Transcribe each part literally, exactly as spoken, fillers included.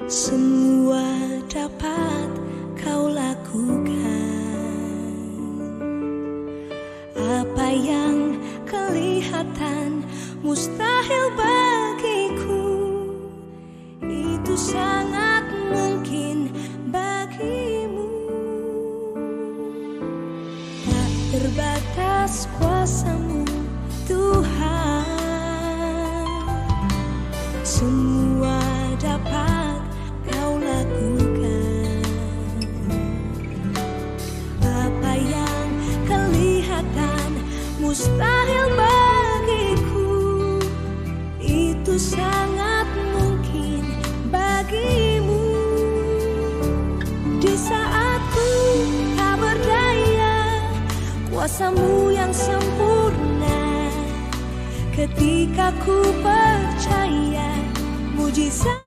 Semua dapat kau lakukan. Apa yang kelihatan mustahil bagiku, itu sangat mungkin bagimu. Tak terbatas kuasamu, Tuhan. Semua dapat kau lakukan. Apa yang kelihatan mustahil bagiku, itu sangat mungkin bagimu. Di saat ku tak berdaya, kuasamu yang sempurna. Ketika ku percaya, mujizat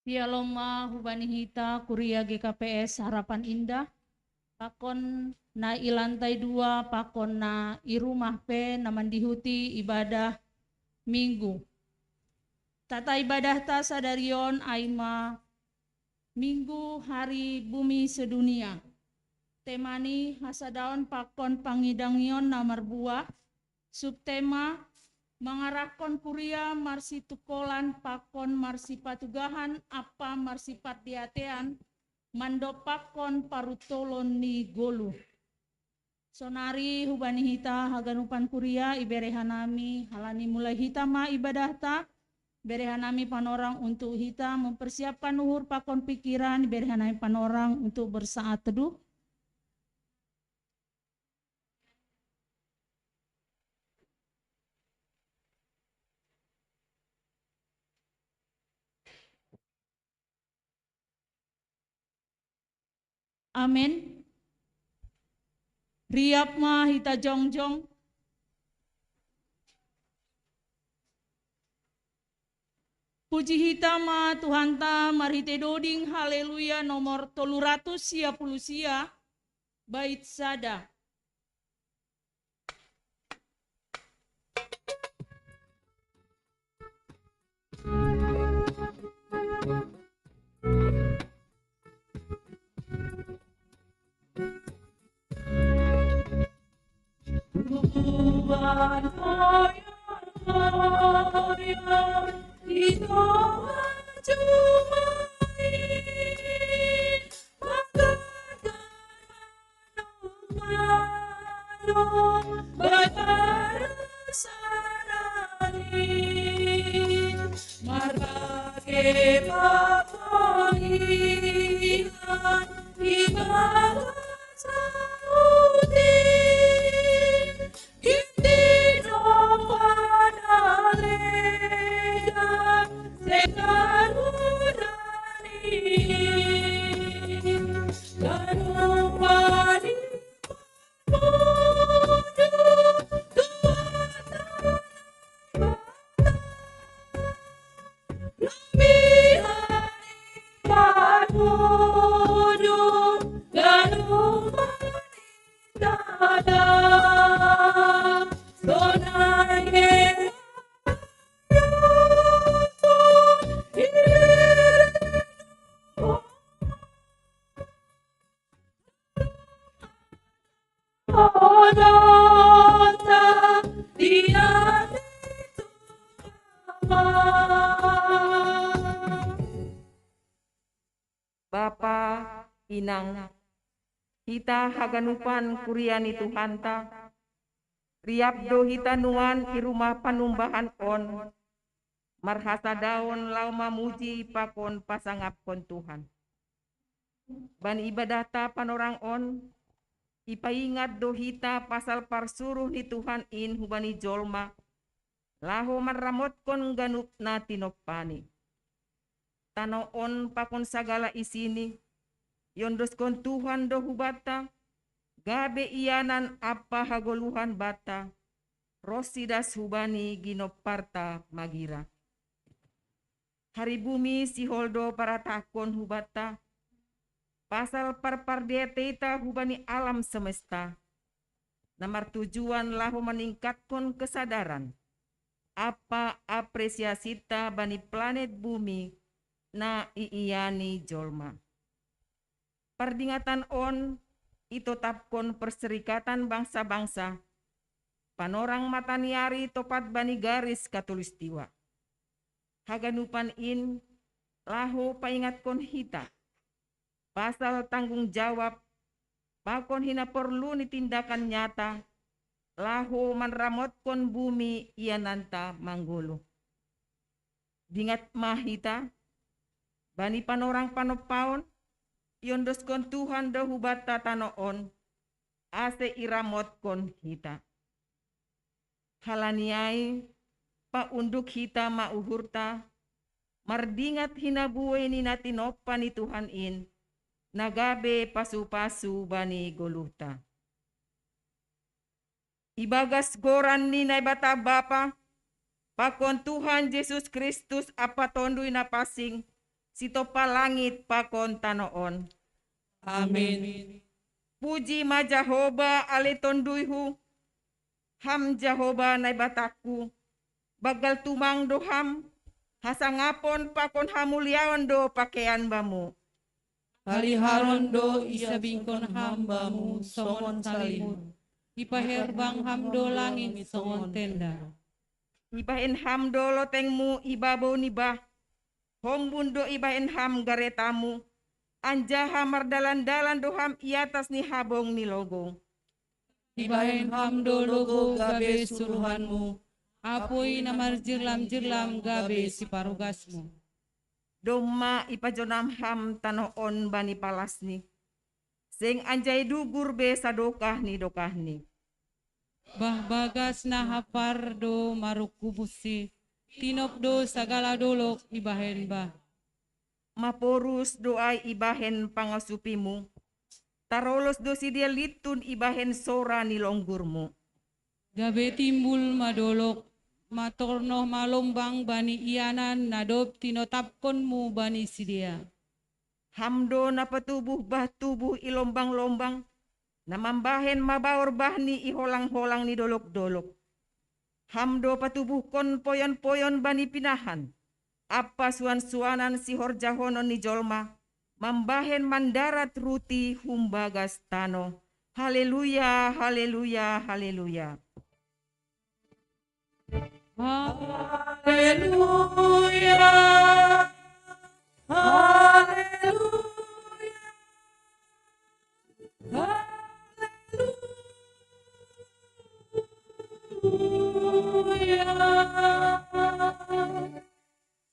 Shalom ma hubani hita kuria G K P S Harapan Indah, pakon na i lantai dua, pakon na i rumah pe na mandihuti ibadah Minggu. Tata ibadahta sadarion ai ma Minggu Hari Bumi Sedunia. Tema ni hasadaon pakon pangidangion na marbuah, subtema mangarahkon kuria marsitukolan pakon marsipatugahan ampa marsipatdiatean mandompakkon parutolon ni goluh. Sonari hubani hita haganupan kuria, ibere hanami, halani mulai hita ma ibadahta, ibere hanami panorang untuk hita mempersiapkan uhur pakon pikiran, ibere hanami panorang untuk bersaat teduh. Amen. Riap ma hita jongjong. Puji hita ma Tuhanta marhite doding, haleluya, nomor tolu ratus sia puluh sia, bait sada. Bapa, Inang, hita haganupan kuria ni Tuhanta, riap do hita nuan i rumah panumbahan on, marhasadaon laho mamuji pakon pasangapkon Tuhan. Bani ibadahta panorang on, ipaingat do hita pasal parsuruh ni Tuhan in hubani jolma, laho manramotkon ganup na tinompani. Tano on pakon sagala isini, iondoskon Tuhan do hubanta, gabe ianan ampa hagoluhan banta, ronsi das hubani ginomparta magira. Haribumi sihol do paratahkon hubanta, pasal parpardiateita hubani alam semesta, na martujuan laho maningkatkon kesadaran ampa apresiasinta bani planet bumi na iiani jolma. Pardingatan on itotapkon Perserikatan Bangsa-Bangsa, panorang mataniari topat bani garis katulistiwa. Haganupan in laho paingatkon hita pasal tanggung jawab pakon hinaporlu ni tindakan nyata, laho manramotkon bumi iananta manggoluh. Dingat ma hita, bani panorang panompaon, iondoskon Tuhan do hubanta tano on, ase iramotkon hita. Halani ai, paunduk hita ma uhurta, mardingat hinabuei ni na tinompa ni Tuhan in, na gabe pasu-pasu bani goluhta. Ibagas goran ni Naibata Bapa, pakon Tuhan Jesus Kristus ampa Tonduy Napansing, sitompa langit pakon tano on. Amin. Puji ma Jahowa ale Tonduyhu, Ham Jahowa Naibatangku, banggal tumang do Ham, hasangapon pakon hamuliaon do pakeian Bamu. Haliharon do isabingkon Ham Bamu songon salimut, ipaherbang Ham do langit songon tenda. Ibahen Ham do lotengMu i babou ni bah, hombun do ibahen Ham garetaMu, anjaha mardalan-dalan do Ham i atas ni habong ni logou. Ibahen Ham do logou gabe suruhanMu, apui na marjirlam-jirlam gabe siparugasMu. Domma ipajonam Ham tano on bani palasni, seng anjai dugur be sadokah ni dokahni. Bah bagas na hapar do marungkubunsi, tinop do sagala dolog ibahen bah. Maporus do ai ibahen pangosupiMu, tarolos do sidea lintun ibahen sora ni longgur-Mu. Gabe timbul ma dolog, matornoh ma lombang bani ianan na dob tinotapkonMu bani sidea. Ham do na patubuh bah tubuh i lombang-lombang, na mambahen mabaor bahni i holang-holang ni dolog-dolog. Ham do patubuhkon poyon-poyon bani pinahan, ampa suan-suanan sihorjahonon ni jolma, mambahen mandarat ruti humbagas tano. Haleluya, haleluya, haleluya. Haleluya. Haleluya. Haleluya.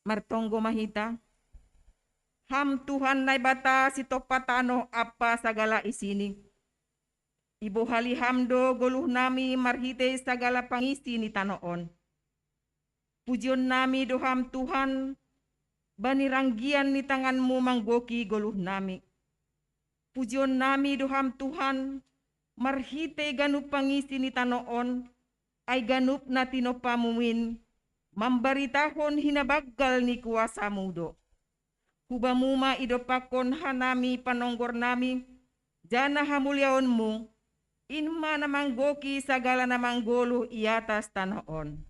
Martonggo ma hita. Ham Tuhan Naibata sitopa tano ampa sagala isini. Ibohali Ham do goluh nami marhitei sagala pangisi ni tano on. Pujion nami do Ham Tuhan, bani ranggian ni tanganMu manggoki goluh nami. Pujion nami do Ham Tuhan, marhitei ganup pangisi ni tano on, ai ganup na tinompaMu in, mambaritahon hinabanggal ni kuasaMu do. Hu Bamu ma idompakkon hanami panonggor nami, janah hamuliaonMu, in ma na manggoki sagala na manggoluh i atas tanoh on.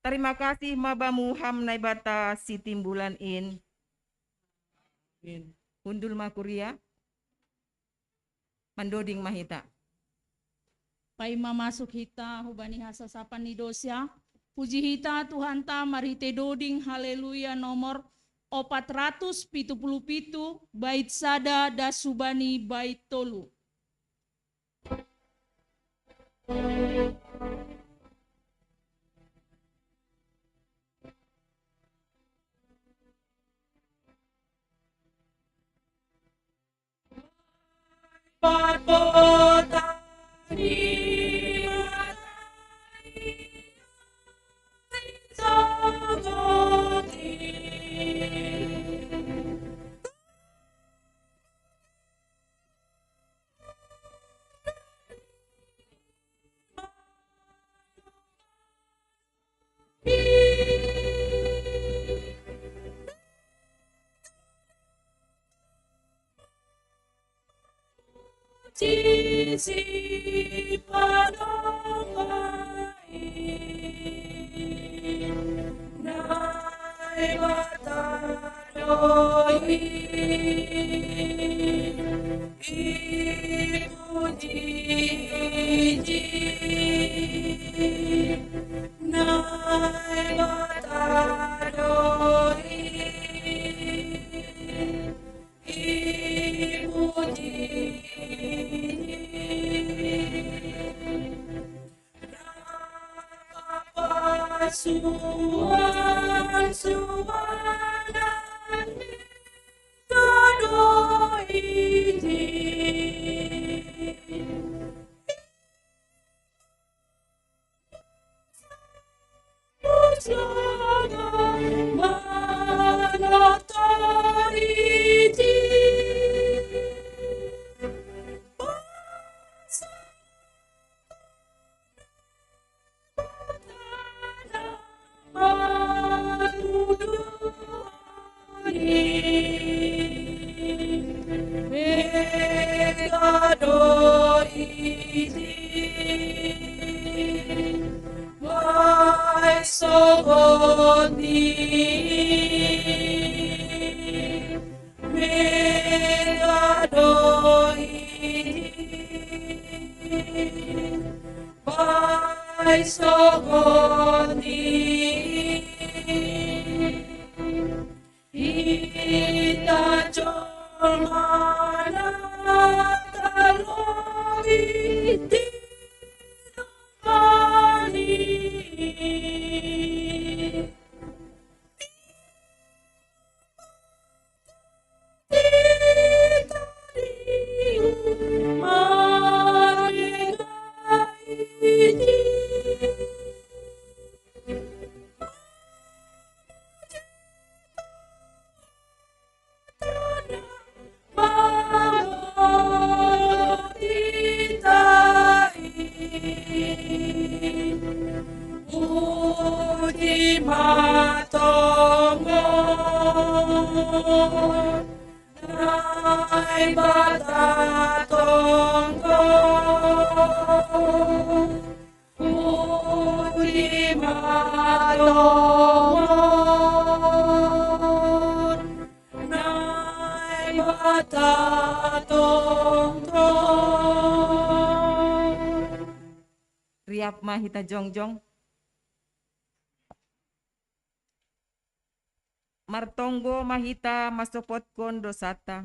Tarima kasih ma Bamu Ham Naibata sitimbulan in. Amin. Hundul ma kuria. Mandoding ma hita. Paima masuk hita hubani hasasapan ni dosa. Puji hita Tuhanta marhitei doding haleluya nomor opat ratus pitu puluh pitu, bait sada das hubani bait tolu. Riap ma hita jongjong. Martonggo ma hita masopotkon dosanta.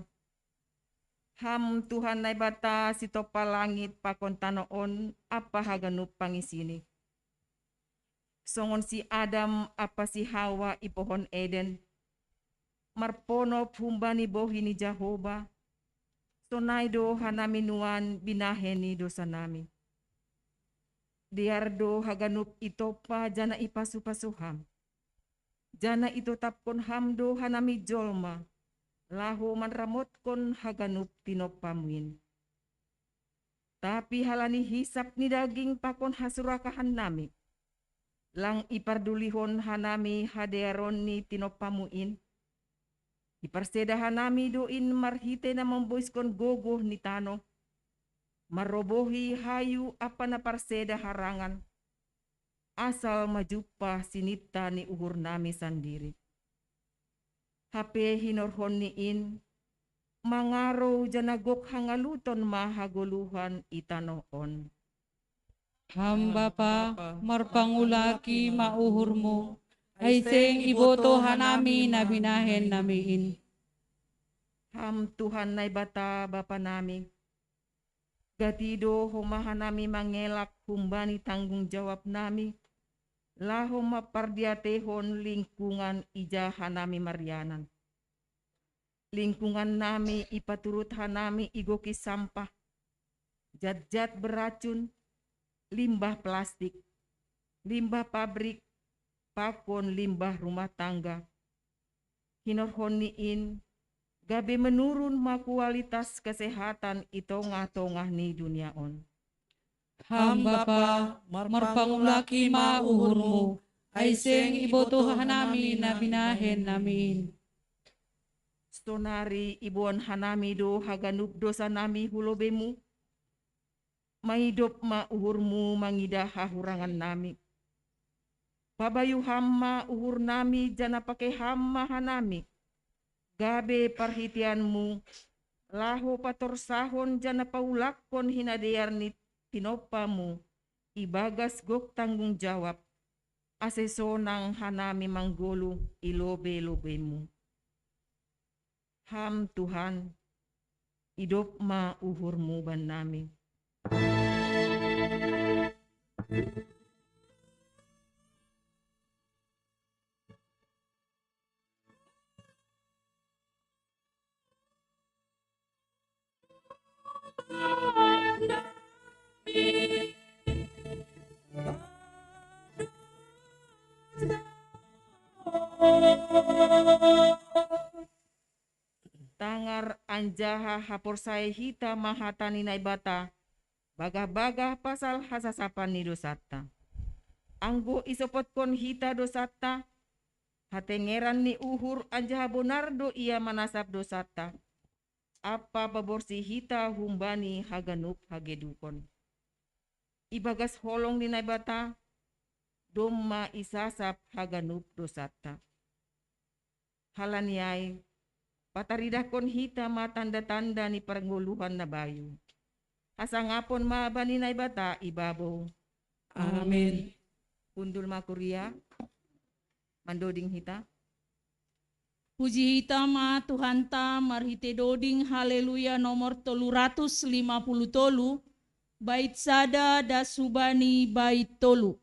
Ham Tuhan Naibata sitopa langit pakon tano on ampa haganup pangisini. Songon si Adam apa si Hawa i pohon Eden, marponop humbani bohi ni Jahowa, sonai do hanami nuan binahen ni dosanami. Dear do haganup itompa jana ipasu-pasu ham. Jana itotapkon ham do hanami jolma, laho manramotkon haganup tinompamu in. Tapi halani hisap ni daging pakon hasurakahannami, lang ipardulihon hanami hadearon ni tinompamu in. Iparseda hanami do in marhite na mamboiskon gogoh ni tanoh, marrobohi hayu ampa na parseda harangan, asal ma jumpah sininta ni uhurnami sandiri. Hape hinorhonni in, mangarou jana gok hangaluton ma hagoluhan i tanoh on. Ham Bapa, marpangulaki ma uhurmu, ai seng iboto hanami na binahen nami in. Ham Tuhan Naibata Bapa nami, gati do homa hanami mangelak humbani tanggung jawab nami, laho mampardiatehon lingkungan ija hanami marianan. Lingkungan nami ipaturut hanami igoki sampah, jat-jat beracun, limbah plastik, limbah pabrik, pakon limbah rumah tangga. Hinorhonni in, gabe menurun ma kualitas kesehatan i tongah-tongah ni dunia on. Ham Bapa, marpangulaki ma uhurmu, ai seng iboto hanami na binahen nami in. Sonari iboan hanami do haganup dosa nami hu lobeimu, maidop ma uhurmu mangidah hahurangan nami. Pabayu ham ma uhur nami jana pake ham ma hanami, gabe parhiteanmu, laho patorsahon jana paulakkon hinadear ni tinompamu, ibagas gok tanggung jawab, ase sonang hanami manggoluh i lobe-lobemu. Ham Tuhan, idop ma uhurmu bannami. Tangar anjaha haporsaya hita ma hata ni Naibata, bagah-bagah pasal hasasapan ni dosanta. Anggo isopotkon hita dosanta, hatengeran ni uhur anjaha bonar do ia manasap dosanta, ampa paborsih hita humbani haganup hagedukon. Ibagas holong ni Naibata, domma isasap haganup dosanta. Halani ai, pataridahkon hita ma tanda-tanda ni pargoluhan na bayu. Hasangapon ma bani Naibata i babou. Amin. Hundul ma kuria, mandoding hita. Puji hita ma Tuhanta marhite doding Haleluya nomor tolu ratus lima puluh tolu, bait sada das hubani bait tolu.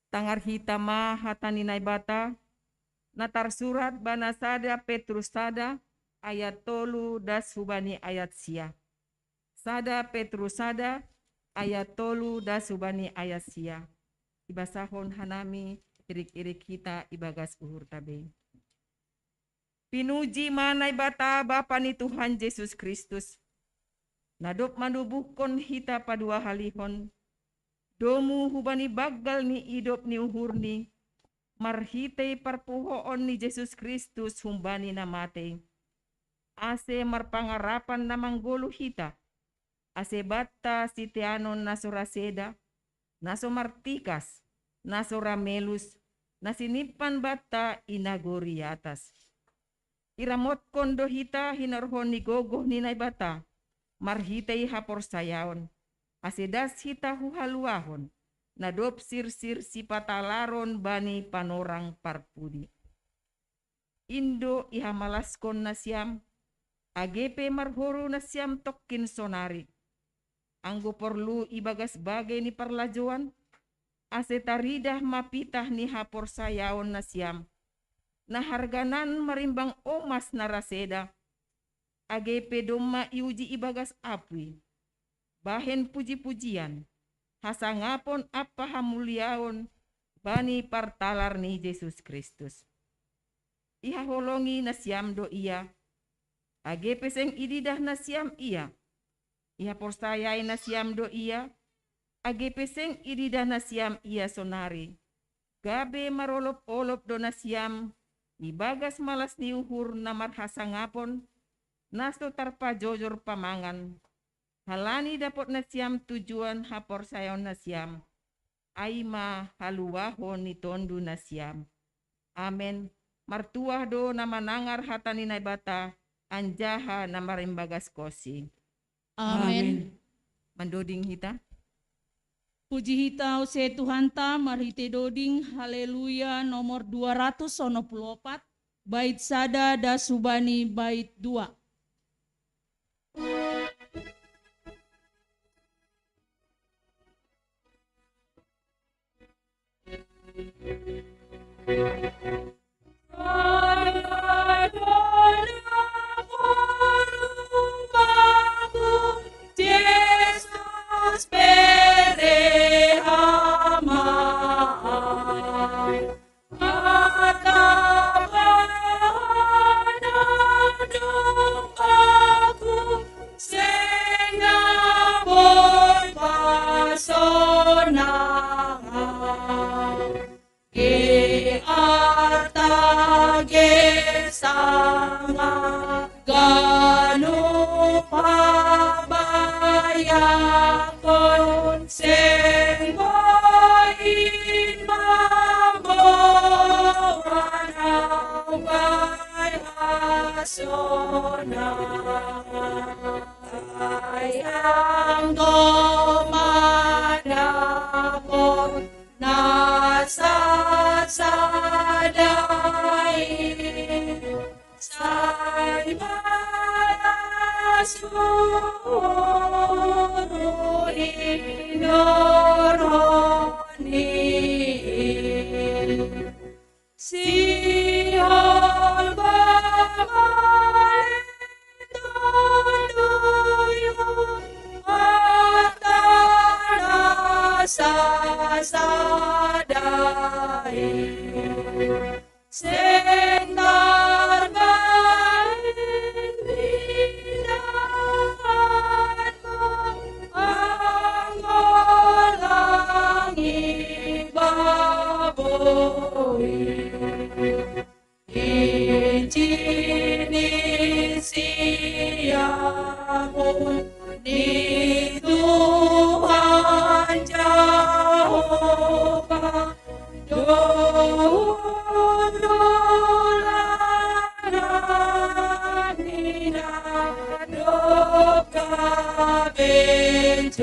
Tangar hita ma hata ni Naibata, na tarsurat bana sada Petrus sada ayat tolu das hubani ayat sia. Sada Petrus sada ayat tolu das hubani ayat sia. Ibasahon hanami irik-irik hita ibagas uhur tabe. Pinuji ma Naibata Bapa ni Tuhan Jesus Kristus, na dob manubuhkon hita paduahalihon, domu hubani banggal ni idop ni uhurni, marhitei parpuhoon ni Jesus Kristus humbani na matei, ase marpangarapan na manggoluh hita, ase banta siteanon na so raseda, na so martikas, na so ramelus, na sinimpan banta i nagori atas. Iramotkon do hita hinorhon ni gogoh ni Naibata, marhitei haporsayaon, ase das hita hu haluahon, na dob sirsir sipatalaron bani panorang parpudi. Indo ihamalaskon nasiam, age pe marhoru nasiam tongkin sonari. Anggo porlu ibagas bagei ni parlajouan, ase taridah ma pitah ni haporsayaon nasiam, na harganan marimbang omas na raseda, age pe domma iuji ibagas apui, bahen puji-pujian, hasangapon ampa hamuliaon bani partalar ni Jesus Kristus. Ihaholongi nasiam do Ia, age pe seng ididah nasiam Ia. Ihaporsayai nasiam do Ia, age pe seng ididah nasiam Ia sonari. Gabe marolop-olop do nasiam ibagas malas ni uhur na marhasangapon, na so tarpajojor pamangan, halani dapot nasiam tujuan haporsayaon nasiam, ai ma haluahon ni tondu nasiam. Amen. Martuah do na manangar hata ni Naibata, anjaha na marimbagaskonSi. Amen. Mandoding hita. Puji hita use Tuhanta marhitei doding Haleluya nomor dua ratus onom puluh opat, bait sada das hubani bait dua. Cini siamun ni Tuhan Jahowa, dohulana nina doka benjolma.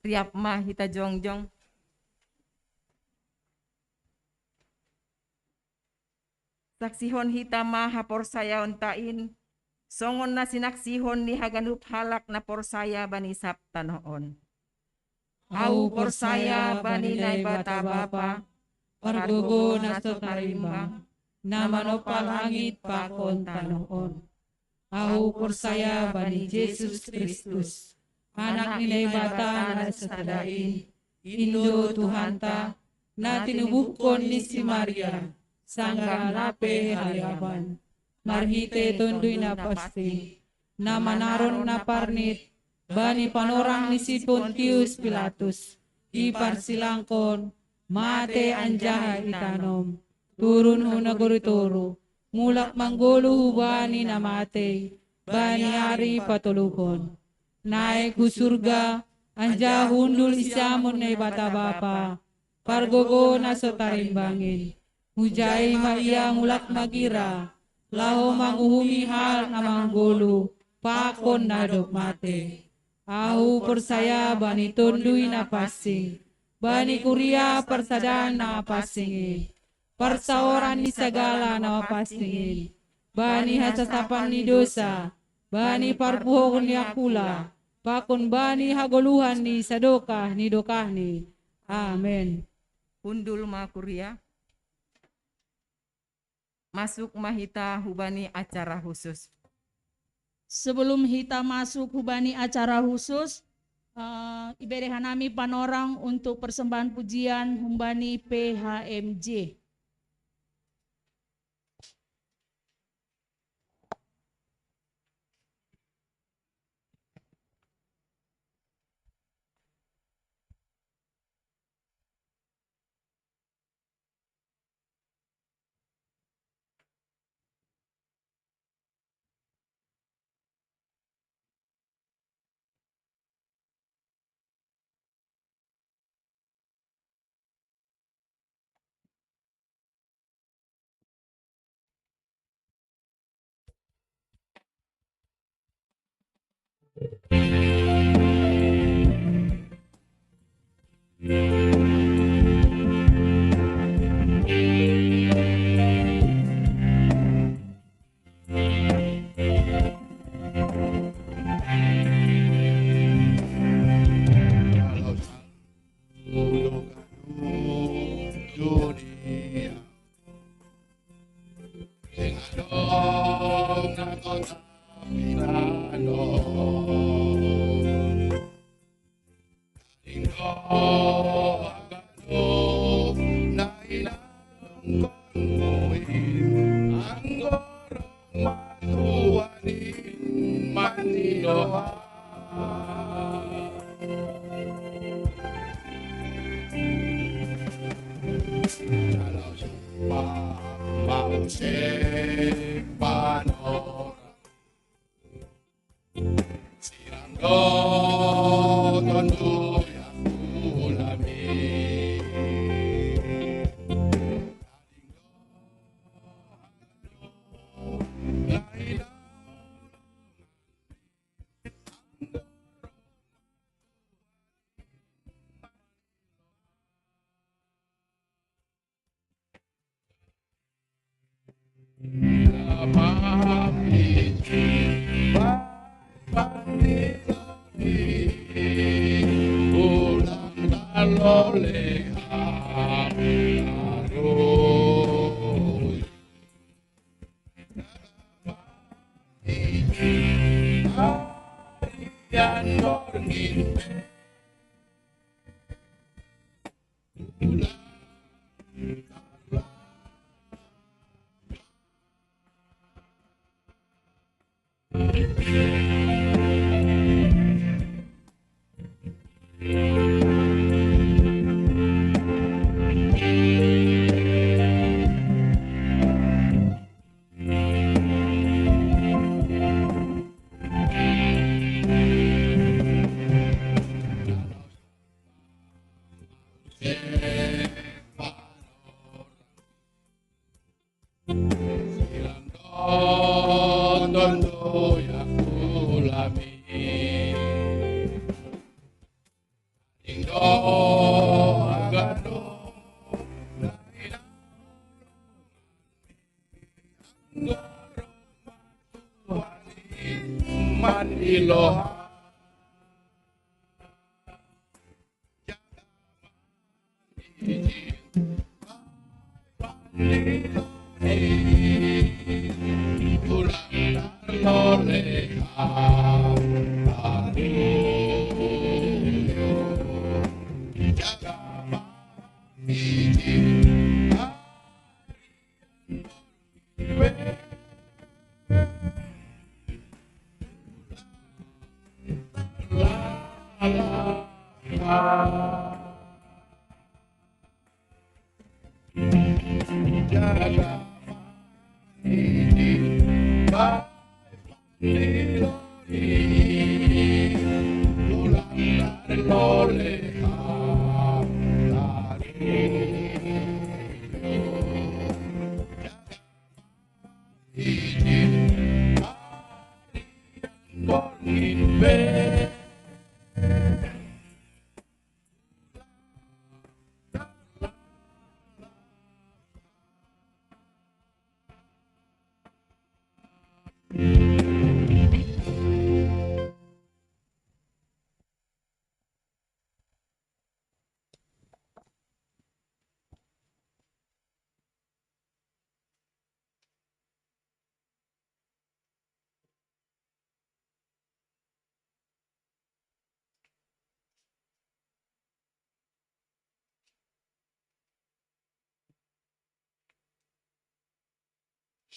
Riap ma hita jongjong. Saksihon hita ma haporsayaonta in, songon na sinaksihon ni haganup halak na porsaya bani sab tanoh on. Ahu porsaya bani Naibata Bapa, pargogo na so tarimbang, na manompa langit pakon tanoh on. Ahu porsaya bani Jesus Kristus, Anak ni Naibata na sasada in, Indo Tuhanta, na tinubuhkon ni si Maria, sanggah lape haleaban, marhite Tonduy Napansing, na manaron na parnit bani panorang ni si Pontius Pilatus, diparsilangkon, mate anjaha itanom, turun hu nagori toruh, mulak manggoluh hubani na matei bani ari patoluhon. Naek hu surga, anjaha hundul i siamun Naibata Bapa, pargogo na so tarimbang in. Hujai ma Ia mulak magira, laho manguhumi halak na manggoluh pakon na dob mate. Ahu porsaya bani Tonduy Napansing, bani kuria parsadaan na pansing i, parsaoran ni sagala na pansing i, bani hasasapan ni dosa, bani parpuhoon ni angkula, pakon bani hagoluhan ni sadokah ni dokahni. Amen. Hundul ma kuria. Masuk ma hita hubani acara khusus. Sebelum hita masuk hubani acara khusus, eh, ibere hanami panorang untuk persembahan pujian humbani P H M J.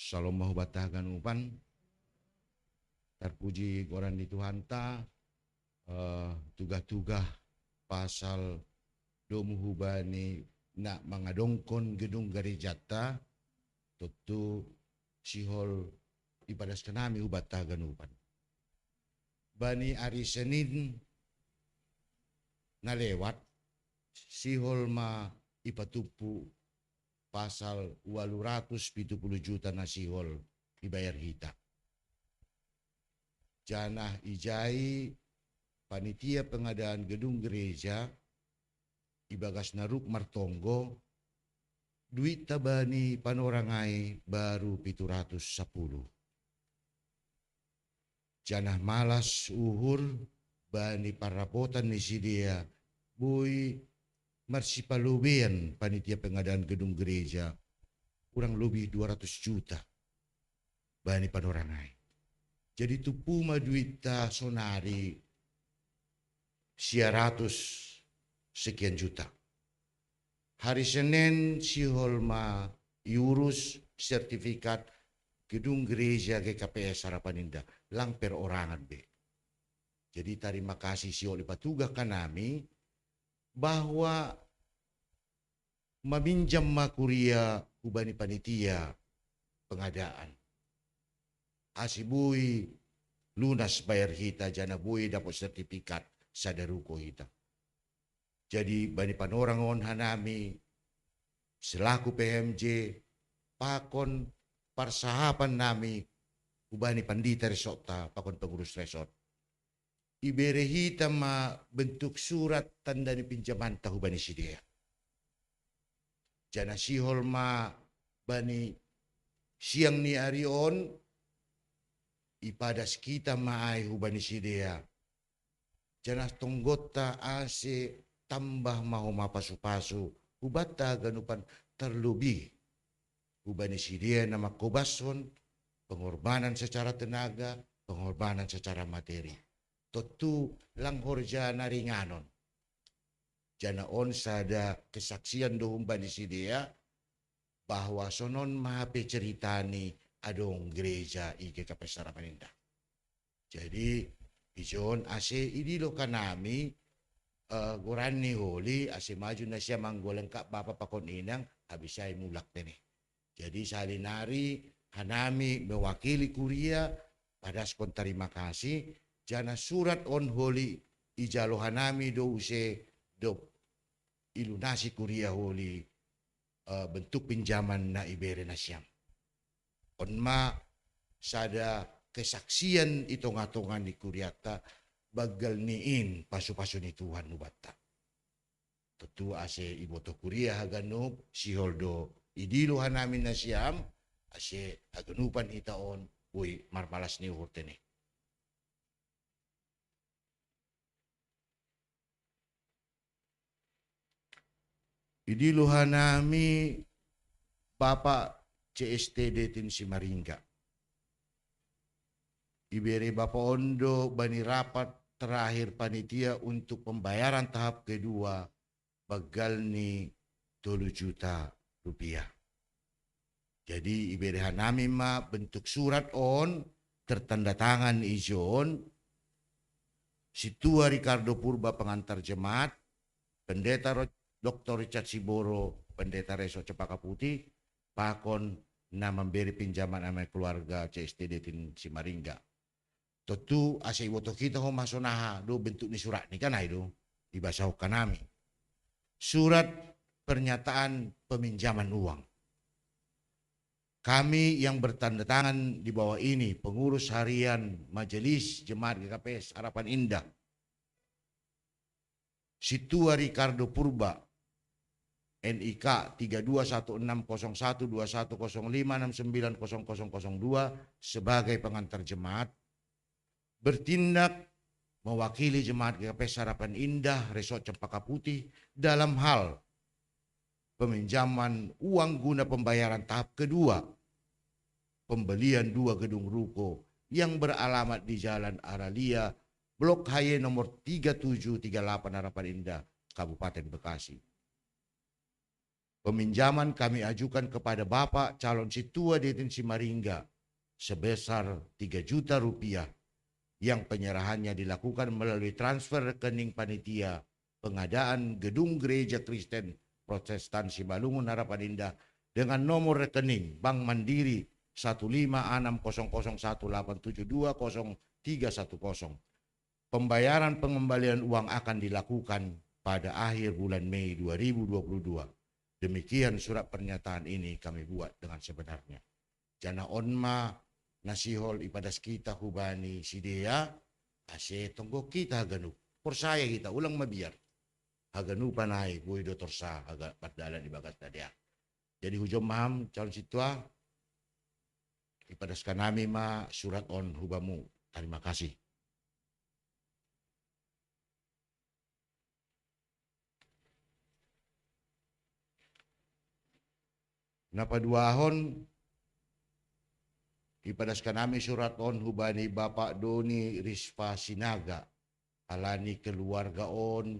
Shalom mahubata ganupan. Tarpuji goran ni Tuhanta, eh, tugah-tugah pasal domu hubani na mangadongkon gedung garejata, tontu sihol ipadaskan nami hubata ganupan. Bani ari Senin na lewat, sihol ma ipatumpu pasal walu ratus pitu puluh juta na sihol ibayar hita. Janah ijai panitia pengadaan gedung gereja ibagas naruk martonggo, duitta bani panorang ai baru pitu ratus sapuluh. Janah malas uhur bani parrapotan ni sidea, boi marsipalobean panitia pengadaan gedung gereja kurang lebih dua ratus juta bani panorang ai. Jadi tumpu ma duitta sonari sia ratus sekian juta. Hari Senin sihol ma iurus sertifikat gedung gereja G K P S Harapan Indah, lang perorangan be. Jadi tarima kasih sihol ipatugah kanami bahwa maminjam ma kuria hubani panitia pengadaan. Ase boi lunas bayar hita, janah boi dapot sertifikat sada ruko hita. Jadi bani panorang on hanami selaku P H M J pakon parsahapan nami hubani pandita resortta pakon pengurus resort. Ibere hita ma bentuk surat tanda ni pinjamanta hubani sidea. Janah sihol ma bani siang ni ari on, ipadas hita ma ai hubani sidea. Janah tonggotta ase tambah ma homa pasu-pasu hubanta ganupan, tarlebih hubani sidea na mangkobashon pengorbanan secara tenaga, pengorbanan secara materi. Tontu lang horja na ringanon. Jana on sada kesaksian do humbani sidea bahwa sonon ma pe ceritani adong gereja i G K P S Harapan Indah. Jadi ijon ase idilo hanami uh, goran ni holi ase maju nasiam anggo lengkap bapa pakon inang habis ai mulak tene. Jadi salinari hanami mewakili kuria padaskon terima kasih, jana surat on holi ijalo hanami do use do ilunasi kuria holi uh, bentuk pinjaman na ibere nasiam. On ma sada kesaksian i tonga-tonga ni kuriata banggal ni in pasu-pasu ni Tuhan nubatta. Tontu ase iboto kuria haganup sihol do idilo hanami nasiam ase haganupan hita on boi marmalas ni uhur tene. Idilo hanami Bapak C S T Detin Simaringga. Ibere Bapak ondo bani rapat terakhir panitia untuk pembayaran tahap kedua banggal ni tolu juta rupiah. Jadi ibere hanami ma bentuk surat on tertanda tangan ijon Situa Ricardo Purba pengantar jemaat, Pendeta Ro- Doktor Richard Siboro, Pendeta Reso Cempaka Putih, pakon na memberi pinjaman amai keluarga C S T Detin Simaringga. Tontu asa iboto kita ho masonaha do bentuk ni surat ni kan ai do ibasa hokka nami. Surat pernyataan peminjaman uang. Kami yang bertanda tangan di bawah ini, pengurus harian Majelis Jemaat G K P S Harapan Indah, Situa Ricardo Purba, N I K tiga dua satu enam kosong satu dua satu kosong lima enam sembilan kosong kosong kosong dua sebagai pengantar jemaat, bertindak mewakili jemaat G K P S Harapan Indah Resort Cempaka Putih dalam hal peminjaman uang guna pembayaran tahap kedua pembelian dua gedung ruko yang beralamat di Jalan Aralia, Blok H Y nomor tiga tujuh tiga delapan Harapan Indah, Kabupaten Bekasi. Peminjaman kami ajukan kepada Bapak calon Situa Detin Simaringga sebesar tiga juta rupiah yang penyerahannya dilakukan melalui transfer rekening panitia pengadaan gedung Gereja Kristen Protestan Simalungun Harapan Indah dengan nomor rekening Bank Mandiri satu lima enam kosong kosong satu delapan tujuh dua kosong tiga satu kosong. Pembayaran pengembalian uang akan dilakukan pada akhir bulan Mei dua ribu dua puluh dua. Demikian surat pernyataan ini kami buat dengan sebenarnya. Jana on ma na sihol ipadas kita hubani sidea, ase tonggo kita haganup. Porsaya kita, ulang mabiar. Haganupan ai boi do torsa haga pardalan di bagas na dear. Jadi hujom maham calon situa, ipadaskan nami ma surat on hubamu. Terima kasih. Na paduahon, ipadaskan nami surat on hubani Bapak Doni Rispa Sinaga, alani keluarga on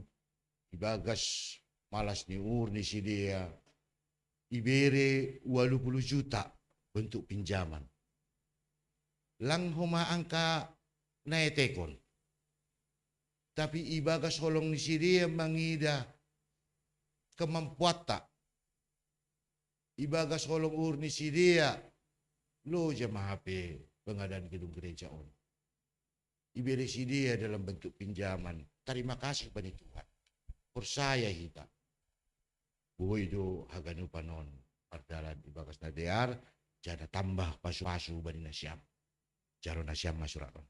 ibagas malas ni uhur ni sidea ibere ualu puluh juta bentuk pinjaman. Lang homa angka na etekon. Tapi ibagas holong ni sidea mangida kemampuanta, ibagas holong uhur ni sidea, loja ma hape pengadaan gedung gereja on. Ibere sidea dalam bentuk pinjaman. Terima kasih bani Tuhan. Porsaya hita. Boi do haganupan on pardalan ibagas na dear, jana tambah pasu-pasu bani nasiam. Jalo nasiam ma surat on.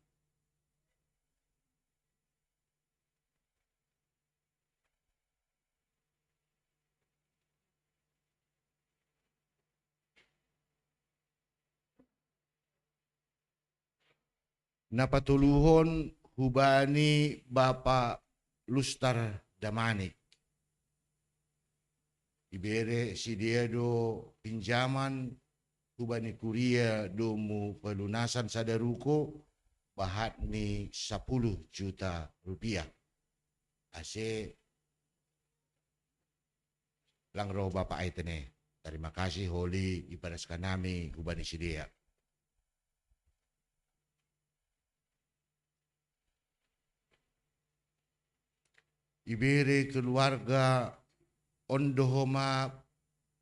Na patoluhon hubani Bapak Lustar Damanik. Ibere sidea do pinjaman hubani kuria domu pelunasan sada ruko bahat ni sapuluh juta rupiah. Ase lang ro Bapa Aitene. Tarima kasih holi ipadaskan nami hubani sidea. Ibere keluarga on do homa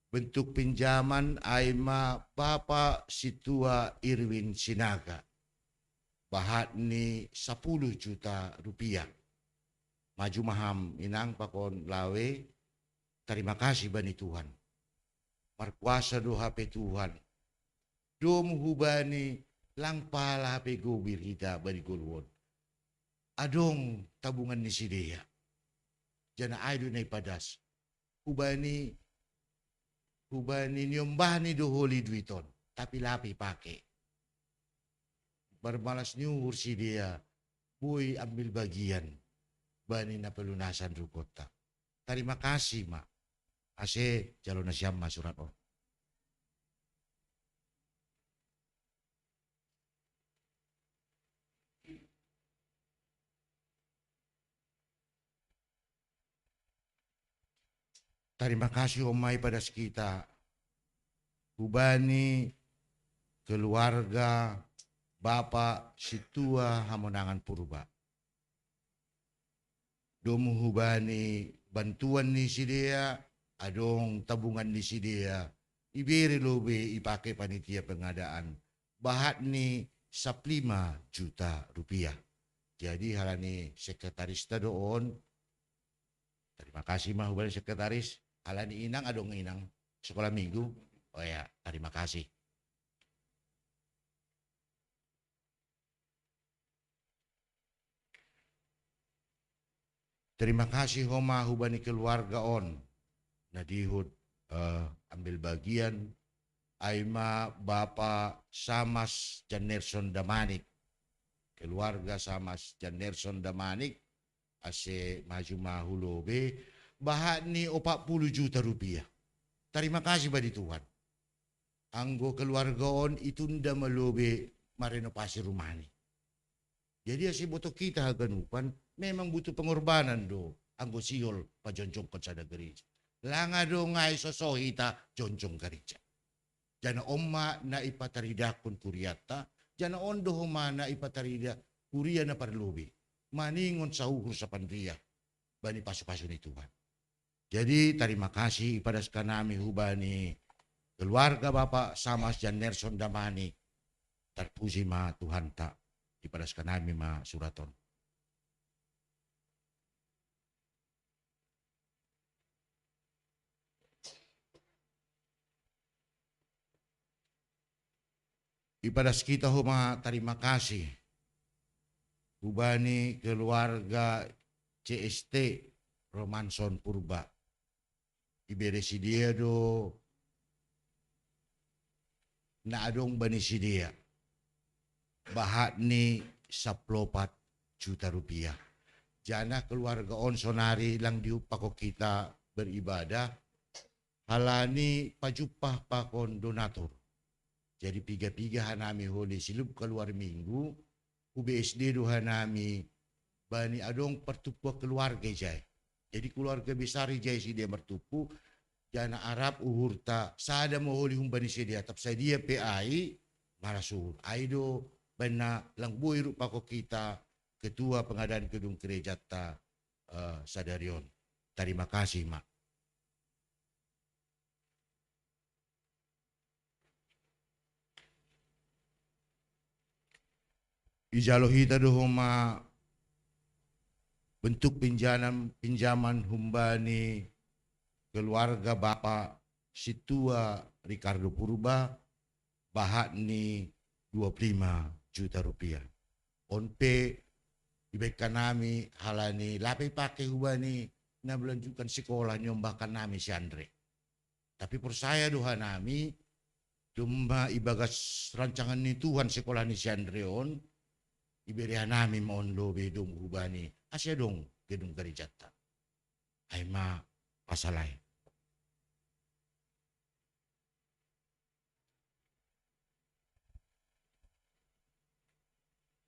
bentuk pinjaman ai ma Bapa Sintua Irwin Sinaga. Bahat ni sapuluh juta rupiah. Maju ma ham inang pakon lawe, tarima kasih bani Tuhan. Markuasa do hape Tuhan. Domu hubani lang pala hape gobir hita bani goluhon. Adong tabungan ni sidea. Jana ai do na ipadas. Hubani, hubani niombahni do holi duit on. Tapi lape ipake. Marmalas ni uhur sidea. Boi ambil bagian. Bani na pelunasan rukotta. Tarima kasih ma. Ase jalo nasiam ma surat on. Tarima kasih on ma ipadas kita. Hubani keluarga Bapa Sintua Hamonangan Purba. Domu hubani bantuan ni sidea, adong tabungan ni sidea, ibere lobe ipake panitia pengadaan, bahat ni saplima juta rupiah. Jadi halani sekretarista do on, tarima kasih ma hubani sekretaris, halani inang adong inang sekolah minggu, oh ya, tarima kasih. Tarima kasih homa hubani keluarga on. Na dihut, eh, ambil bagian, ai ma Bapa Samas Jannerson Damanik. Keluarga Samas Jannerson Damanik, ase maju ma hulobe, bahat ni opat puluh juta rupiah. Tarima kasih bani Tuhan. Anggo keluarga on itunda ma lobe marenovasi rumahni. Jadi ase boto kita haganupan memang butuh pengorbanan do anggo sihol pajongjongkon sada gereja. Lang adong ai soso hita jongjong gereja. Jana on ma na ipataridahkon kuriatta, jana on do homa na ipatarida kuria na parlobe. Maningon sauhur sapanria bani pasupasu ni Tuhan. Jadi tarima kasih ipadaskan nami hubani keluarga Bapa Samas Jannerson Damanik. Tarpuji ma Tuhanta. Ipadaskan nami ma surat on. Ipadas kita homa tarima kasih hubani keluarga C S T Romanson Purba. Ibere sidea do na adong bani sidea bahat ni saplopat juta rupiah. Jana keluarga on sonari lang diumpakon kita beribadah halani pajumpah pakon donatur. Jadi piga-piga hanami holi silub kaluar minggu, hu B S D do hanami bani adong partumpuan keluarga ijai. Jadi keluarga besar ijai sidea martumpu, jana arap uhurta sada ma holi humbani sidea, tap sadia pe ai malas uhur. Ai do baen na lang boi rumpakon kita ketua pengadaan gedung gerejanta, eh, sadari on. Tarima kasih ma. Ijalo hita do homa bentuk pinjaman, pinjaman humbani keluarga Bapa Sintua Ricardo Purba, bahat ni dua puluh lima juta rupiah. On pe dibaen hanami halani lape ipake hubani na melanjutkan sekolah niombahkan nami si Andre. Tapi porsaya do hanami, domma ibagas rancangan ni Tuhan sekolah ni si Andre on, ibere hanami ma on lobe domu hubani, ase adong gedung gerejanta. Ai ma pasal ai.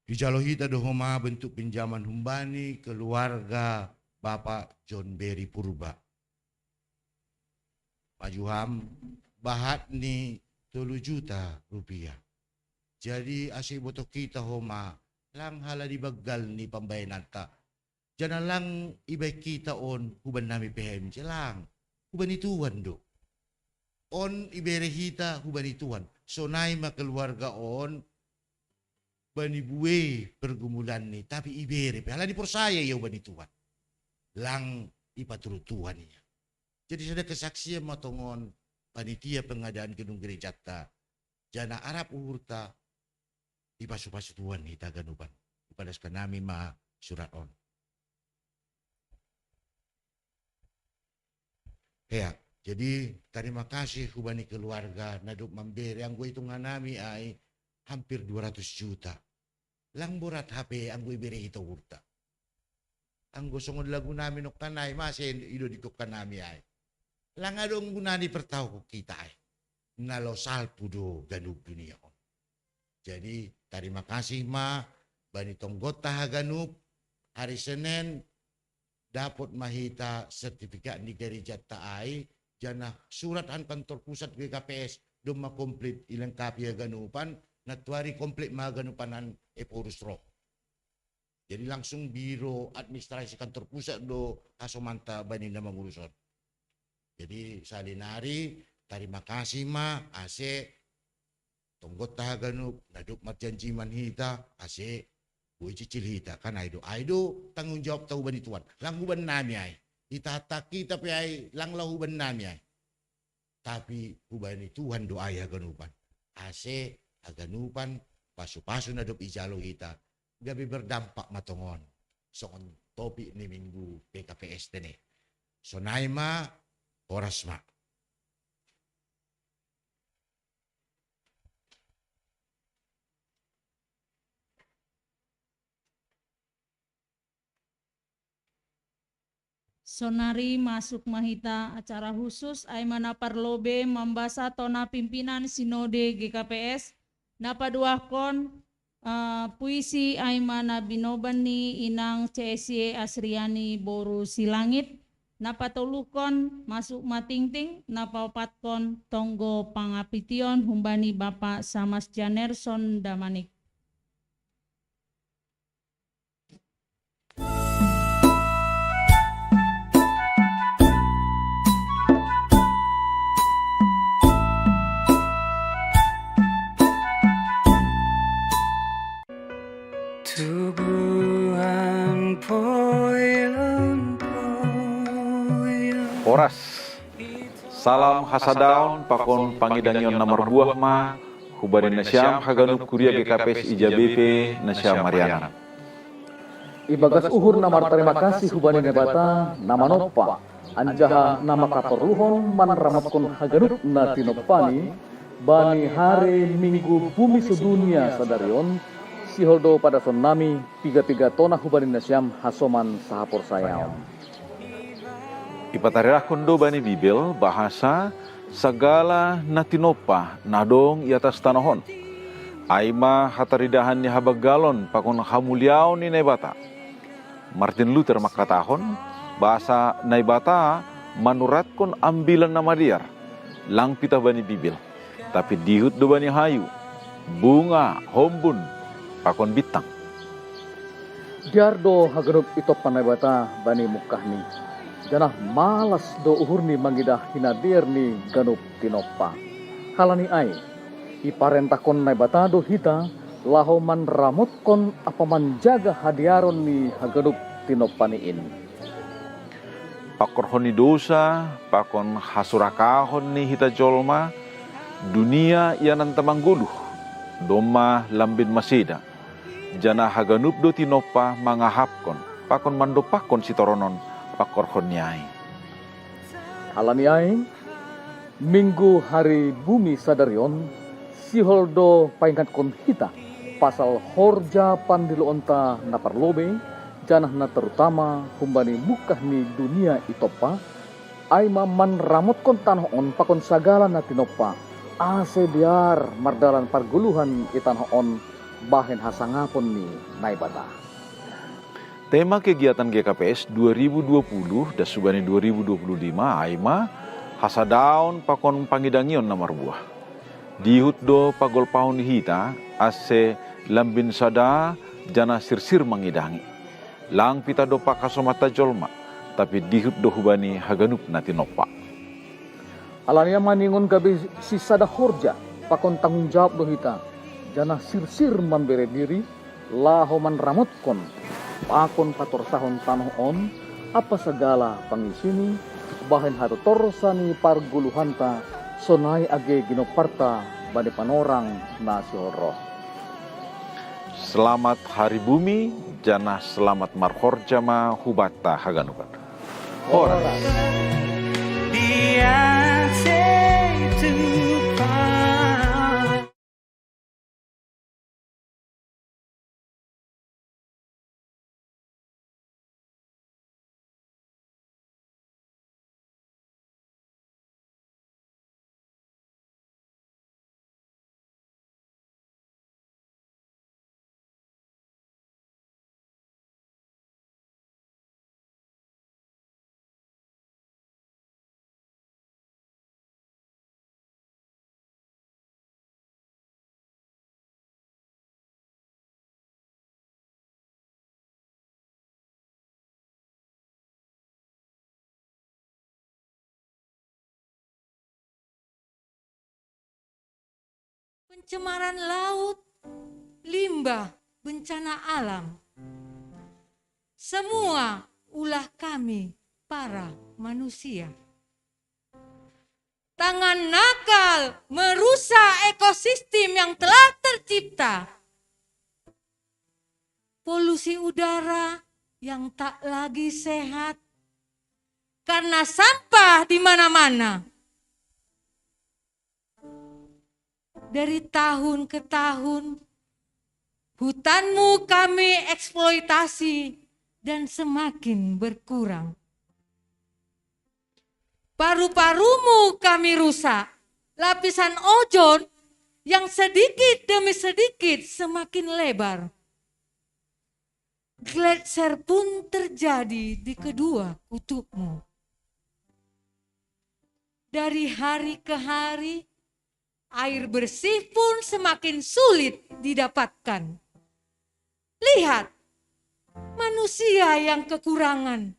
Dijalo hita do homa bentuk pinjaman humbani keluarga Bapak John Berry Purba. Pajuham, bahat ni tolu juta rupiah. Jadi ase botoh kita homa, lang hala di banggal ni pambahenanta. Jana lang ibaen kita on huban nami P H M C, lang. Hubani Tuhan do. On ibere hita hubani Tuhan. Sonai ma keluarga on bani buei pergumulan ni, tapi ibere pe. Halani porsaya ia hubani Tuhan. Lang ipaturut Tuhan ia. Jadi sada kesaksian ma tongon panitia pengadaan gedung gerejanta. Jana arap uhurta, ipasu-pasu Tuhan hita ganupan. Ipadaskan nami ma surat on. Ya, jadi terima kasih hubani keluarga na dob mambere, anggo itungan nami ai hampir dua ratus juta. Lang borat hape anggo ibere hita uhurta. Anggo songon lagu nami nongkan ai, mase ido di nongkan nami ai. Lang adong guna ni pertahu kita ai. Na laho salpu do ganup dunia on. Jadi terima kasih ma bani tonggonta haganup, hari Senin dapot ma hita sertifikat ni gerejanta ai, jana surat an kantor pusat G K P S, domma komplit ilengkapi haganupan, nantuari komplit ma haganupan an Ephorus ro. Jadi langsung biro administrasi kantor pusat do hasomanta bani na mangurus on. Jadi sahali nari terima kasih ma ase tonggonta haganup na dob marjanji man hita ase boi cicil hita, kan ai do, ai do tanggung jawabta hubani Tuhan, lang huban nami ai. Itahan hita pe ai lang laho huban nami ai. Tapi hubani Tuhan do ai haganupan. Ase haganupan pasu-pasu na dob ijalo hita gabe berdampak ma tongon. Songon topik ni minggu P K P S tene. Sonai ma, horas ma. Sonari masuk ma hita acara khusus, ai ma na parlobei mambasa tona pimpinan Sinode G K P S, na paduahkon, eh, puisi ai ma na binoban ni inang C S Y Asriani boru Silangit, na patoluhkon Masuk Ma Tingting, na paopatkon Tonggo Pangapition humbani Bapa Samas Janerson Damanik. Tubuan poilon poilon. Horas. Salam hasadaon pakon pangidangion na marbuah ma hubani nasiam haganup kuria G K P S i jabebe nasiam marianan. Ibagas uhur na martarima kasih hubani Naibata na manompa anjaha na mangkaporluhon manramotkon haganup na tinompani bani hari Minggu Bumi Sedunia sadari on, sihol do padason nami piga-piga tona hubani nasiam hasoman sahaporsayaon. Ipatarirahkon do bani Bibel bahasa sagala na tinompa na dong i atas tanoh on, ai ma hataridahan ni habanggalon pakon hamuliaon ni Naibata. Martin Luther mangkatahon, bahasa Naibata manuratkon Ambilan Namadear, lang pitah bani Bibel, tapi dihut do bani hayu, bunga, hombun, pakon bintang. Dear do haganup itompa Naibata bani mungkahni, janah malas do uhurni mangidah hinadear ni ganup tinompa. Halani ai, iparentahkon Naibata do hita laho manramotkon ampa manjaga hadearon ni haganup tinompani in. Pangkorhon ni dousa pakon hasurakahon ni hita jolma, dunia iananta manggoluh, domma lambin maseda, janah haganup do tinompa mangahapkon pakon mandompakkon sitoronon pangkorhonni ai. Halani ai, Minggu hari Bumi sadari on sihol do paingatkon hita pasal horja pandiloonta na parlobei, janah na terutama humbani mungkah ni dunia itompa, ai ma manramotkon tanoh on pakon sagala na tinompa, ase dear mardalan pargoluhan i tanoh on bahen hasangapon ni Naibata. Tema kegiatan G K P S dua ribu dua puluh das hubani dua ribu dua puluh lima ai ma hasadaon pakon pangidangion na marbuah. Dihut do pagolpahon hita ase lambin sada janah sirsir mangidangi. Lang pita dompak hasomanta jolma, tapi dihut do hubani haganup na tinompa. Alani maningon gabe sisada horja pakon tanggung jawab do hita, janah sirsir mambere diri, laho manramotkon pakon patorsahon tanoh on ampa sagala pangisini, bahen hatotorsa ni pargoluhanta, sonai age ginomparta bani panorang na sihol roh. Selamat Hari Bumi, janah selamat marhorja ma hubanta haganupan. Horas. Pencemaran laut, limbah, bencana alam, semua ulah kami, para manusia. Tangan nakal merusak ekosistem yang telah tercipta. Polusi udara yang tak lagi sehat karena sampah di mana-mana. Dari tahun ke tahun, hutanmu kami eksploitasi dan semakin berkurang. Paru-parumu kami rusak, lapisan ozon yang sedikit demi sedikit semakin lebar. Gletser pun terjadi di kedua kutubmu. Dari hari ke hari, air bersih pun semakin sulit didapatkan. Lihat, manusia yang kekurangan,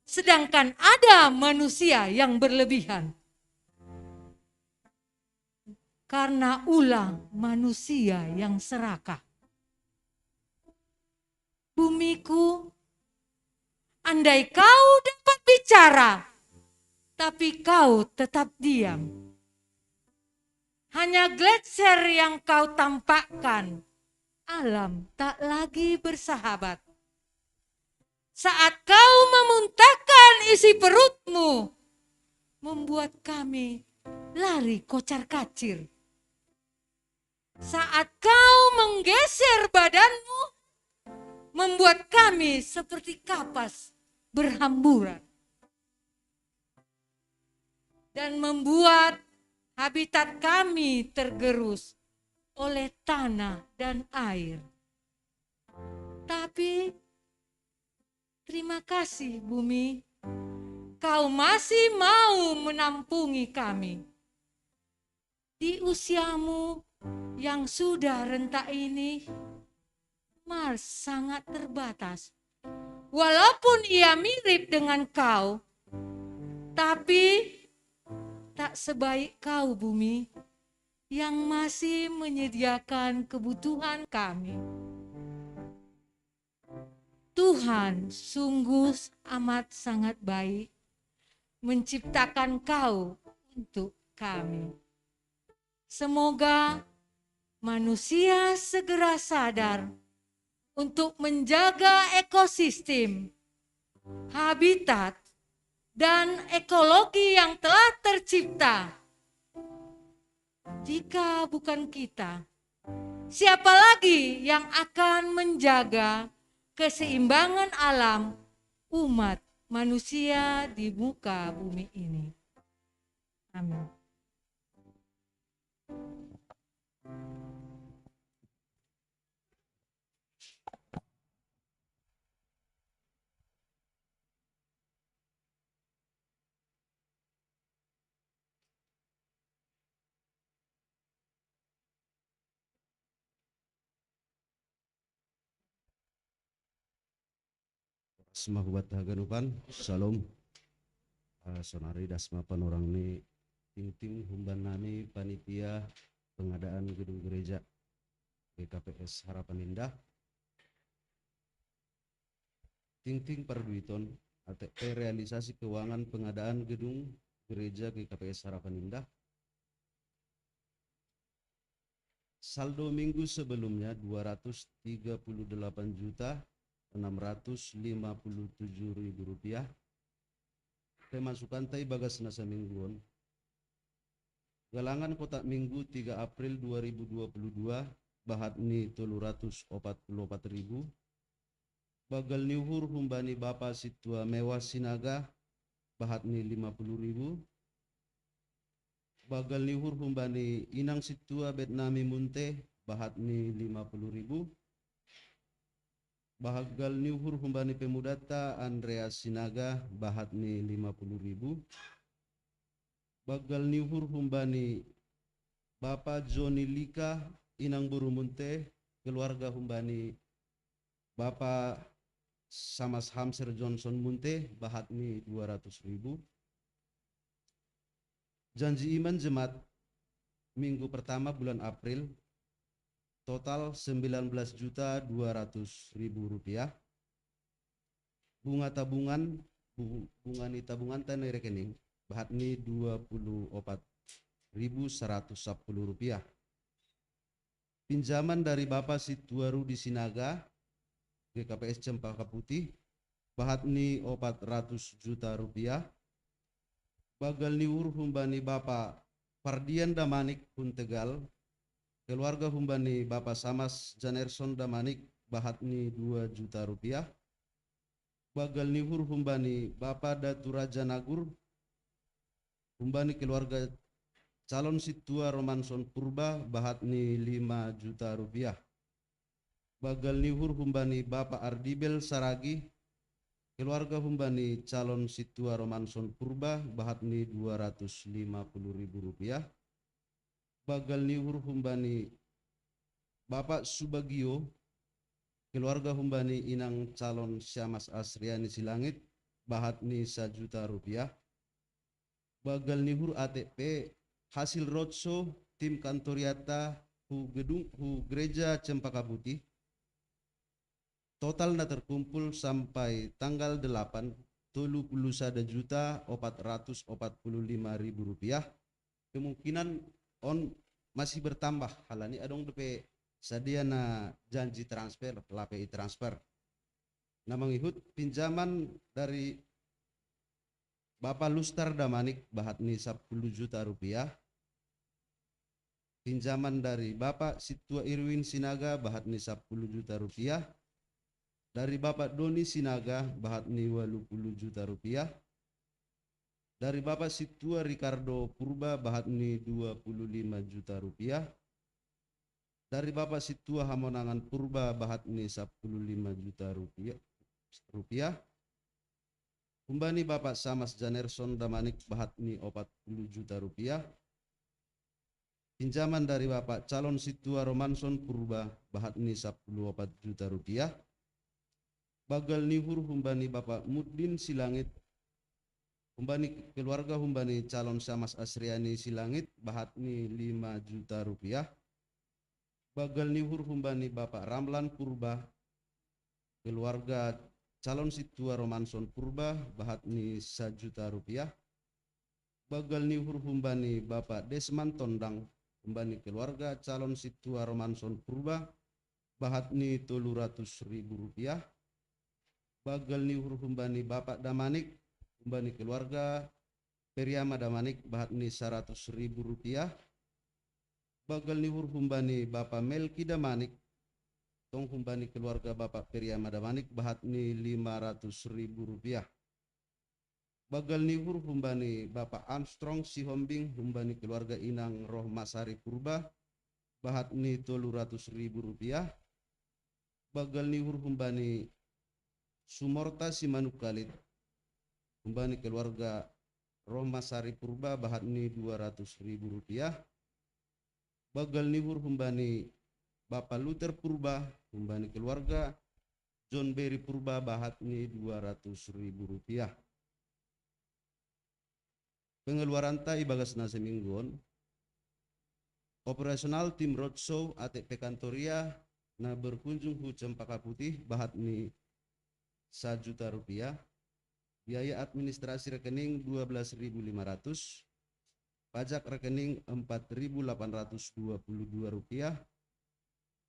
sedangkan ada manusia yang berlebihan. Karena ulah manusia yang serakah. Bumiku, andai kau dapat bicara, tapi kau tetap diam. Hanya gletser yang kau tampakkan, alam tak lagi bersahabat. Saat kau memuntahkan isi perutmu, membuat kami lari kocar-kacir. Saat kau menggeser badanmu, membuat kami seperti kapas berhamburan. Dan membuat habitat kami tergerus oleh tanah dan air. Tapi, terima kasih, bumi, kau masih mau menampungi kami. Di usiamu yang sudah renta ini, Mars sangat terbatas. Walaupun ia mirip dengan kau, tapi tak sebaik kau, bumi, yang masih menyediakan kebutuhan kami. Tuhan sungguh amat sangat baik menciptakan kau untuk kami. Semoga manusia segera sadar untuk menjaga ekosistem, habitat, dan ekologi yang telah tercipta. Jika bukan kita, siapa lagi yang akan menjaga keseimbangan alam umat manusia di muka bumi ini? Amin. Asma hubat haganupan, Shalom. Ah, sonari dasma panorang ni tingting humban nami panitia pengadaan gedung gereja G K P S Harapan Indah. Tingting parduiton, A T P realisasi keuangan pengadaan gedung gereja G K P S Harapan Indah. Saldo minggu sebelumnya dua ratus tiga puluh delapan juta enam ratus lima puluh tujuh ribu rupiah. Pemasukan tai bagas nasa mingguon. Galangan kotak minggu tiga April dua ribu dua puluh dua, bahat ni tolu ratus opat puluh opat ribu. Bagal ni uhur humbani Bapa Situa Mewah Sinaga, bahat ni lima puluh ribu. Bagal ni uhur humbani Inang Situa Betnami Munte, bahat ni lima puluh ribu. Bagal ni uhur humbani pemudata Andreas Sinaga, bahat ni lima puluh ribu. Bagal ni uhur humbani Bapa Joni Lika, Inang Boru Munte, keluarga humbani Bapa Samas Hamser Johnson Munte, bahat ni dua ratus ribu. Janji iman jemaat minggu pertama bulan April, total sembilan belas juta dua ratus ribu rupiah. Bunga tabungan, bu-, bunga ni tabungan tai ni rekening, bahat ni dua puluh opat ribu seratus sepuluh rupiah. Pinjaman dari Bapa Situa Rudi Sinaga, G K P S Cempaka Putih, bahat ni opat ratus juta rupiah. Bagal ni uhur humbani Bapa Pardian Damanik hun Tegal, keluarga humbani Bapa Samas Janerson Damanik, bahat ni dua juta rupiah. Bagal ni uhur humbani Bapa Datu Raja Nagur, humbani keluarga calon Situa Romanson Purba, bahat ni lima juta rupiah. Bagal ni uhur humbani Bapa Ardibel Saragi, keluarga humbani calon Situa Romanson Purba, bahat ni dua ratus lima puluh ribu rupiah. Bagal ni uhur humbani Bapa Subagio, keluarga humbani Inang calon Siamas Asriani Silangit, bahat ni sajuta rupiah. Bagal ni uhur A T P hasil roadshow tim kantoriata hu gedung, hu gereja Cempaka Putih. Total na terkumpul sampai tanggal delapan, tolu puluh sada juta opat ratus opat puluh lima ribu rupiah. Kemungkinan on masih bertambah, halani adong dope sadia na janji transfer, lape i-transfer. Na mangihut pinjaman dari Bapa Lustar Damanik, bahat ni sepuluh juta rupiah. Pinjaman dari Bapa Situa Irwin Sinaga, bahat ni sepuluh juta rupiah. Dari Bapa Doni Sinaga, bahat ni walu puluh juta rupiah. Dari Bapa Situa Ricardo Purba, bahat ni dua puluh lima juta rupiah. Dari Bapa Situa Hamonangan Purba, bahat ni sepuluh lima juta rupiah, rupiah. Humbani Bapa Samas Janerson Damanik, bahat ni opat puluh juta rupiah. Pinjaman dari Bapa calon Situa Romanson Purba, bahat ni sepuluh opat juta rupiah. Bagal ni uhur humbani Bapa Mudin Silangit, humbani keluarga humbani calon Samas Asriani Silangit, bahat ni lima juta rupiah. Bagal ni uhur humbani Bapa Ramlan Purba, keluarga calon Situa Romanson Purba, bahat ni sajuta rupiah. Bagal ni uhur humbani Bapa Desman Tondang, humbani keluarga calon Situa Romanson Purba, bahat ni tolu ratus ribu rupiah. Bagal ni uhur humbani Bapa Damanik, humbani keluarga Periama Damanik, bahat ni saratus ribu rupiah. Bagal ni uhur humbani Bapa Melki Damanik, tong humbani keluarga Bapa Periama Damanik, bahat ni lima ratus ribu rupiah. Bagal ni uhur humbani Bapa Armstrong Sihombing, humbani keluarga Inang Rohmasari Purba, bahat ni tolu ratus ribu rupiah. Bagal ni uhur humbani Sumorta Simanukalit, humbani keluarga Rohmasari Purba, bahat ni dua ratus ribu rupiah. Bagal ni uhur humbani Bapa Luther Purba, humbani keluarga John Berry Purba bahat ni dua ratus ribu rupiah. Pengeluaranta ibagas na seminggu on, operasional tim roadshow atik pe kantoria na berkunjung hu Cempaka Putih bahat ni sajuta rupiah, biaya administrasi rekening dua belas ribu lima ratus, pajak rekening empat ribu delapan ratus dua puluh dua rupiah,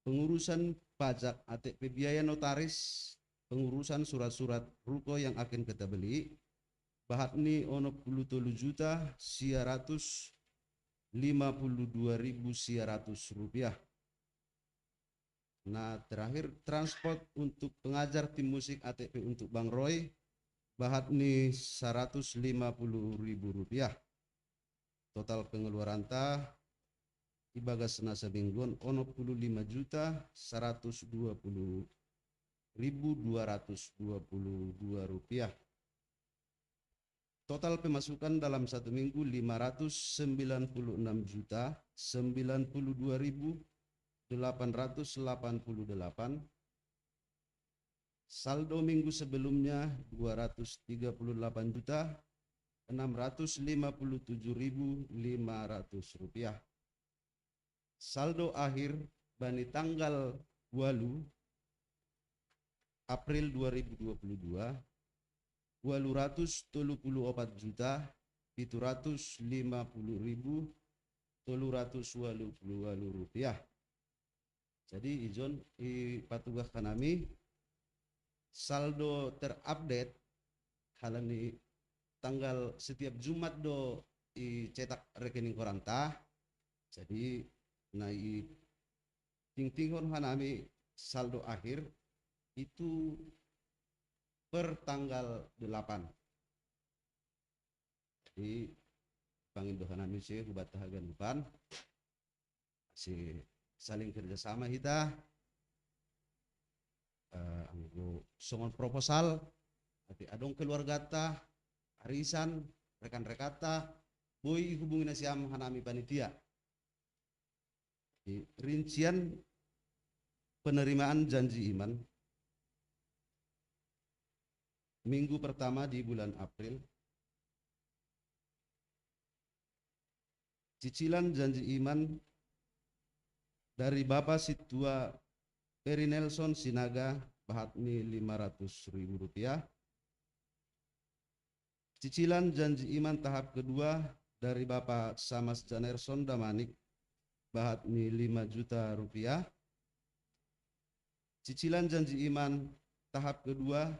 pengurusan pajak atik pe biaya notaris, pengurusan surat-surat ruko yang akin kita beli, bahat ni onom puluh tolu juta sia ratus lima puluh dua ribu sia ratus rupiah. Nah, terakhir transport untuk pengajar tim musik atik pe untuk Bang Roy, bahat ni saratus lima puluh ribu rupiah. Total pengeluaranta ibagas na seminggu on onom puluh lima juta saratus dua puluh ribu dua ratus dua puluh dua rupiah. Total pemasukan dalam satu minggu lima ratus sembilan puluh enam juta sembilan puluh dua ribu delapan ratus delapan puluh delapan. Saldo minggu sebelumnya dua ratus tiga puluh delapan juta enam ratus lima puluh tujuh ribu lima ratus rupiah. Saldo akhir bani tanggal walu April dua ribu dua puluh dua, walu ratus tolu puluh opat juta pitu ratus lima puluh ribu tolu ratus walu puluh walu rupiah. Jadi ijon i patugah hanami saldo terupdate halani tanggal setiap Jumat do i cetak rekening koranta. Jadi na i tingtinghon hanami saldo akhir itu per tanggal delapan. Jadi pangindo hanami se hubat haganupan si saling kerjasama hita. Uh, anggo songon proposal, tapi adong keluargata, arisan, rekan-rekanta, boi hubungi nasiam hanami panitia. Di rincian penerimaan janji iman minggu pertama di bulan April, cicilan janji iman dari Bapak Situa Peri Nelson Sinaga bahat ni lima ratus ribu rupiah. Cicilan janji iman tahap kedua dari Bapak Samas Janerson Damanik bahat ni lima juta rupiah. Cicilan janji iman tahap kedua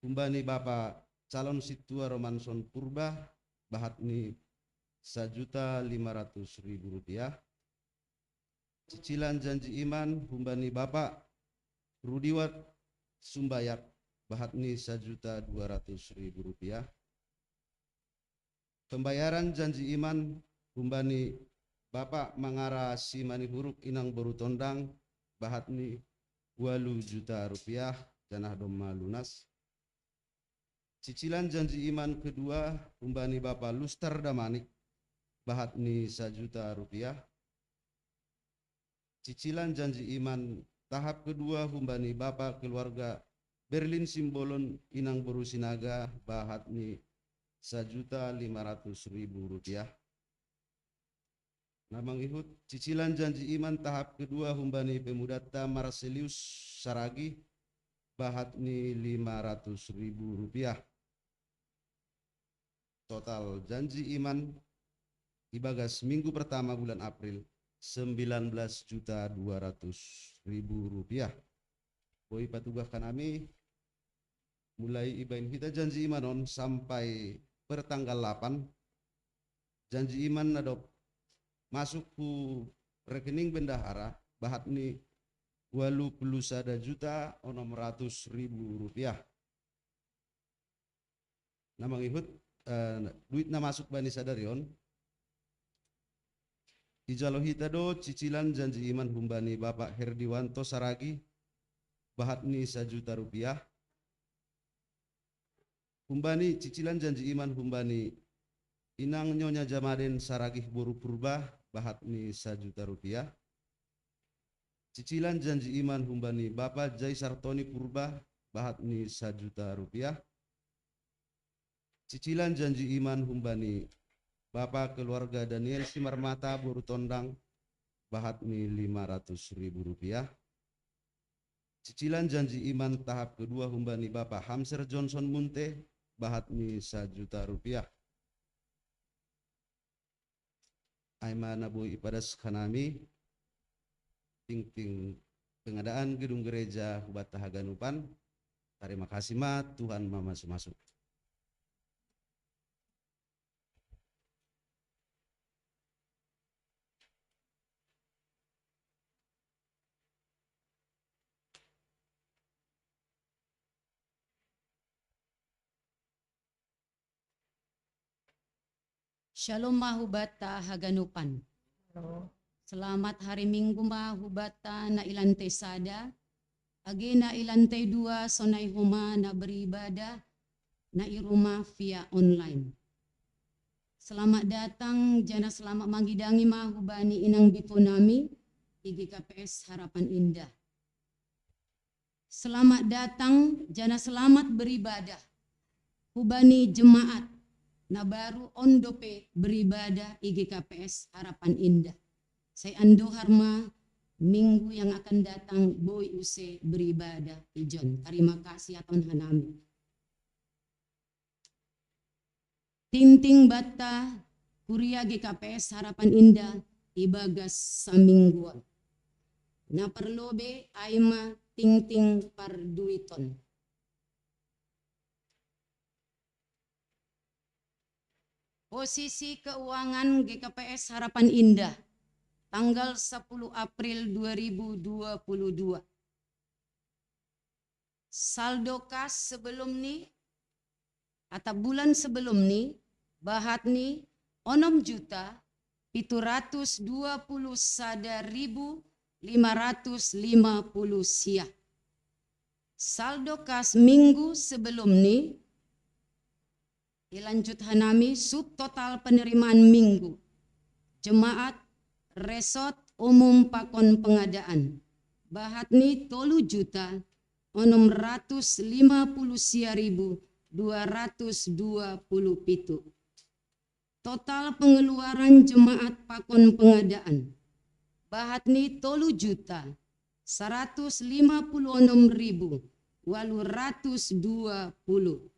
humbani Bapak Calon Situa Romanson Purba bahat ni sajuta lima ratus ribu rupiah. Cicilan janji iman humbani Bapak Rudiwat Sumbayak bahat ni sajuta dua ratus ribu rupiah. Pembayaran janji iman humbani Bapak Mangara Simanihuruk Inang Boru Tondang bahat ni walu juta rupiah janah domma lunas. Cicilan janji iman kedua humbani Bapak Lustar Damanik bahat ni sajuta rupiah. Cicilan janji iman tahap kedua humbani Bapak keluarga Berlin Simbolon Inang Boru Sinaga bahat ni sajuta lima ratus ribu rupiah. Na mangihut cicilan janji iman tahap kedua humbani pemudanta Marselius Saragi bahat ni lima ratus ribu rupiah. Total janji iman ibagas minggu pertama bulan April sembilan belas juta dua ratus ribu rupiah. Boi patugah hanami mulai ibaen hita janji iman on sampai per tanggal lapan. Janji iman na dob masuk hu rekening bendahara bahat ni walu puluh sada juta onom ratus ribu rupiah. Na mangihut eh, duit na masuk bani sadari on, ijalo hita do cicilan janji iman humbani Bapak Herdiwanto Saragi bahat ni sajuta rupiah. Humbani cicilan janji iman humbani Inang Nyonya Jamaden Saragih Boru Purba bahat ni sajuta rupiah. Cicilan janji iman humbani Bapa Jai Sartoni Purba, bahat ni sajuta rupiah. Cicilan janji iman humbani Bapa keluarga Daniel Simarmata Boru Tondang, bahat ni lima ratus ribu rupiah. Cicilan janji iman tahap kedua humbani Bapa Hamser Johnson Munte, bahat ni sajuta rupiah. Ai ma na boi ipadas hanami tingting pengadaan gedung gereja hubata haganupan. Tarima kasih ma, Tuhan mamasu-masu. Shalom ma hubata haganupan. Selamat hari Minggu ma hubata na i lantai sada, age na i lantai dua sonai homa na beribadah, na i rumah via online. Selamat datang, jana selamat mangidangi ma hubani inang bipo nami, I G K P S Harapan Indah. Selamat datang, jana selamat beribadah. Hubani jemaat, na baru on dope beribadah I G K P S Harapan Indah. Sai andohar ma minggu yang akan datang boi use beribadah ijon. Tarima kasih aton hanami. Tingting banta kuria G K P S Harapan Indah ibagas samingguon. Na parlobe ai ma tingting parduiton. Posisi keuangan G K P S Harapan Indah tanggal sepuluh April dua ribu dua puluh dua. Saldo kas sebelum ni, atau bulan sebelum ni, bahat ni onom juta pitu ratus dua puluh sada ribu lima ratus lima puluh sia. Saldo kas minggu sebelum ni, ilanjut hanami subtotal penerimaan minggu jemaat resort umum pakon pengadaan, bahat ni tolu juta onom ratus lima puluh sia ribu dua ratus dua puluh pitu. Total pengeluaran jemaat pakon pengadaan, bahat ni tolu juta saratus lima puluh onom ribu walu ratus dua puluh.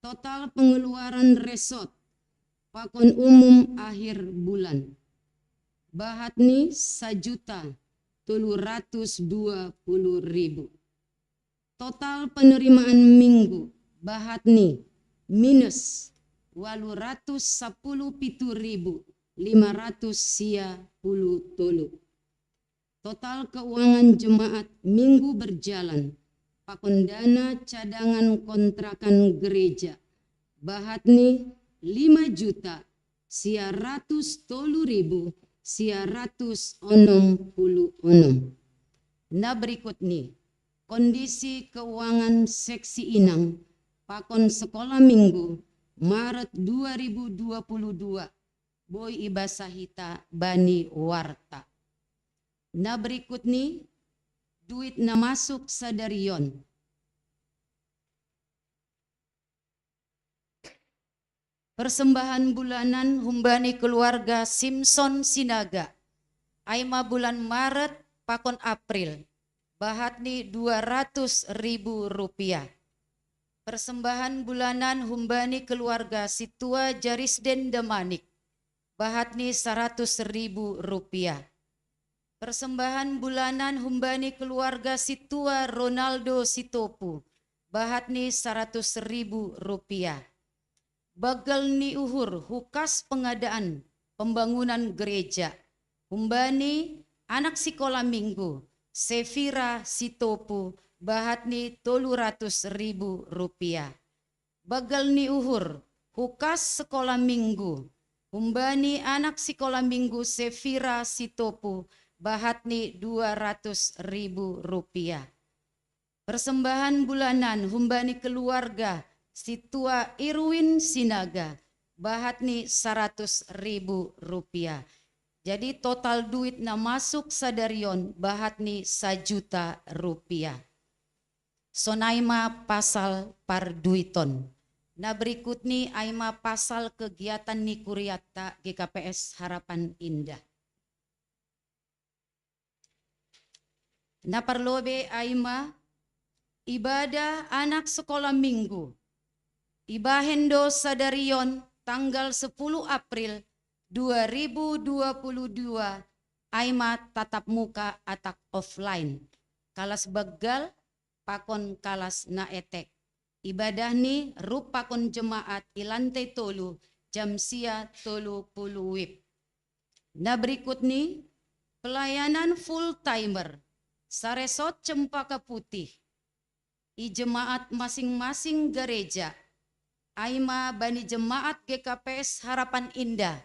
Total pengeluaran resort pakon umum akhir bulan, bahat ni sajuta tolu ratus dua puluh ribu. Total penerimaan minggu, bahat ni minus walu ratus sapuluh pitu ribu lima ratus sia puluh tolu. Total keuangan jemaat minggu berjalan pakon dana cadangan kontrakan gereja, bahat ni lima juta sia ratus tolu ribu sia ratus onom puluh onom. Na berikut ni kondisi keuangan seksi inang pakon sekolah minggu Maret dua ribu dua puluh dua, boi ibasa hita bani warta. Na berikut ni duit na masuk sadarion. Persembahan bulanan humbani keluarga Simson Sinaga, ai ma bulan Maret pakon April, bahat ni dua ratus ribu rupiah. Persembahan bulanan humbani keluarga Situa Jarisden Damanik, bahat ni saratus ribu rupiah. Persembahan bulanan humbani keluarga Situa Ronaldo Sitopu, bahat ni saratus ribu rupiah. Bagel ni uhur hukas pengadaan pembangunan gereja, humbani anak sikola minggu Sefira Sitopu, bahat ni tolu ratus ribu rupiah. Bagel ni uhur hukas sekolah minggu, humbani anak sikola minggu Sefira Sitopu, bahat ni dua ratus ribu rupiah. Persembahan bulanan humbani keluarga Situa Irwin Sinaga, bahat ni saratus ribu rupiah. Jadi total duit na masuk sadarion bahat ni sajuta rupiah. Sonai ma pasal parduiton. Na berikut ni ai ma pasal kegiatan ni kuriatta G K P S Harapan Indah. Na parlobei ai ma ibadah anak sekolah minggu. Ibahen do sadarion tanggal sepuluh April dua ribu dua puluh dua ai ma tatap muka atap offline. Kalas banggal pakon kalas na etek. Ibadah ni rup pakon jemaat i lantai tolu jam sia tolu puluh wib. Na berikut ni pelayanan full timer saresort Cempaka Putih i jemaat masing-masing gereja, ai ma bani jemaat G K P S Harapan Indah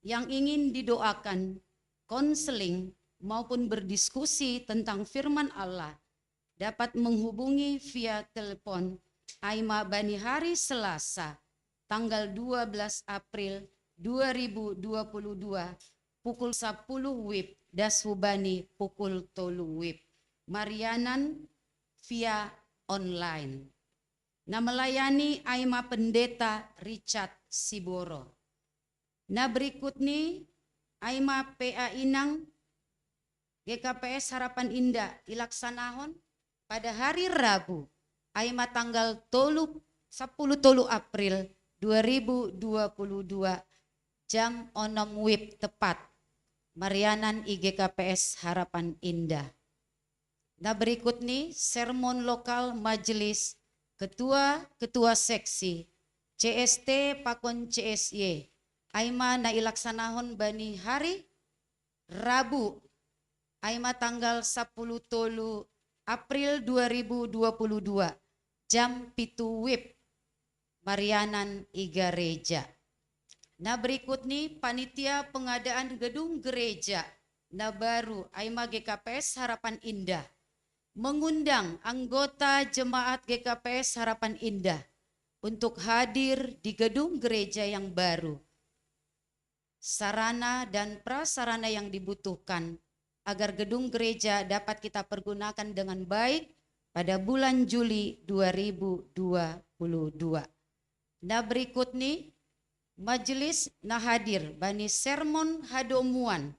yang ingin didoakan, konseling, maupun berdiskusi tentang firman Allah dapat menghubungi via telepon ai ma bani hari Selasa tanggal dua belas April dua ribu dua puluh dua pukul sepuluh wib das hubani pukul tolu wib. Marianan via online. Na melayani ai ma Pendeta Richard Siboro. Na berikut ni ai ma P A inang G K P S Harapan Indah ilaksanahon pada hari Rabu ai ma tanggal tolu sepuluh tolu April dua ribu dua puluh dua jam onom wib tepat. Marianan i G K P S Harapan Indah. Na berikut ni sermon lokal majelis ketua-ketua seksi C S T pakon C S Y ai ma na ilaksanahon bani hari Rabu ai ma tanggal sepuluh tolu April dua ribu dua puluh dua jam pitu wib. Marianan i gereja. Na berikut ni panitia pengadaan gedung gereja na baru ai ma G K P S Harapan Indah mengundang anggota jemaat G K P S Harapan Indah untuk hadir di gedung gereja yang baru. Sarana dan prasarana yang dibutuhkan agar gedung gereja dapat kita pergunakan dengan baik pada bulan Juli dua ribu dua puluh dua. Na berikut ni majelis na hadir bani sermon hadomuan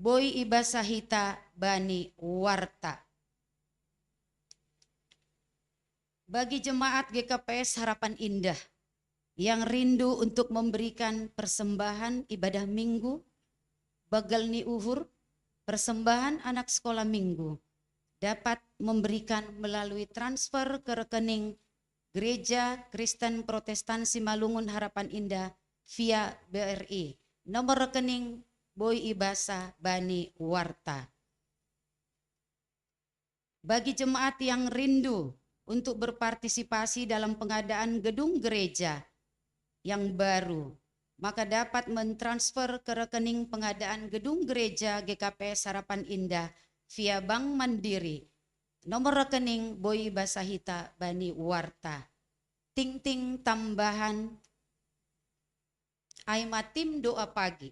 boi ibasa hita bani warta. Bagi jemaat G K P S Harapan Indah yang rindu untuk memberikan persembahan ibadah minggu, bagel ni uhur, persembahan anak sekolah minggu, dapat memberikan melalui transfer ke rekening Gereja Kristen Protestan Simalungun Harapan Indah via B R I. Nomor rekening boi ibasa bani warta. Bagi jemaat yang rindu untuk berpartisipasi dalam pengadaan gedung gereja yang baru, maka dapat mentransfer ke rekening pengadaan gedung gereja G K P S Harapan Indah via Bank Mandiri. Nomor rekening boi ibasa hita bani warta. Tingting tambahan ai ma tim doa pagi.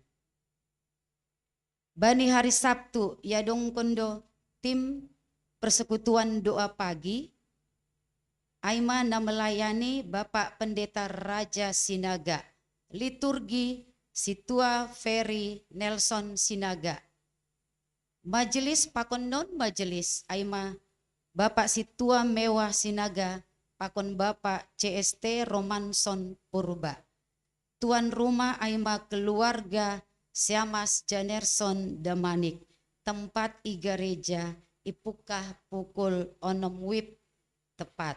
Bani hari Sabtu iadongkon do tim persekutuan doa pagi ai ma na melayani Bapak Pendeta Raja Sinaga, liturgi Situa Ferry Nelson Sinaga. Majelis pakon non majelis ai ma Bapak Situa Mewah Sinaga pakon Bapak C S T Romanson Purba. Tuan rumah ai ma keluarga Siamas Janerson Damanik. Tempat i gereja ipukah pukul onom wib tepat.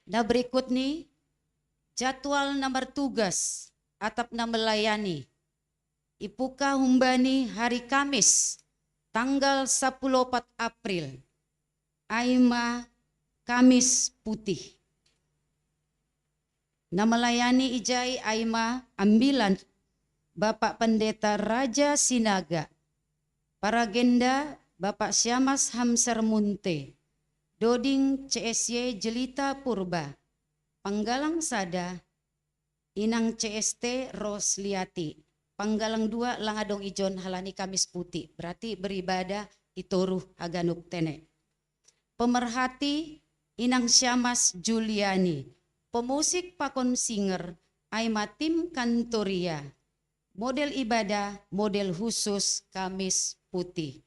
Na berikut ni jadwal na martugas atap na melayani. Ipukah humbani hari Kamis tanggal sepuluh opat April ai ma Kamis Putih. Na melayani ijai ai ma ambilan Bapak Pendeta Raja Sinaga, paragenda Bapak Siamas Hamser Munte, Doding C S Y Jelita Purba, Panggalang sada, inang C S T Rosliati. Panggalang dua, lang adong ijon halani Kamis Puti. Berarti beribadah i toruh haganup tene. Pemerhati, inang Syamas Juliani. Pemusik pakon singer, ai ma tim Kantoria. Model ibadah, model khusus Kamis Puti.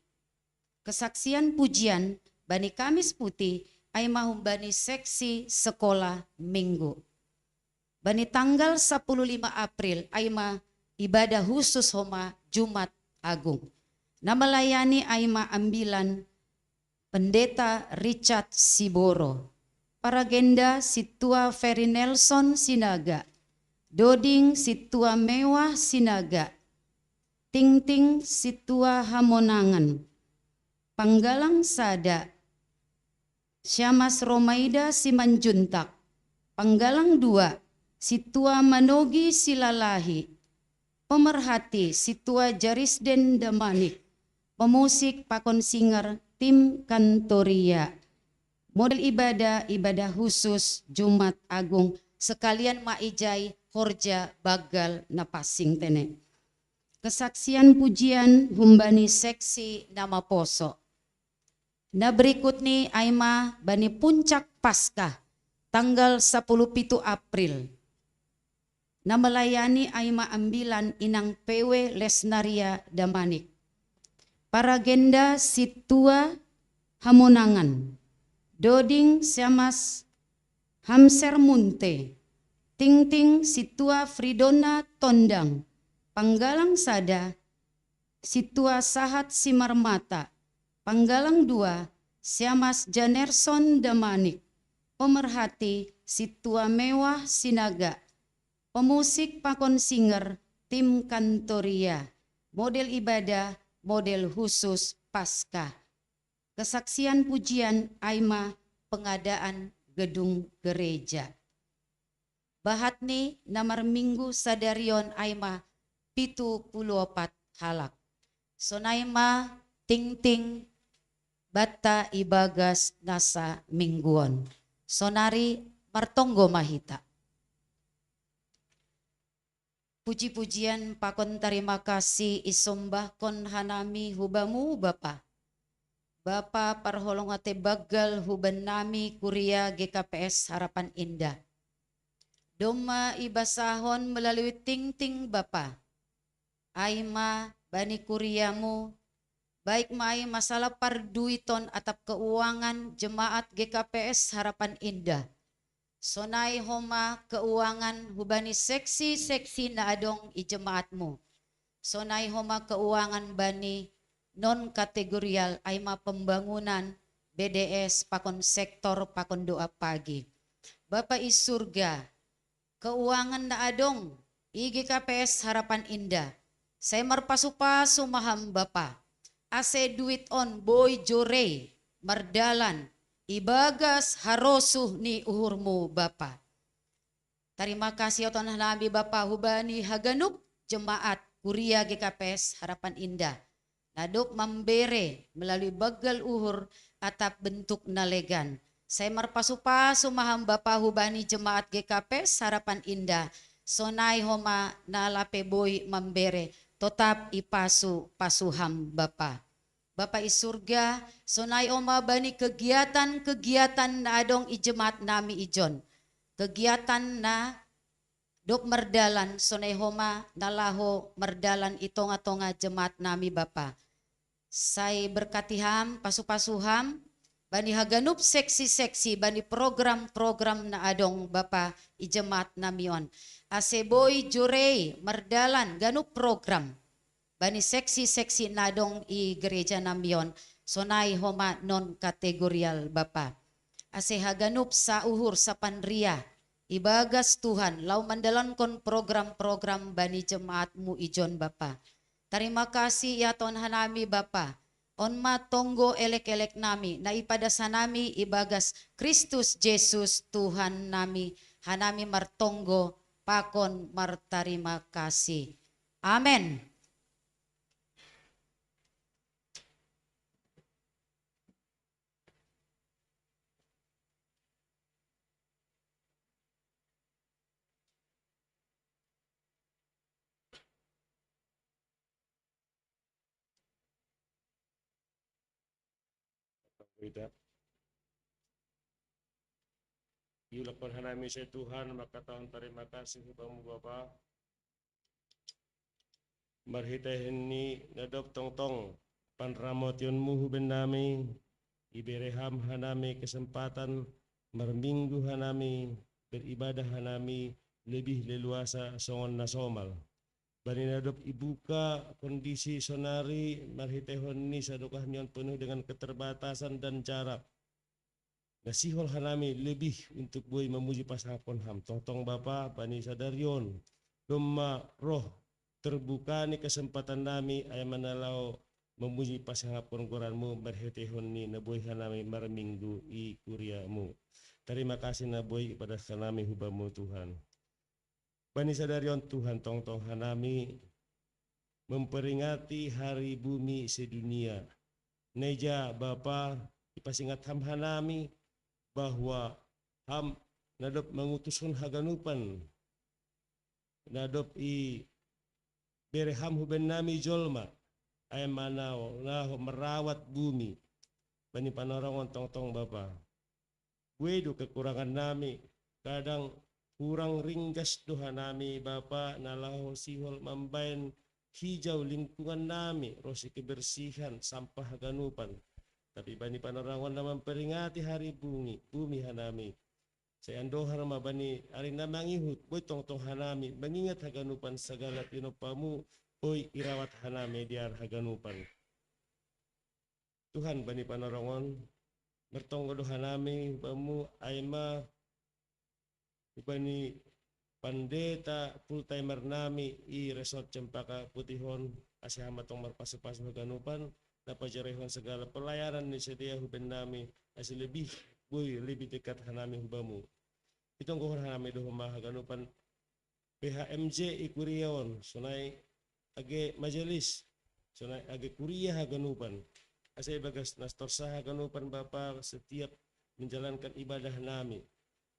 Kesaksian pujian bani Kamis Puti, ai ma humbani seksi sekolah minggu. Bani tanggal sapuluh lima April, ai ma ibadah khusus homa Jumat Agung. Na melayani ai ma ambilan Pendeta Richard Siboro. Paragenda Situa Ferry Nelson Sinaga. Doding Situa Mewah Sinaga. Tingting Situa Hamonangan. Panggalang sada, Syamas Romaida Simanjuntak. Panggalang dua, Situa Manogi Silalahi. Pemerhati Situa Jarisden Damanik. Pemusik pakon singer tim Kantoria. Model ibadah, ibadah khusus Jumat Agung, sekalian ma ijai horja bagal na passing tene. Kesaksian pujian humbani seksi na maposo. Na berikut ni ai ma bani puncak Paskah, tanggal sapuluh pitu April. Na melayani ai ma ambilan inang P W Lesnaria Damanik. Paragenda Situa Hamonangan. Doding Syamas Hamser Munte. Tingting Situa Fridona Tondang. Panggalang sada, Situa Sahat Simarmata. Panggalang dua, Syamas Janerson Damanik. Pemerhati Situa Mewah Sinaga. Pemusik pakon singer tim Kantoria. Model ibadah, model khusus Paskah. Kesaksian pujian ai ma pengadaan gedung gereja. Bahat ni na marminggu sadari on ai ma pitu puluh opat halak. Sonai ma tingting banta ibagas nasa minggu on. Sonari martonggo ma hita. Puji-pujian pakon tarima kasih isombahkon hanami hu Bamu, Bapa. Bapa parholong ate banggal hu bannami kuria G K P S Harapan Indah. Domma ibasahon melalui tingting Bapa. Ai ma bani kuriamu, baik ma ai masalah parduiton atap keuangan jemaat G K P S Harapan Indah. Sonai homa keuangan hubani seksi-seksi na adong i jemaatmu. Sonai homa keuangan bani non kategorial ai ma pembangunan B D S pakon sektor pakon doa pagi. Bapa i surga, keuangan na adong i G K P S Harapan Indah. Sai marpasu-pasu ma Ham Bapa. Ase duit on boi jorei mardalan ibagas harosuh ni uhurmu Bapa. Tarima kasih ihatahon hanami Bapa hubani haganup jemaat kuria G K P S Harapan Indah. Na dob mambere melalui banggal uhur atap bentuk na legan. Sai marpasu-pasu ma Ham Bapa hubani jemaat G K P S Harapan Indah. Sonai homa na lape boi mambere, totap ipasu-pasu Ham Bapa. Bapa i surga, sonai homa bani kegiatan-kegiatan na adong i jemaat nami ijon. Kegiatan na dob mardalan, sonai homa na laho mardalan i tonga-tonga jemaat nami Bapa. Sai berkati Ham, pasu-pasu Ham bani haganup seksi-seksi bani program-program na adong Bapa i jemaat nami on. Ase boi jorei mardalan ganup program bani seksi-seksi na adong i gereja nami on, sonai homa non kategorial Bapa. Ase haganup sauhur sapanria ibagas Tuhan laho mandalankon program-program bani jemaatmu ijon Bapa. Tarima kasih ihatahon hanami Bapa. On ma tonggo elek-elek nami na ipadas hanami ibagas Kristus Jesus Tuhan nami, hanami martonggo pakon martarima kasih. Amen. Ita. Iulakon hanami se Tuhan, makatahon tarima kasih hu Bamu Bapa. Marhitehon ni na dob tongtong panramotionMu hu bennami, ibere Ham hanami kesempatan marminggu hanami, beribadah hanami lebih leluasa songon na somal. Bani na dob ibuka kondisi sonari marhitehon ni sadokah nion penuh dengan keterbatasan dan jarak. Na sihol hanami lebih untuk boi mamuji pasangapon Ham. Tongtong Bapa, bani sadari on domma roh terbuka ni kesempatan nami ai ma na laho mamuji pasangapon goranMu marhitehon ni na boi hanami marminggu i kuriaMu. Tarima kasih na boi ipadas hanami hu Bamu Tuhan. Bani sadari on Tuhan, tongtong hanami memperingati Hari Bumi Sedunia. Na ija Bapa, ipasingat Ham hanami bahwa Ham na dob mangutushon haganupan, na dob ibere Ham hu bennami jolma, ai ma na laho marawat bumi. Bani panorangon tongtong Bapa, buei do kekurangan nami, kadang kurang ringgas do hanami Bapa na laho sihol mambaen hijau lingkungan nami, ro si kebersihan, sampah haganupan. Tapi bani panorangon na memperingati Hari Bumi, Bumi hanami, sai andohar ma bani ari na mangihut, boi tongtong hanami mangingat haganupan sagala tinompaMu, boi irawat hanami di ari haganupan. Tuhan, bani panorangon, martonggo do hanami hu Bamu, ai ma hu bani pandeta full timer nami i Resort Cempaka Putih on, ase Ham ma tong marpasupasu haganupan, na pajarehon sagala pelayanan ni sidea hu bennami, ase lebih, boi lebih dekat hanami hu Bamu. Itonggohon hanami do homa haganupan P H M J i kuria on, sonai age majelis, sonai age kuria haganupan. Ase ibagas na torsa haganupan Bapa setiap menjalankan ibadah nami.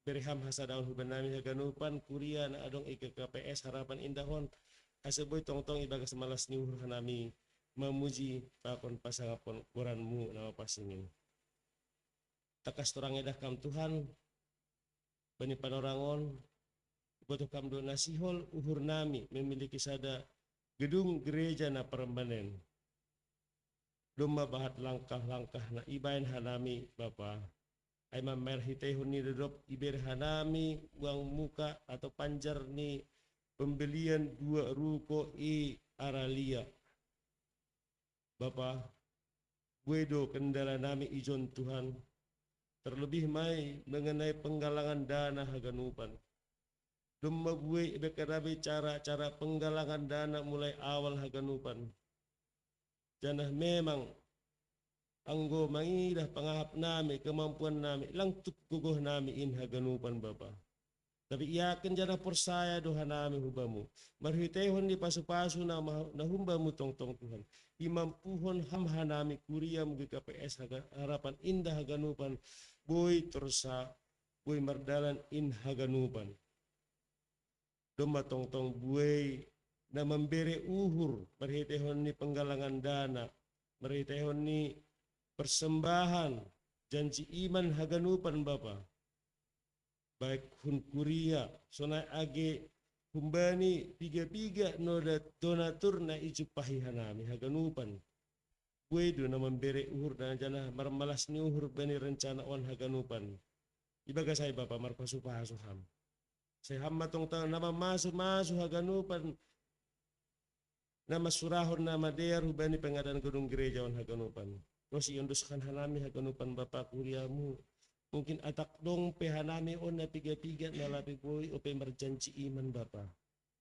Bere Ham hasadaon hu bennami haganupan kuria na adong i K K P S Harapan Indah on, ase boi tongtong ibagas malas ni uhur hanami mamuji pakon pasangapon goranMu na mapansing in. Tangkas torang idah Ham Tuhan, bani panorangon, iboto Ham do na sihol uhur nami memiliki sada gedung gereja na permanen. Domma bahat langkah-langkah na ibaen hanami Bapa, ai ma marhitehon ni na dob ibere hanami uang muka atau panjar ni pembelian dua ruko i Aralia. Bapa, buei do kendala nami ijon Tuhan, terlebih ma i mengenai penggalangan dana haganupan. Domma buei ibere hanami cara-cara penggalangan dana mulai awal haganupan. Janah memang anggo mangidah pangahap nami, kemampuan nami, lang tuk gogoh nami in haganupan Bapa. Tapi yakin janah porsaya do hanami hu Bamu, marhitehon ni pasupasu na, na hum Bamu tongtong Tuhan, imampuhon Ham hanami kuriaMu G K P S Harapan Indah haganupan, boi torsa, boi mardalan in haganupan. Domma tongtong buei na mambere uhur marhitehon ni penggalangan dana, marhitehon ni persembahan, janji iman haganupan Bapa, baik hun kuria, sonai age humbani piga-piga noda donatur na ijumpahi hanami haganupan. Buei do na mambere uhur na janah marmalas ni uhur bani rencana on haganupan. Ibagas ai Bapa marpasupasu Ham. Sai Ham ma tongtong na mamasu-masu haganupan, na mansurahon na madear hubani pengadaan gedung gereja on haganupan. Ros iondoskon hanami haganupan Bapa kuriaMu. Mungkin atap dong pe hanami on na piga-piga na lape boi ope marjanji iman Bapa.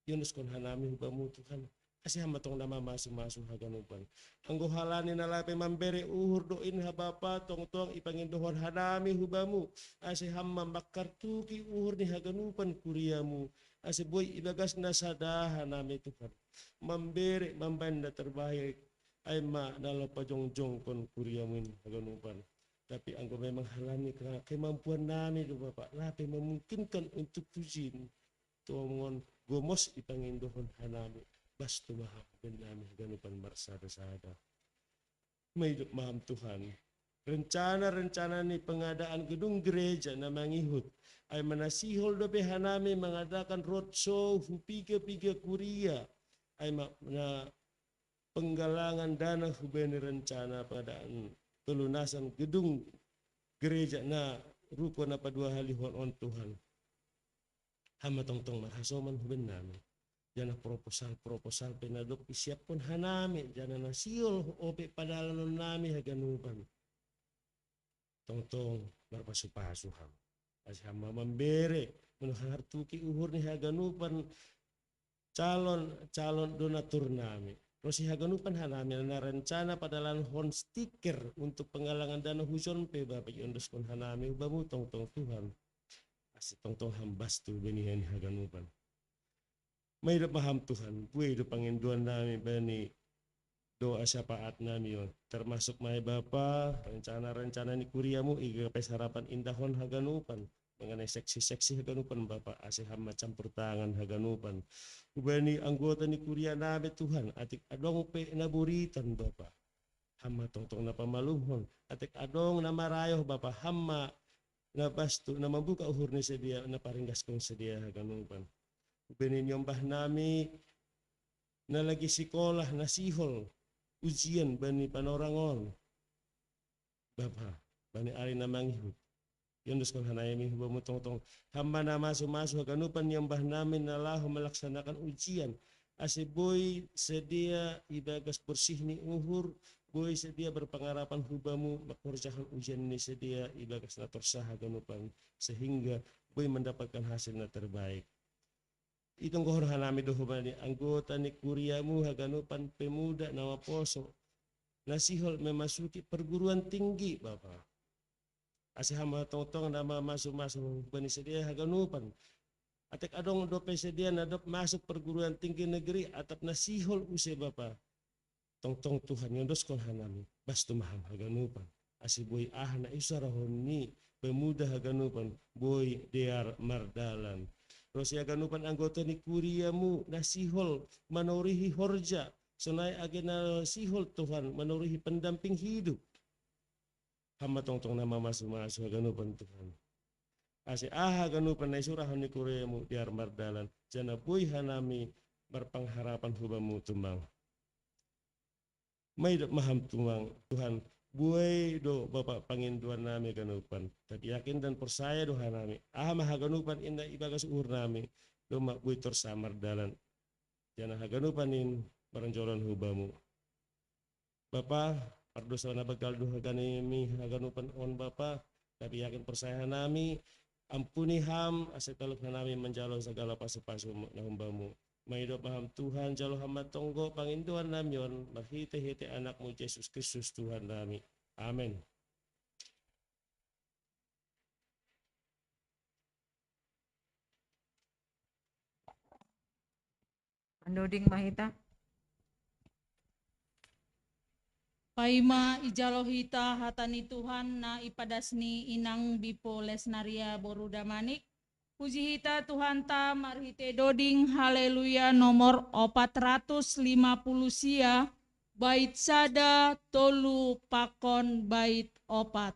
Iondoskon hanami hu Bamu Tuhan. Ase Ham ma tong na mamasu-masu haganupan. Anggo halani na lape mambere uhur do in ha Bapa, tongtong ipangindohon hanami hu Bamu. Ase Ham ma mangkartuki uhur ni haganupan kuriaMu. Ase boi ibagas na sada hanami Tuhan mambere mambaen na terbaik, ai ma na laho pajongjongkon kuriaMu in haganupan. Tapi anggo memang halani ke-, kemampuan nami do Bapa, lape memungkinkan untuk tujuin, tongon gomos ipangindohon hanami, bas tu ma Ham bennami haganupan marsada-sada. Maidop ma Ham Tuhan, rencana-rencana ni pengadaan gedung gereja na mangihut. Ai ma na sihol dope hanami mengadakan roadshow hu piga-piga kuria. Ai ma na penggalangan dana hubani rencana pengadaan pelunasan gedung gereja na ruko na paduahalihon on Tuhan. Ham ma tongtong marhasoman hubannami. Janah proposal-proposal pe na dob isiaphon hanami, janah na sihol ope padalanonnami haganupan. Tongtong marpasu-pasu ham. Ase ham ma mambere, meno hartuki uhur ni haganupan calon, calon donatur nami. Ronsi haganupan hanami na rencana padalankon stiker untuk penggalangan dana hujon pe Bapa iondoskon hanami hu Bamu tongtong Tuhan. Ase tongtong ham bastu bani haganupan. Maidop ma ham Tuhan, buei do pangindoan nami bani doa syafaat nami on. Termasuk ma i Bapa, rencana-rencana ni kuriamu i gabe sarapan indahon haganupan. Mengenai seksi-seksi haganupan Bapa, ase ham ma campur tangan haganupan. Hubani anggota ni kuria nami Tuhan, atik adong pe na buritan Bapa. Ham ma tongtong na pamalumhon, atik adong na marayoh Bapa, ham ma na bastu, na mambuka uhur ni sidea, na paringgaskon sidea haganupan. Hubani niombah nami, na lagi sikolah, na sihol ujian bani panorang on. Bapa, bani ari na mangihut. Iondoskon hanami hu Bamu tongtong. Ham ma na masu-masu haganupan niombah nami na laho melaksanakan ujian. Ase boi sidea ibagas borsih ni uhur, boi sidea berpangarapan hu Bamu mangkorjahon ujian ni sidea ibagas na torsa haganupan. Sehingga boi mendapatkan hasil na terbaik. Itonggohon hanami do hubani anggota ni kuriamu haganupan pemuda na maposo. Na sihol memasuki perguruan tinggi, Bapa. Ase ham ma tongtong na mamasu-masu hubani sidea haganupan. Atik adong dope sidea na dob masuk perguruan tinggi negeri atap na sihol use Bapa. Tongtong Tuhan iondoskon hanami, bastu ma ham haganupan. Ase boi aha na iusarahon ni pemuda haganupan, boi dear mardalan. Ronsi haganupan anggota ni kuriamu na sihol manorihi horja, sonai age na sihol Tuhan manorihi pendamping hidup. Ham ma tongtong na mamasu-masu haganupan Tuhan. Ase aha haganupan na isurahon ni kuriamu dear mardalan, janah boi hanami marpangharapan hu Bamu tumang. Maidop ma ham tumang Tuhan, boi do Bapa pangindoan nami haganupan. Tapi yakin dan porsaya do hanami, aha ma haganupan inna ibagas uhur nami, domma boi torsa mardalan. Janah haganupan in maronjolan hu Bamu. Bapa, pardosa na banggal do hanami haganupan on Bapa, tapi yakin porsaya hanami, ampuni ham, ase talup hanami manjalo sagala pasu-pasu na hum Bamu. Maidop ma ham Tuhan, jalo ham ma tonggo pangindoan nami on, marhite-hite Anak-Mu Jesus Kristus Tuhan nami. Amen. Andoding ma hita. Paima ijalo hita hata ni Tuhan na ipadas ni inang Bipo Lesnaria boru Damanik, puji hita Tuhanta marhite doding Haleluya nomor opat ratus lima puluh sia, bait sada, tolu pakon bait opat.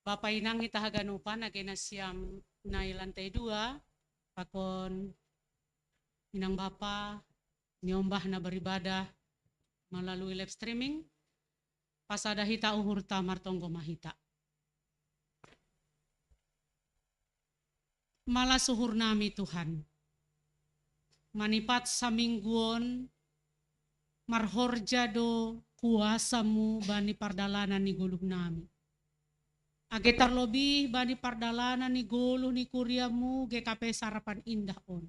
Bapa inang hita haganupan, age na siam nai lantai dua, pakon inang bapa niombah na beribadah melalui live streaming, pasada hita uhurta, martonggo ma hita. Malas uhur nami Tuhan, manipat saminggu on marhorja do kuasamu bani pardalanan ni goluh nami. Age tarlobih bani pardalanan ni goluh ni kuriamu G K P Sarapan Indah on.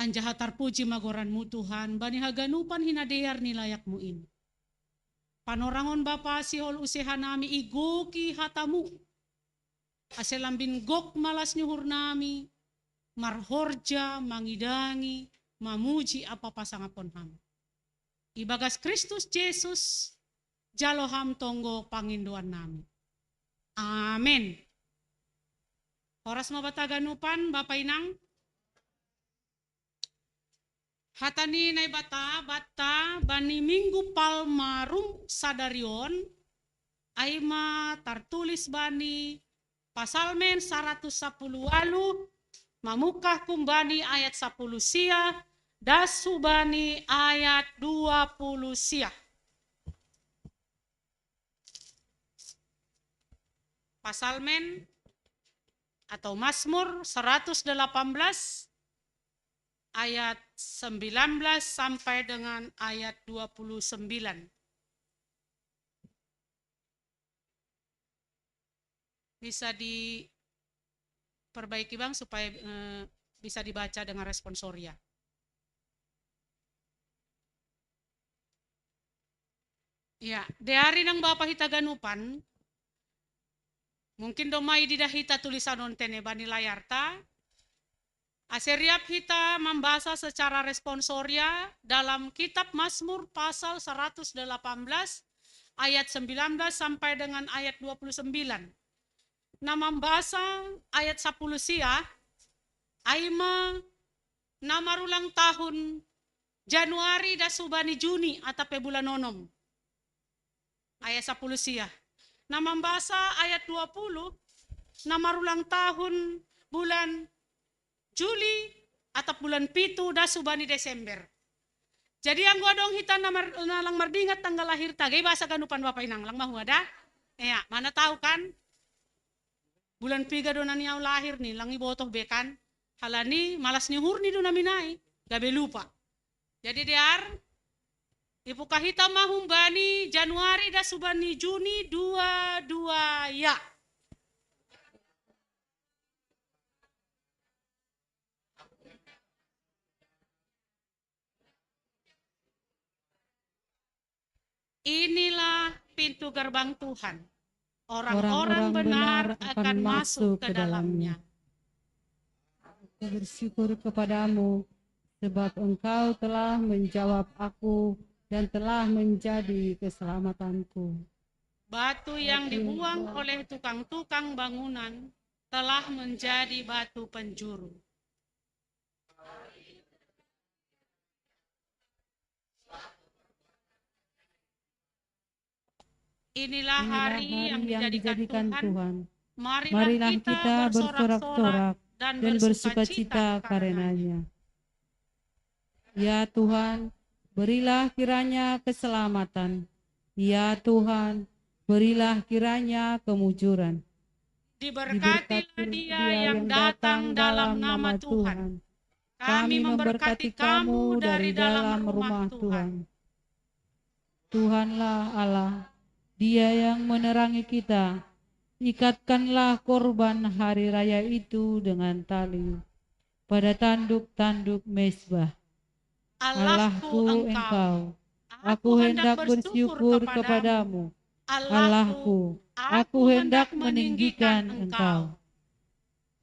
Anjaha tarpuji ma goranmu Tuhan, bani haganupan hinadear ni layakmu in. Panorangon Bapa sihol use hanami igoki hatamu, ase lambin gok malas ni uhur nami, marhorja, mangidangi, mamuji ampa pasangapon Ham. Ibagas Kristus Jesus, jalo Ham tonggo pangindoan nami. Amen. Horas ma banta haganupan, Bapa inang. Hata ni Naibata banta bani Minggu Palmarum sadari on, ai ma tartulis bani Pasalmen saratus sapuluh ualuh, mamungkah humbani ayat sapuluh sia, das hubani ayat dua puluh sia. Pasalmen atau Mazmur seratus delapan belas ayat sembilan belas sampai dengan ayat dua puluh sembilan. Bisa diperbaiki, Bang, supaya, eh, bisa dibaca dengan responsoria. Ya, dear inang bapa hita haganupan, mungkin domma ididah hita tulisan on tene bani layarta, ase riap hita mambasa secara responsoria dalam kitab Mazmur pasal seratus delapan belas ayat sembilan belas sampai dengan ayat dua puluh sembilan. Na mambasa ayat sapuluh sia, ai ma na marulang tahun Januari das hubani Juni atap pe bulan onom. Ayat sapuluh sia. Na mambasa ayat dua puluh, na marulang tahun bulan Juli atap bulan pitu das hubani Desember. Jadi anggo adong hita na, mar, na lang mardingat tanggal lahirta, age ibasa haganupan bapa inang, lang mahua da? Ea, mana tahu kan? Bulan piga do na niau lahir ni, lang ibotoh be kan? Halani malas ni uhurni do naminai, gabe lupa. Jadi dear, ipungkah hita ma humbani Januari das hubani Juni dua dua ya. Inilah pintu gerbang Tuhan. Orang-orang benar akan masuk ke dalamnya. Aku bersyukur kepadamu, sebab Engkau telah menjawab aku dan telah menjadi keselamatanku. Batu yang dibuang oleh tukang-tukang bangunan telah menjadi batu penjuru. Inilah hari yang dijadikan Tuhan. Marilah kita bersorak-sorak dan bersukacita karenanya. Ya Tuhan, berilah kiranya keselamatan. Ya Tuhan, berilah kiranya kemujuran. Diberkatilah dia yang datang dalam nama Tuhan. Kami memberkati kamu dari dalam rumah Tuhan. Tuhanlah Allah, Dia yang menerangi kita. Ikatkanlah korban hari raya itu dengan tali pada tanduk-tanduk mezbah. Allahku Engkau, aku hendak bersyukur kepadamu. Allahku, aku hendak meninggikan Engkau.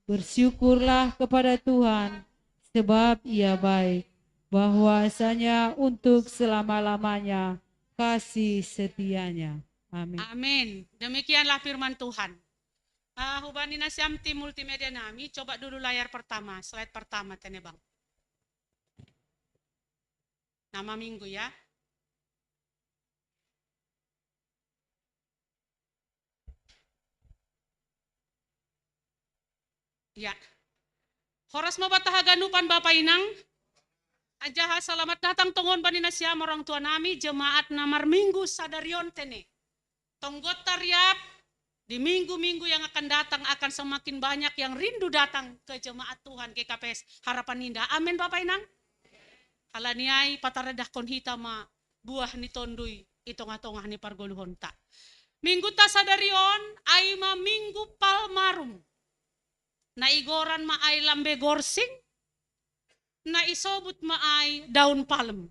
Bersyukurlah kepada Tuhan, sebab Ia baik. bahwasanya untuk selama-lamanya kasih setianya. Amin. Amin. Demikianlah firman Tuhan. Uh, hubani nasiam tim multimedia nami, coba dulu layar pertama, slide pertama tenebang. Nama minggu ya. Ya. Horas ma banta haganupan Bapa Inang. Ajaha selamat datang tongon bani nasiam orang tua nami, jemaat na marminggu sadarion tene. Tonggonta riap di minggu-minggu yang akan datang akan semakin banyak yang rindu datang ke jemaat Tuhan G K P S Harapan Indah. Amin Bapa Inang. Halani ai pataredahkon hita ma buah ni tondui i tongah-tongah ni pargoluhonta. Minggunta sadarion ai ma minggu Palmarum. Na igoran ma ai lambe gorsing, na isobut ma ai daun palem.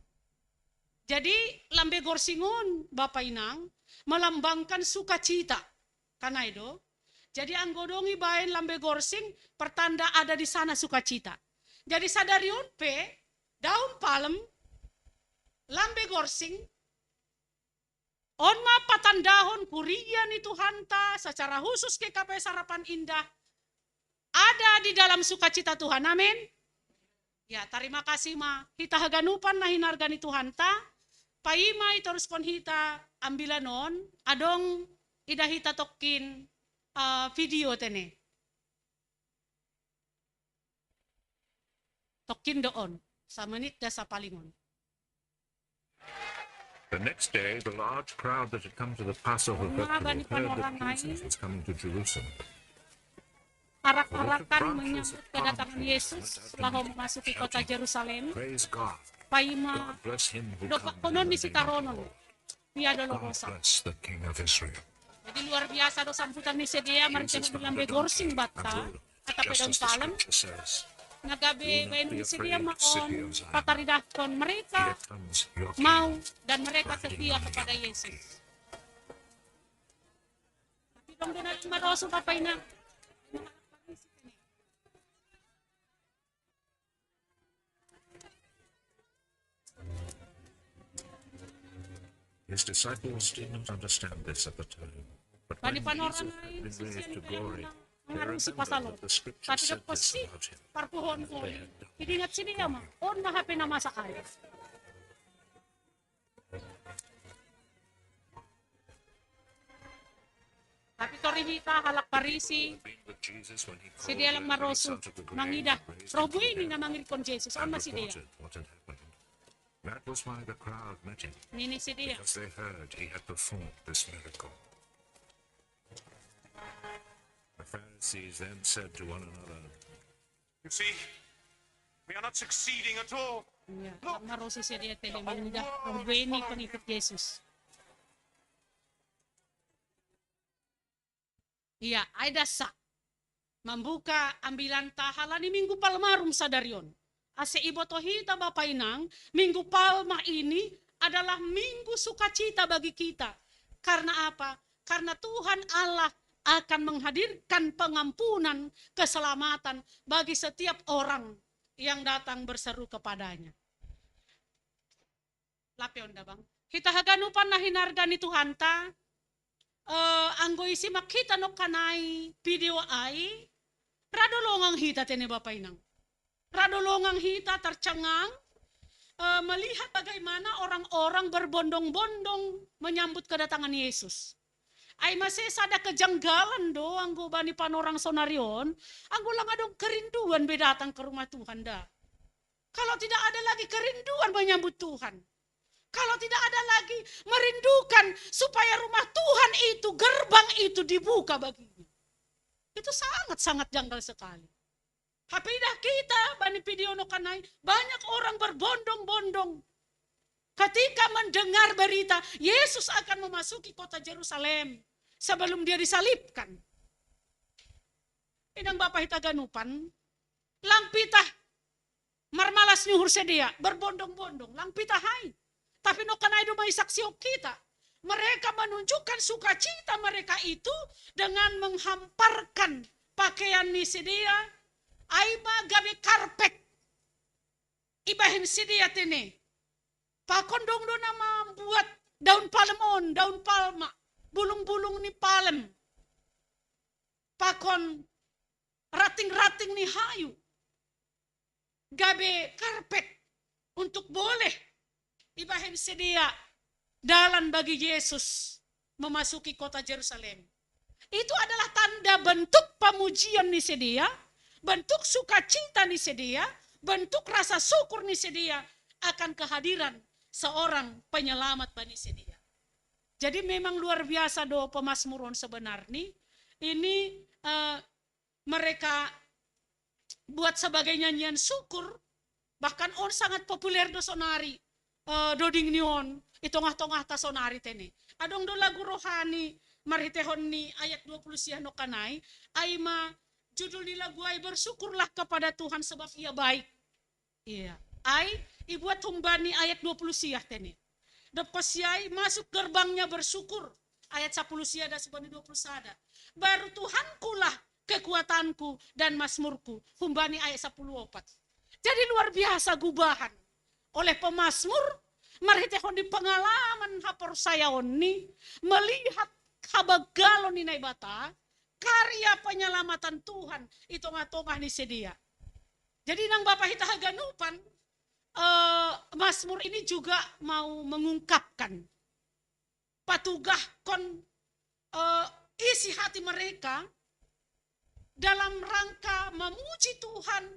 Jadi lambe gorsing on Bapa Inang melambangkan sukacita. Kan ai do. Jadi anggo dong ibaen lambe gorsing pertanda ada di sana sukacita. Jadi sadarion pe daun palem, lambe gorsing, on ma patandahon kuria ni Tuhanta secara khusus G K P S Harapan Indah ada di dalam sukacita Tuhan. Amin. Ya, terima kasih ma hita haganupan na hinarga ni Tuhanta. Paima itoruskon hita ambilan on, adong ida hita tokkin uh, video tene. Tokkin do on, samenit da sapalingon. The next day, the large crowd that had come to the Passover festival heard that Jesus was coming to Jerusalem. Arak-arakan menyambut kedatangan Yesus laho memasuki kota Jerusalem. Paima dopak konon ni sitaronon. Pia dolo rosa. Jadi luar biasa do sambutan ni sidea marhite lambe gorsing batta. Kata pe daun palem, na gabe baen ni sidea ma on pataridahkon mereka mau dan mereka setia kepada Yesus. Tapi dong dona lima rosu apa ina? His disciples did not understand this at the time. But when Jesus had been raised to glory, they remembered that the scripture said this about him. Parpuhon ko. Idingat sini ya ma. On mahape na masa kaya. Tapi tori hita halak Parisi, sidea lang marosu mangidah roh buini na mangirikkon Jesus, on ma sidea. That was why the crowd met him. Nini sidea. Because they heard he had performed this miracle. The Pharisees then said to one another, You see, we are not succeeding at all. Ya, marosi sidea tene mangidah roh buini pengikut Jesus. Iya, ai dasa. Mambuka ambilan tahala ni Minggu Palmarum sadarion. Ase iboto hita Bapak Inang, Minggu Palma ini adalah minggu sukacita bagi kita. Karena apa? Karena Tuhan Allah akan menghadirkan pengampunan, keselamatan bagi setiap orang yang datang berseru kepadanya. Lape onda bang. Hita haganupan na hinarga ni Tuhanta, eh, anggo isi makhita nongkanai video ai, rado longang hita tene Bapak Inang. Rado longang hita tercengang, eh, melihat bagaimana orang-orang berbondong-bondong menyambut kedatangan Yesus. Ai mase sada kejanggalan do anggo bani panorang sonarion, anggo lang adong kerinduan be datang ke rumah Tuhan da. Kalau tidak ada lagi kerinduan menyambut Tuhan, kalau tidak ada lagi merindukan supaya rumah Tuhan itu, gerbang itu dibuka baginya, itu sangat-sangat janggal sekali. Hape idah kita bani video nongkanai, banyak orang berbondong-bondong ketika mendengar berita Yesus akan memasuki kota Jerusalem sebelum dia disalibkan. Inang Bapak hita haganupan, lang pitah marmalas ni uhur sidea, berbondong-bondong, lang pitah ai. Tapi nongkanai do ma isaksihon hita. Mereka menunjukkan sukacita mereka itu dengan menghamparkan pakaian ni sidea, ai ma gabe karpet. I Bahen si dia tene. Pakon dong do na mambuat daun palem on, daun palma, bulung-bulung ni palem. Pakon rating-rating ni hayu. Gabe karpet untuk boleh ibahen si dia dalan bagi Yesus memasuki kota Jerusalem. Itu adalah tanda bentuk pemujian ni si dia, bentuk sukacita ni si dia, bentuk rasa syukur ni si dia akan kehadiran seorang penyelamat bani si dia. Jadi memang luar biasa do pemazmur on sebenarnya. Ini eh, mereka buat sebagai nyanyian syukur, bahkan on sangat populer do sonari, eh, doding ni on i tongah-tongah ta sonari tene. Adong do lagu rohani marhitehon ni ayat dua puluh siah no kanai, ai ma judul ni lagu ai, "Bersyukurlah kepada Tuhan sebab Ia baik." Iya. Ai ibuat humbani ayat dua puluh siah tene. Dob ko siai, "Masuk gerbangnya bersyukur." Ayat sapuluh siah das humbani dua puluh sada. "Baru Tuhankulah kekuatanku dan mazmurku." Humbani ayat sapuluh opat. Jadi luar biasa gubahan oleh pemazmur marhitehon di pengalaman haporsayaon ni, melihat habagalon ni Naibata, karya penyelamatan Tuhan i tongah-tongah ni si dia. Jadi nang bapa hita haganupan, eh, Mazmur ini juga mau mengungkapkan, patugahkon eh, isi hati mereka dalam rangka memuji Tuhan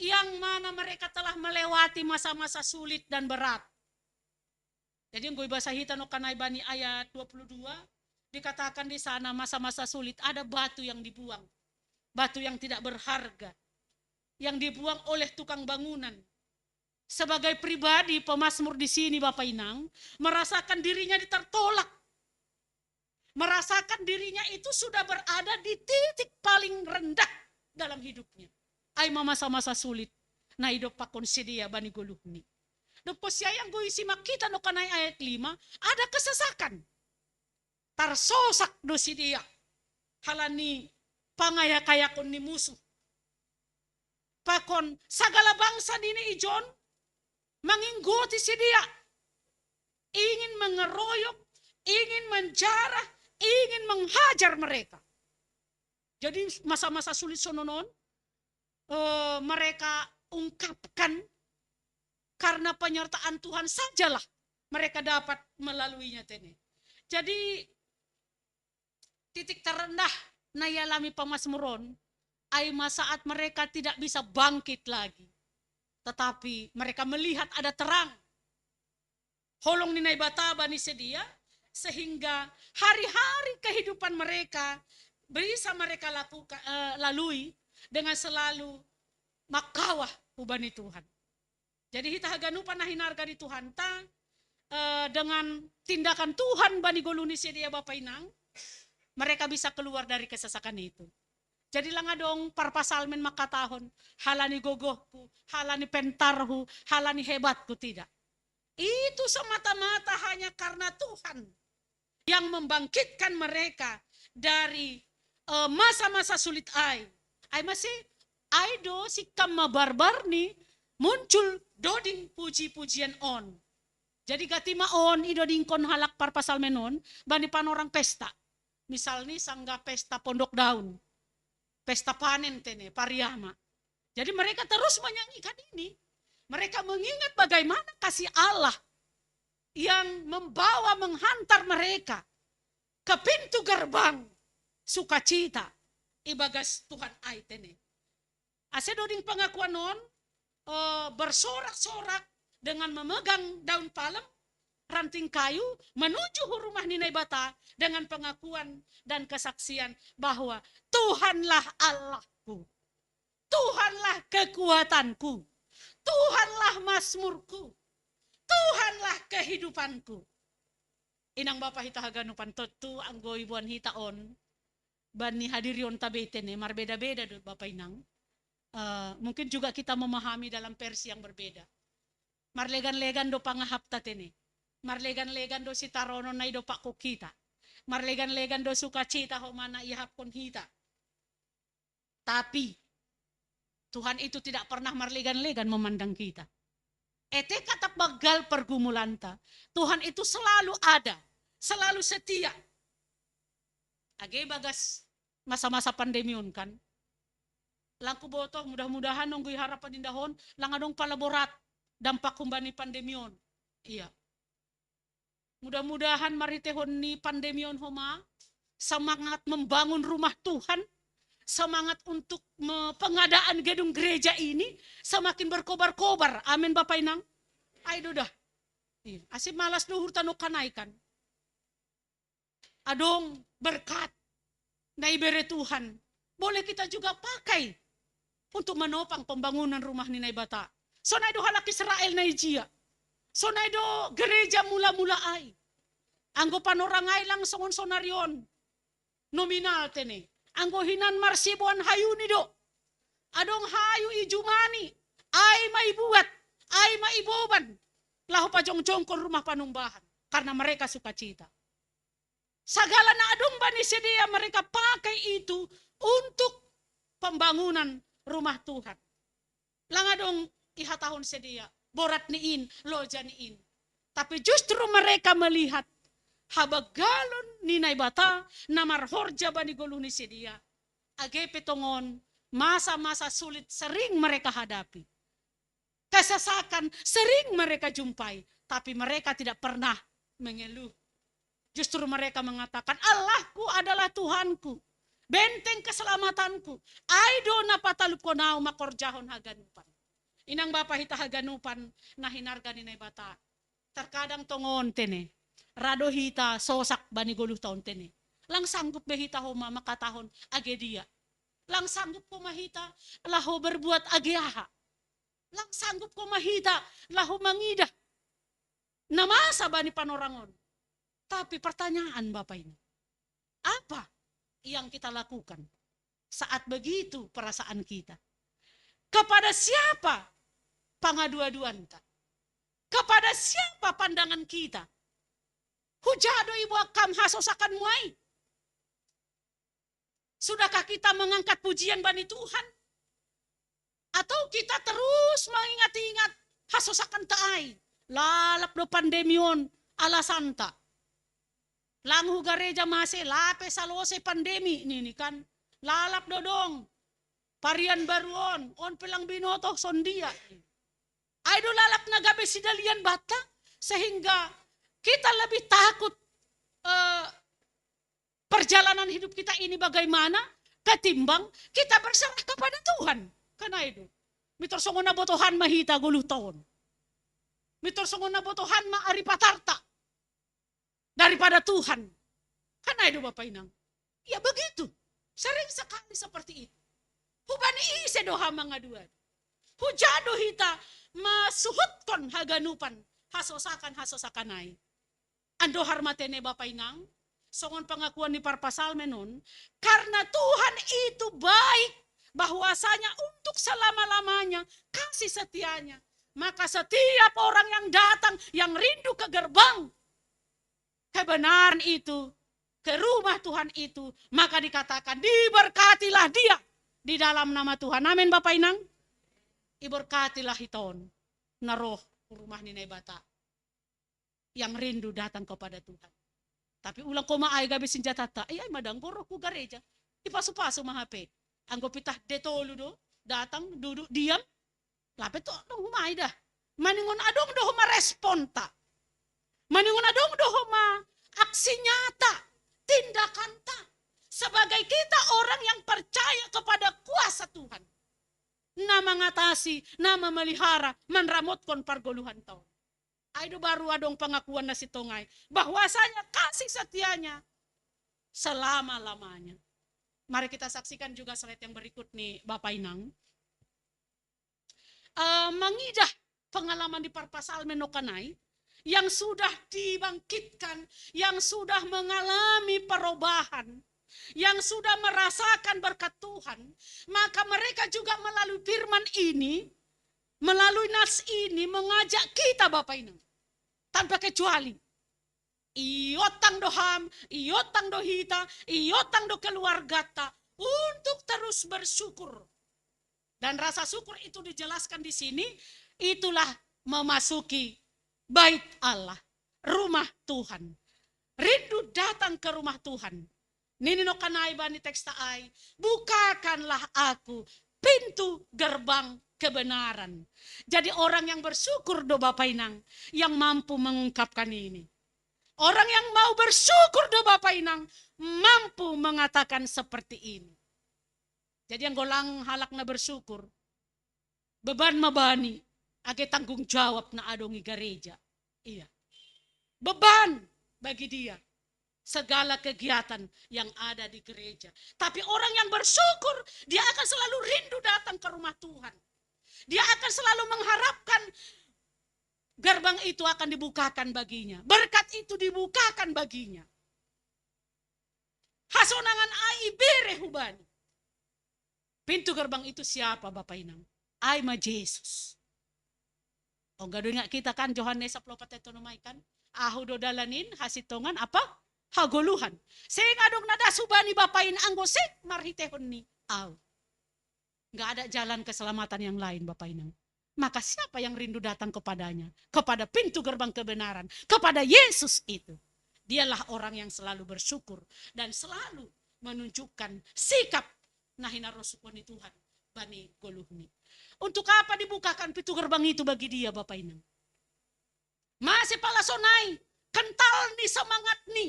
yang mana mereka telah melewati masa-masa sulit dan berat. Jadi anggo ibasa hita no kanai bani ayat dua puluh dua, dikatakan di sana masa-masa sulit ada batu yang dibuang, batu yang tidak berharga, yang dibuang oleh tukang bangunan. Sebagai pribadi, pemazmur di sini, Bapak Inang, merasakan dirinya ditertolak, merasakan dirinya itu sudah berada di titik paling rendah dalam hidupnya. Ai ma masa-masa sulit na idompakkon si dia bani goluhni. Dob ko siai, anggo isi ma hita no kanai ayat lima, ada kesesakan. Tarsosak do si dia halani pangayak-ayakon ni musuh. Pakon sagala bangsa nini ijon manginggoti si dia, ingin mengeroyok, ingin menjarah, ingin menghajar mereka. Jadi masa-masa sulit sonon on, eh, mereka ungkapkan karena penyertaan Tuhan sajalah mereka dapat melaluinya tene. Jadi titik terendah na ialami pemazmur on, ai ma saat mereka tidak bisa bangkit lagi. Tetapi mereka melihat ada terang holong ni Naibata bani si dia, sehingga hari-hari kehidupan mereka bisa mereka lakukan, eh, lalui dengan selalu mangkawah hubani Tuhan. Jadi hita haganupan na hinarga ni Tuhanta, eh, dengan tindakan Tuhan bani goluh ni si dia, Bapa Inang, mereka bisa keluar dari kesesakan itu. Jadi lang adong parpasalmen mangkatahon, "Halani gogohku, halani pentarhu, halani hebatku," tidak. Itu semata-mata hanya karena Tuhan yang membangkitkan mereka dari, eh, masa-masa sulit ai. Ai ma si, ai do singkam ma barbar ni muncul doding puji-pujian on. Jadi gati ma on idodingkon halak parpasalmen on bani panorang pesta. Misalni sanggah pesta pondok daun, pesta panen tene, pariama. Jadi mereka terus menyanyikan ini. Mereka mengingat bagaimana kasih Allah yang membawa, menghantar mereka ke pintu gerbang sukacita ibagas Tuhan ai tene. Ase doding pengakuan on, eh, bersorak-sorak dengan memegang daun palem, ranting kayu, menuju rumah ni Naibata dengan pengakuan dan kesaksian bahwa Tuhanlah Allahku, Tuhanlah kekuatanku, Tuhanlah mazmurku, Tuhanlah kehidupanku. Inang bapa hita haganupan, tontu anggo iboan hita on bani hadirion ta be tene marbeda-beda do, Bapa Inang. Eh, mungkin juga kita memahami dalam versi yang berbeda. Marlegan-legan do pangahapta tene. Marlegan-legan do sitaronon na idompakkon hita. Marlegan-legan do sukacita homa na iahapkon hita. Tapi Tuhan itu tidak pernah marlegan-legan memandang kita. Ete ka tapabaggal pergumulanta, Tuhan itu selalu ada, selalu setia. Age bagas masa-masa pandemi on kan. Lang kuboto, mudah-mudahan nonggo i harapan indahon, lang adong pala borat dampak humbani pandemi on. Iya. Mudah-mudahan marhitehon ni pandemi on homa, semangat membangun rumah Tuhan, semangat untuk me-, pengadaan gedung gereja ini semakin berkobar-kobar. Amin, Bapak Inang. Ai do dah. Iya. Ase malas do uhurta nongkanai kan. Adong berkat na ibere Tuhan, boleh kita juga pakai untuk menopang pembangunan rumah ni Naibata. Sonai do halak Israel na ijia. Sonai do gereja mula-mula ai. Anggo panorang ai lang songon sonari on. Nominal tene. Anggo hinan marsiboan hayuni do. Adong hayu ijumani, ai ma ibuat, ai ma iboban. Laho pajongjongkon rumah panumbahan. Karena mereka sukacita. Sagala na adong bani sidea mereka pakai itu untuk pembangunan rumah Tuhan. Lang adong ihatahon sidea, borat ni in, loja ni in. Tapi justru mereka melihat habanggalon ni Naibata na marhorja bani goluh ni sidea. Age pe tongon masa-masa sulit sering mereka hadapi. Kesesakan sering mereka jumpai, tapi mereka tidak pernah mengeluh. Justru mereka mengatakan, "Allahku adalah Tuhanku, benteng keselamatanku. Ai do na patalupkon au mangkorjahon haganupan." Inang bapa hita haganupan na hinarga ni Naibata. Terkadang tongon tene, ra do hita sosak bani goluhta on tene. Lang sanggup be hita homa mangkatahon age dia. Lang sanggup homa hita laho berbuat age aha. Lang sanggup homa hita laho mangidah na masa bani panorang on. Tapi pertanyaan Bapak ini, apa yang kita lakukan saat begitu perasaan kita? Kepada siapa pangadu-aduanta? Kepada siapa pandangan kita? Huja do iboan kam hasosakanmu ai? Sudahkah kita mengangkat pujian bani Tuhan? Atau kita terus mengingat-ingat hasosakanta ai? Lalap do pandemi on alasanta. Lang hu gareja mase, lape salose pandemi nini kan. Lalap do dong. Varian baru on, on pe lang binoto sondia. Ai do lalap na gabe sidalian banta, sehingga kita lebih takut, eh, perjalanan hidup kita ini bagaimana, ketimbang kita berserah kepada Tuhan. Kan ai do. Mitor songon na botohan ma hita goluhta on. Mitor songon na botohan ma ari patarta daripada Tuhan. Kan ai do Bapak Inang. Ya begitu. Sering sekali seperti itu. Hubani ise do hita mangadu-adu? Huja do hita masuhutkon haganupan hasosakan-hasosakan ai? Andohar ma tene Bapak Inang, songon pengakuan ni parpsalmen on, karena Tuhan itu baik, bahwasanya untuk selama-lamanya kasih setianya. Maka setiap orang yang datang, yang rindu ke gerbang kebenaran itu, ke rumah Tuhan itu, maka dikatakan, "Diberkatilah dia di dalam nama Tuhan." Amin, Bapak Inang. Iberkatilah hita on na ro rumah ni Naibata, yang rindu datang kepada Tuhan. Tapi ulang koma ai gabe sinjatata. Iya, madang goro ku gareja. Ipasu-pasu ma hape. Anggo pitah de tolu do, datang, duduk, diam. Lape to dong humai dah. Maningon adong do homa responta. Maningon adong do homa aksi nyata, tindakanta. Sebagai kita orang yang percaya kepada kuasa Tuhan. Na mangatasi, na mamelihara, manramotkon pargoluhanta on. Ai do baru adong pengakuan na sintong ai, bahwasanya kasih setianya selama-lamanya. Mari kita saksikan juga slide yang berikut ni Bapak Inang. Eh, mengidah pengalaman di parpsalmen nongkan ai, yang sudah dibangkitkan, yang sudah mengalami perubahan, yang sudah merasakan berkat Tuhan, maka mereka juga melalui firman ini, melalui nas ini mengajak kita Bapak Inang. Tanpa kecuali. Iotang do ham, iotang do hita, iotang do keluargata untuk terus bersyukur. Dan rasa syukur itu dijelaskan di sini, itulah memasuki bait Allah, rumah Tuhan. Rindu datang ke rumah Tuhan. Nini no kanai bani teks ta ai, "Bukakanlah aku pintu gerbang kebenaran." Jadi orang yang bersyukur do Bapa Inang yang mampu mengungkapkan ini. Orang yang mau bersyukur do Bapa Inang mampu mengatakan seperti ini. Jadi yang golang halak na bersyukur, beban ma bani, age tanggung jawab na adong i gereja. Iya. Beban bagi dia segala kegiatan yang ada di gereja. Tapi orang yang bersyukur, dia akan selalu rindu datang ke rumah Tuhan. Dia akan selalu mengharapkan gerbang itu akan dibukakan baginya. Berkat itu dibukakan baginya. Hasonangan ai ibere hubani. Pintu gerbang itu siapa, Bapa Inang? Ai ma Jesus. Ongga do ingat kita kan, Yohanes sapuluh opat ayat onom ai kan? "Ahu do dalanin, hasintongan, apa? Hagoluhan. Seng adong na das hubani Bapa Inang anggo seng marhitehon ni Ahu." Nggak ada jalan keselamatan yang lain, Bapa Inang. Maka siapa yang rindu datang kepadanya? Kepada pintu gerbang kebenaran, kepada Yesus itu. Dialah orang yang selalu bersyukur dan selalu menunjukkan sikap na hinarosuhon ni Tuhan bani goluhni. Untuk apa dibukakan pintu gerbang itu bagi dia, Bapa Inang? Mase pala sonai kental ni semangatni,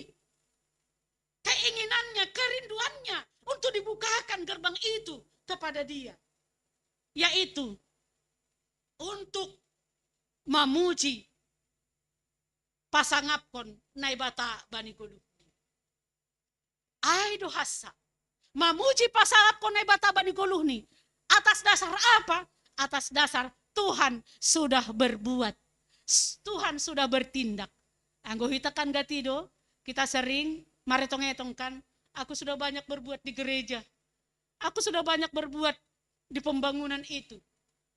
keinginannya, kerinduannya untuk dibukakan gerbang itu kepada dia, yaitu untuk mamuji, pasangapkon Naibata bani goluhni. Ai do hansa mamuji, pasangapkon Naibata bani goluhni. Atas dasar apa? Atas dasar Tuhan sudah berbuat. S-, Tuhan sudah bertindak. Anggo hita kan gati do, kita sering maretong-etong kan, "Aku sudah banyak berbuat di gereja. Aku sudah banyak berbuat di pembangunan itu.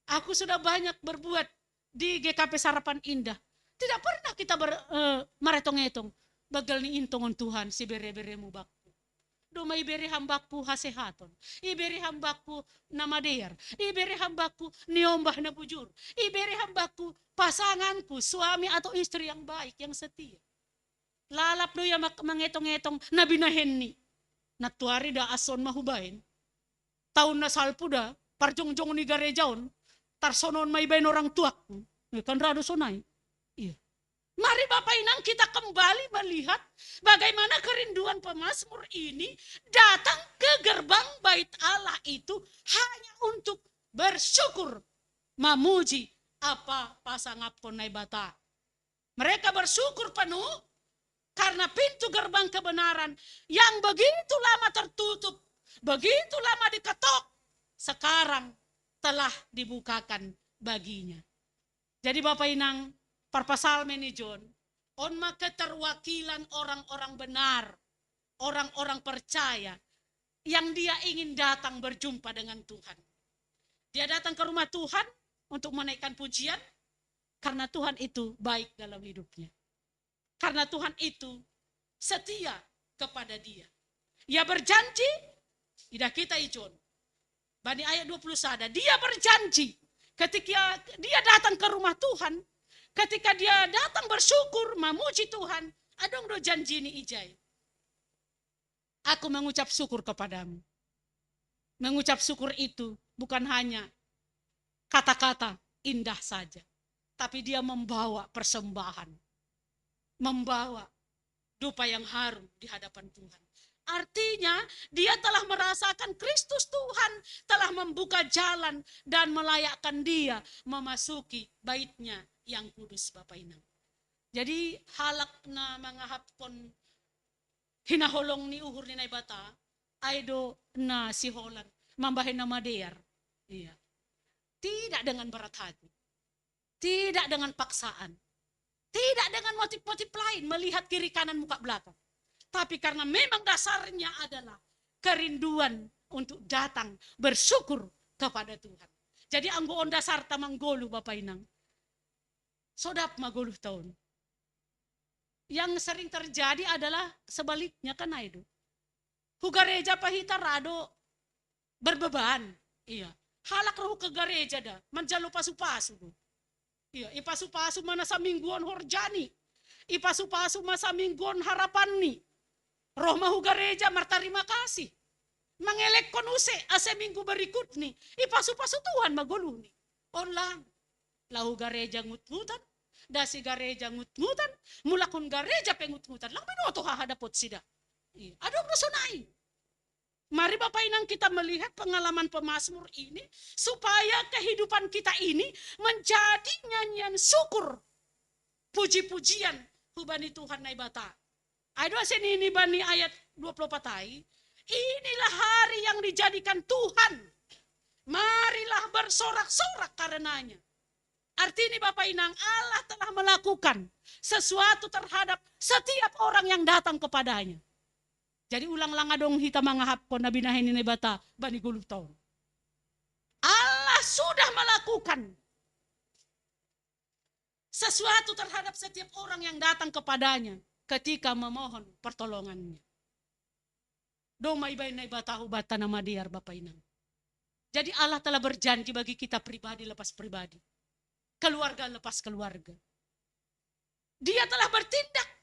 Aku sudah banyak berbuat di G K P Sarapan Indah." Tidak pernah kita ber-, eh, maretong-etong, "Banggal ni intongon Tuhan, sibere-beremu bakku. Domma ibere Ham bakku hasehaton, ibere Ham bakku na madear, ibere Ham bakku niombah na bujur, ibere Ham bakku pasanganku, suami atau istri yang baik, yang setia." Lalap do ia mak-, mangetong-etong na binahenni. "Nantuari da asa on ma hubahen. Taon na salpu da parjongjong ni gareja on, tarsonon ma ibahen orang tuakku." Eh, kan ra do sonai. Iya. Mari Bapa Inang kita kembali melihat bagaimana kerinduan pemazmur ini datang ke gerbang bait Allah itu hanya untuk bersyukur, mamuji, apa pasangapkon Naibata. Mereka bersyukur penuh karena pintu gerbang kebenaran yang begitu lama tertutup, begitu lama diketok, sekarang telah dibukakan baginya. Jadi Bapa Inang, parpsalmen ni John, on ma keterwakilan orang-orang benar, orang-orang percaya yang dia ingin datang berjumpa dengan Tuhan. Dia datang ke rumah Tuhan untuk menaikkan pujian, karena Tuhan itu baik dalam hidupnya. Karena Tuhan itu setia kepada dia. Ia berjanji, idah kita i John. Bani ayat dua puluh sada, dia berjanji ketika dia datang ke rumah Tuhan, ketika dia datang bersyukur, mamuji Tuhan, adong do janjini ijai. "Aku mengucap syukur kepadamu." Mengucap syukur itu bukan hanya kata-kata indah saja, tapi dia membawa persembahan, membawa dupa yang harum di hadapan Tuhan. Artinya, dia telah merasakan Kristus Tuhan telah membuka jalan dan melayakkan dia memasuki bait-Nya yang kudus, Bapa Inang. Jadi, halak na mangahapkon hinaholong ni uhur ni Naibata, ai do na siholan, mambahen na madear. Iya. Tidak dengan berat hati. Tidak dengan paksaan. Tidak dengan motif-motif lain, melihat kiri kanan muka belakang. Tapi karena memang dasarnya adalah kerinduan untuk datang bersyukur kepada Tuhan. Jadi anggo on dasarta manggoluh, Bapa Inang, sodap ma goluhta on. Yang sering terjadi adalah sebaliknya kan, ai do. Hu gareja pe hita ra do berbeban. Iya. Halak ro hu gareja da manjalo pasu-pasu do. Iya, ipasu-pasu ma na samingguon horjani. Ipasu-pasu ma samingguon harapanni. Roh ma hu gareja martarima kasih. Mangelekkon use ase minggu berikutni. Ipasu-pasu Tuhan ma goluhni. On lang. Laho gareja ngutngutan. Dasi gareja ngutngutan. Mulak hun gareja pe ngutngutan. Lang binoto haha dapot sida. Iya. Adong do sonai. Mari Bapak Inang kita melihat pengalaman pemazmur ini, supaya kehidupan kita ini menjadi nyanyian syukur, puji-pujian hubani Tuhan Naibata. Ai do ase nini bani ayat dua puluh empat ai, inilah hari yang dijadikan Tuhan. Marilah bersorak-sorak karenanya. Artinya Bapak Inang, Allah telah melakukan sesuatu terhadap setiap orang yang datang kepadanya. Jadi ulang lang adong hita mangahapkon na binahen ni Naibata bani goluhta on. Allah sudah melakukan sesuatu terhadap setiap orang yang datang kepadanya ketika memohon pertolongannya. Doma ibaen Naibata hubanta na madear Bapak Inang. Jadi Allah telah berjanji bagi kita pribadi lepas pribadi. Keluarga lepas keluarga. Dia telah bertindak.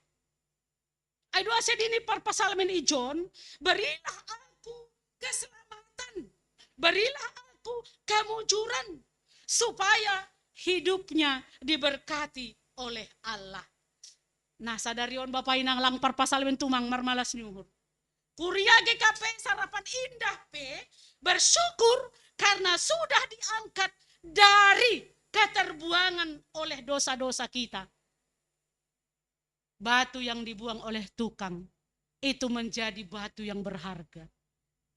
Ai do ase nini parpsalmen i John, berilah aku keselamatan, berilah aku kemujuran, supaya hidupnya diberkati oleh Allah. Nah, sadari on Bapak Inang, lang parpsalmen tumang marmalas ni uhur. Kuria G K P sarapan indah pe bersyukur karena sudah diangkat dari keterbuangan oleh dosa-dosa kita. Batu yang dibuang oleh tukang itu menjadi batu yang berharga,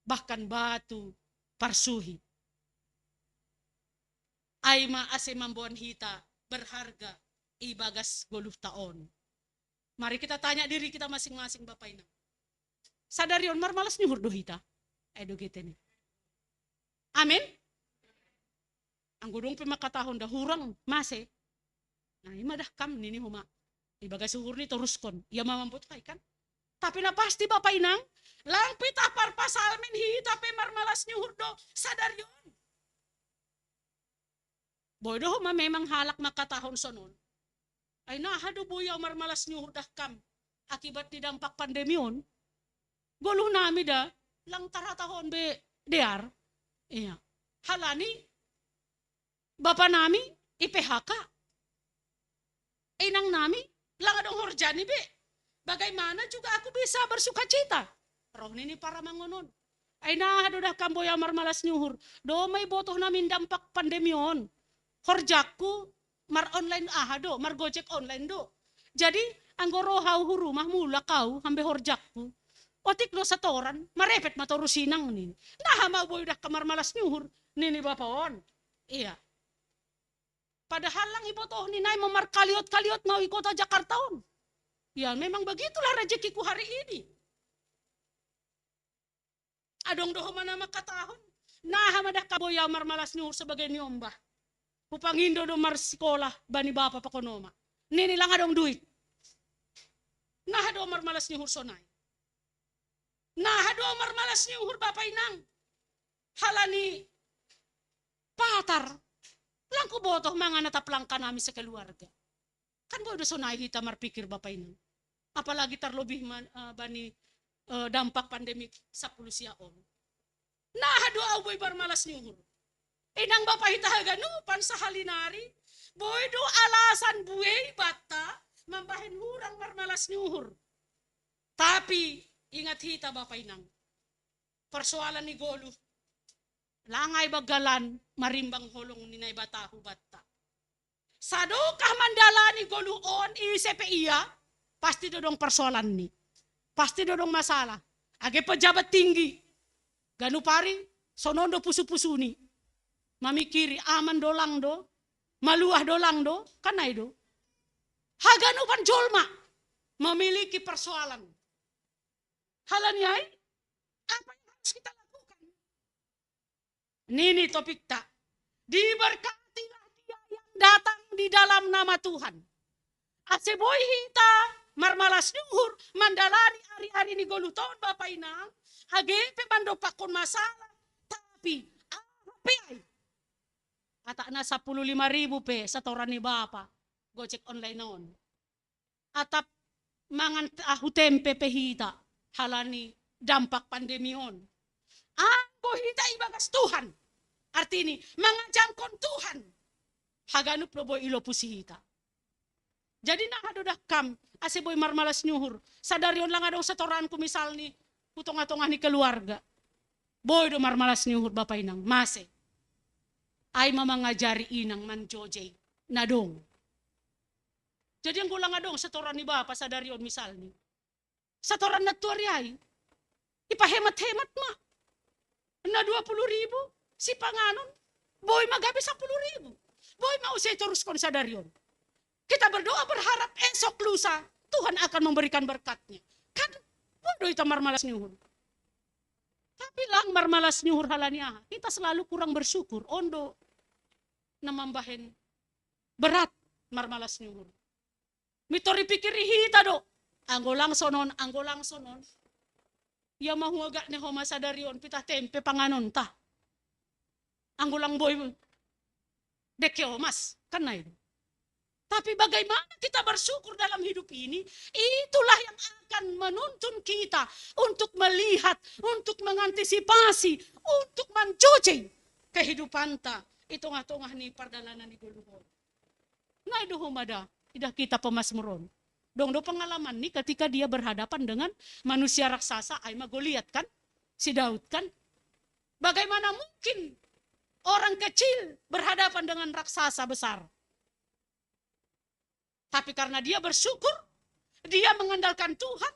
bahkan batu parsuhi. Ai ma ase mamboan hita berharga ibagas goluhta on. Mari kita tanya diri kita masing-masing, Bapak Inang. Sadari on marmalas ni uhur do hita? Ai do gete ni. Amin. Anggo dung pe mangkatahon da hurang, mase. Nah, ima dah kam nini homa. Ibagas uhur ni toruskon. Ia ma mamboto ai kan. Tapi na pasti Bapak Inang, lang pe tah parpsalmen hita pe marmalas ni uhur do sadari on. Boi do homa memang halak mangkatahon sonon. Ai naha do boi au marmalas ni uhur dah kam akibat ni dampak pandemi on. Goluh nami da lang tarhatahon be dear. Iya. Halani bapa nami i P H K. Inang nami lang adong horjani be. Bagaimana juga aku bisa bersukacita? Roh nini paramangon on. Ai naha do dah kam boi au marmalas ni uhur. Doma ibotoh nami dampak pandemi on. Horjakku mar online aha do, mar Gojek online do. Jadi anggo ro au hu rumah mulak au hambe horjakku. Otik do satoran, marepet ma torus inang nini. Naha ma boi dah kam marmalas ni uhur nini bapa on. Iya. Padahal lang ibotoh ni nai ma markaliot-kaliot ma au i kota Jakarta on. Ya, memang begitulah rezekiku hari ini. Adong do homa na mangkatahon, naha ma dah kam boi au marmalas ni uhur sebagai niombah. Hupangindo do marsikola bani bapa pakon oma. Nini lang adong duit. Naha do marmalas ni uhur sonai. Naha do marmalas ni uhur Bapak Inang. Halani patar. Lang hubotoh mangan atap langka nami sekeluarga. Kan boi do sonai hita marpikir Bapak Inang. Apalagi tarlobih man, eh, bani, eh, dampak pandemi sampulu sia on. Naha do au boi marmalas ni uhur. Inang bapa hita haganupan sahali nari, boi do alasan buei banta mambahen hurang marmalas ni uhur. Tapi ingat hita Bapak Inang, persoalan ni goluh lang ai banggalan marimbang holong ni Naibata hubanta. Sadokah mandalani goluh on ise pe ia, pasti do dong persoalanni. Pasti do dong masalah. Age pejabat tinggi, ganup ari sonon do pusu-pusuni. Mamikiri aman do lang do, maluah do lang do, kan ai do. Haganupan jolma memiliki persoalan. Halani ai, apa yang harus kita lakukan? Nini topikta, diberkatilah dia yang datang di dalam nama Tuhan. Ase boi hita marmalas ni uhur mandalani ari-ari ni goluhta on Bapak Inang, age pe mandompakkon masalah, tapi aha pe ai, Kata na sapuluh lima ribu pe satoran ni bapa Gojek online on. Atap mangan tahu tempe pe hita halani dampak pandemi on. Anggo hita ibagas Tuhan, artini mangajangkon Tuhan, haganup do boi ilopusi hita. Jadi naha do dah kam ase boi marmalas ni uhur? Sadari on lang adong satoranku misalni hu tongah-tongah ni keluarga. Boi do marmalas ni uhur bapa inang, mase. Ai ma mangajari inang manjojei na dong. Jadi anggo lang adong satoran ni bapa sadari on misalni, satoran na tuari ai ipahemat-hemat ma. Na dua puluh ribu sipanganon, boi ma gabe sapuluh ribu. Boi ma use itoruskon sadari on. Kita berdoa berharap esok lusa Tuhan akan memberikan berkatnya. Kan boi do ita marmalas ni uhur. Tapi lang marmalas ni uhur halani aha? Kita selalu kurang bersyukur. On do na mambahen berat marmalas ni uhur. Mintor ipikiri hita do. Anggo lang sonon, anggo lang sonon, ia ma huagak ni homa sadari on pitah tempe panganonta. Anggo lang boi dengke omas, kan na itu. Tapi bagaimana kita bersyukur dalam hidup ini, itulah yang akan menuntun kita untuk melihat, untuk mengantisipasi, untuk manjojei kehidupanta i tongah-tongah ni pardalanan ni goluhon. Nai do homa da idah kita pemazmur on. Dong do pengalaman ni ketika dia berhadapan dengan manusia raksasa, ai ma Goliat kan, si Daud kan. Bagaimana mungkin orang kecil berhadapan dengan raksasa besar? Tapi karena dia bersyukur, dia mengandalkan Tuhan,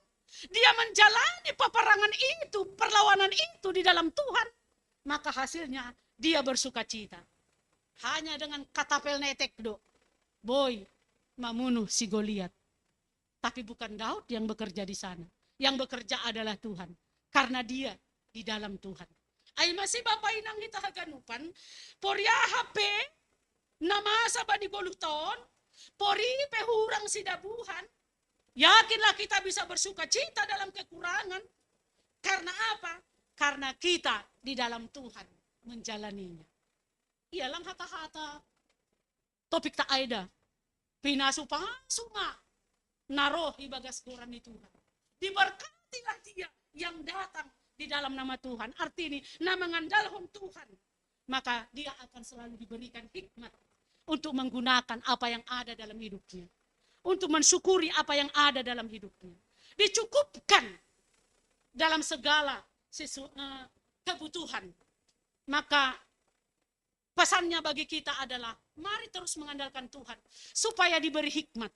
dia menjalani peperangan itu, perlawanan itu di dalam Tuhan, maka hasilnya dia bersukacita. Hanya dengan katapel netek do boi mamunuh si Goliat. Tapi bukan Daud yang bekerja di sana. Yang bekerja adalah Tuhan. Karena dia di dalam Tuhan. Ai mase bapa inang hita haganupan, poriaha pe na masa bani goluh taon, pori pe hurang sidabuhan, yakinlah kita bisa bersukacita dalam kekurangan. Karena apa? Karena kita di dalam Tuhan menjalaninya. Ia lang hata-hata topik ta ai da. Pinasu-pasu ma na roh ibagas goran ni Tuhan. Diberkatilah dia yang datang di dalam nama Tuhan. Artini na mangandalhon Tuhan, maka dia akan selalu diberikan hikmat untuk menggunakan apa yang ada dalam hidupnya, untuk mensyukuri apa yang ada dalam hidupnya. Dicukupkan dalam segala sesu, eh, kebutuhan. Maka pesannya bagi kita adalah mari terus mengandalkan Tuhan supaya diberi hikmat.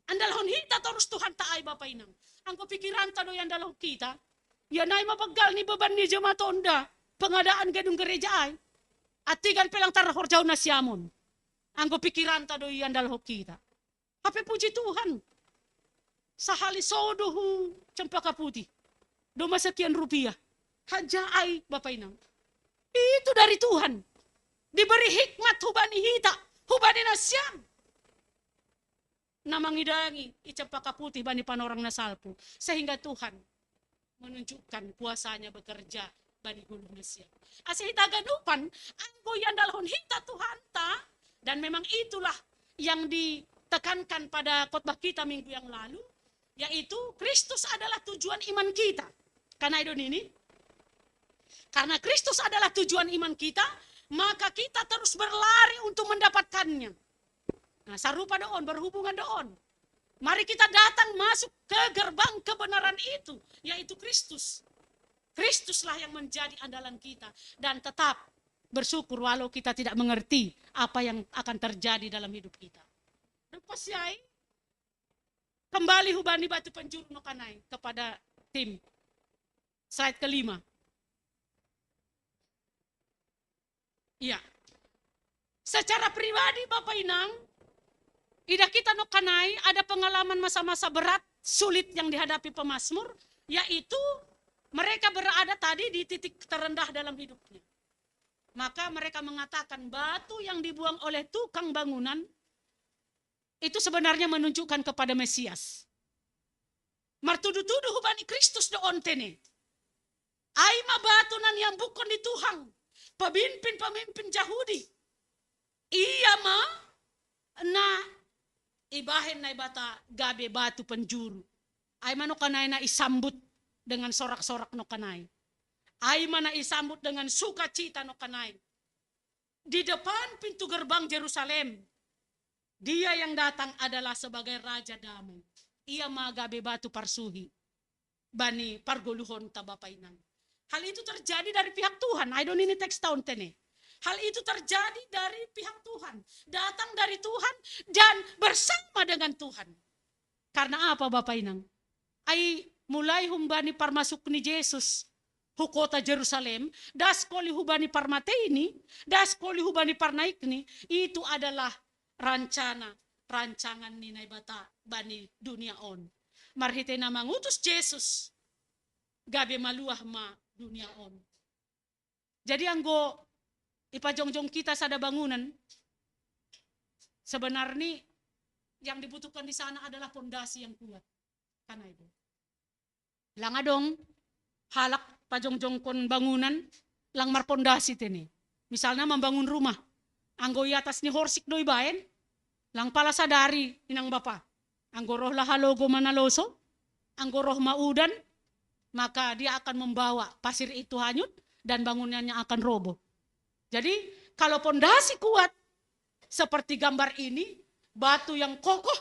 Andalhon hita torus Tuhanta ai bapa inang. Anggo pikiranta do iandalhon hita, ia nai ma banggal ni beban ni jemaat on da pengadaan gedung gereja ai. Antigan pe lang tarhorjahon na siam on. Anggo pikiranta do iandalhon hita. Hape puji Tuhan, sahali sodo hu Cempaka Putih, doma sekian rupiah. Hanja ai bapa inang, itu dari Tuhan. Diberi hikmat hubani hita, hubani nasiam na mangidangi i Cempaka Putih bani panorang na salpu, sehingga Tuhan menunjukkan kuasanya bekerja bani goluh nasiam. Ase hita haganupan, anggo iandalhon hita Tuhanta, dan memang itulah yang ditekankan pada khotbah kita minggu yang lalu, yaitu Kristus adalah tujuan iman kita. Kan ai do nini? Karena Kristus adalah tujuan iman kita, maka kita terus berlari untuk mendapatkannya. Nah, sarupa do on, berhubungan do on. Mari kita datang masuk ke gerbang kebenaran itu, yaitu Kristus. Kristuslah yang menjadi andalan kita dan tetap bersyukur walau kita tidak mengerti apa yang akan terjadi dalam hidup kita. Lepas yai, kembali hubani batu penjuru nokanai kepada tim. Slide kelima. Iya. Secara pribadi Bapak Inang, idah kita nokanai ada pengalaman masa-masa berat, sulit yang dihadapi pemazmur, yaitu mereka berada tadi di titik terendah dalam hidupnya. Maka mereka mengatakan batu yang dibuang oleh tukang bangunan itu sebenarnya menunjukkan kepada Mesias. Martudu-tudu hubani Kristus do on tene. Ai ma batu na niambukkon ni Tuhan pemimpin-pemimpin Jahudi. Ia ma na ibahen Naibata gabe batu penjuru. Ai ma no kanai na isambut dengan sorak-sorak no kanai. Ai ma na isambut dengan sukacita no kanai. Di depan pintu gerbang Jerusalem, dia yang datang adalah sebagai Raja Damai. Ia ma gabe batu parsuhi bani pargoluhonta, Bapa Inang. Hal itu terjadi dari pihak Tuhan. Ai do nini teks ta on tene. Hal itu terjadi dari pihak Tuhan. Datang dari Tuhan dan bersama dengan Tuhan. Karena apa, Bapa Inang? Ai mulai humbani parmasuk ni Jesus hu kota Jerusalem, das koli hubani parmateini, das koli hubani parnaikni, itu adalah rancana, rancangan ni Naibata bani dunia on. Marhite na mangutus Jesus, gabe maluah ma dunia on. Jadi anggo ipajongjong kita sada bangunan, sebenarnya yang dibutuhkan di sana adalah pondasi yang kuat. Kan ai do. Lang adong halak pajongjongkon bangunan lang marpondasi tene. Misalnya membangun rumah. Anggo i atas ni horsik do ibaen, lang pala sadari, Inang Bapa. Anggo roh lah halogo manaloso, anggo roh ma udan, maka dia akan membawa pasir itu hanyut dan bangunannya akan roboh. Jadi kalau pondasi kuat seperti gambar ini, batu yang kokoh,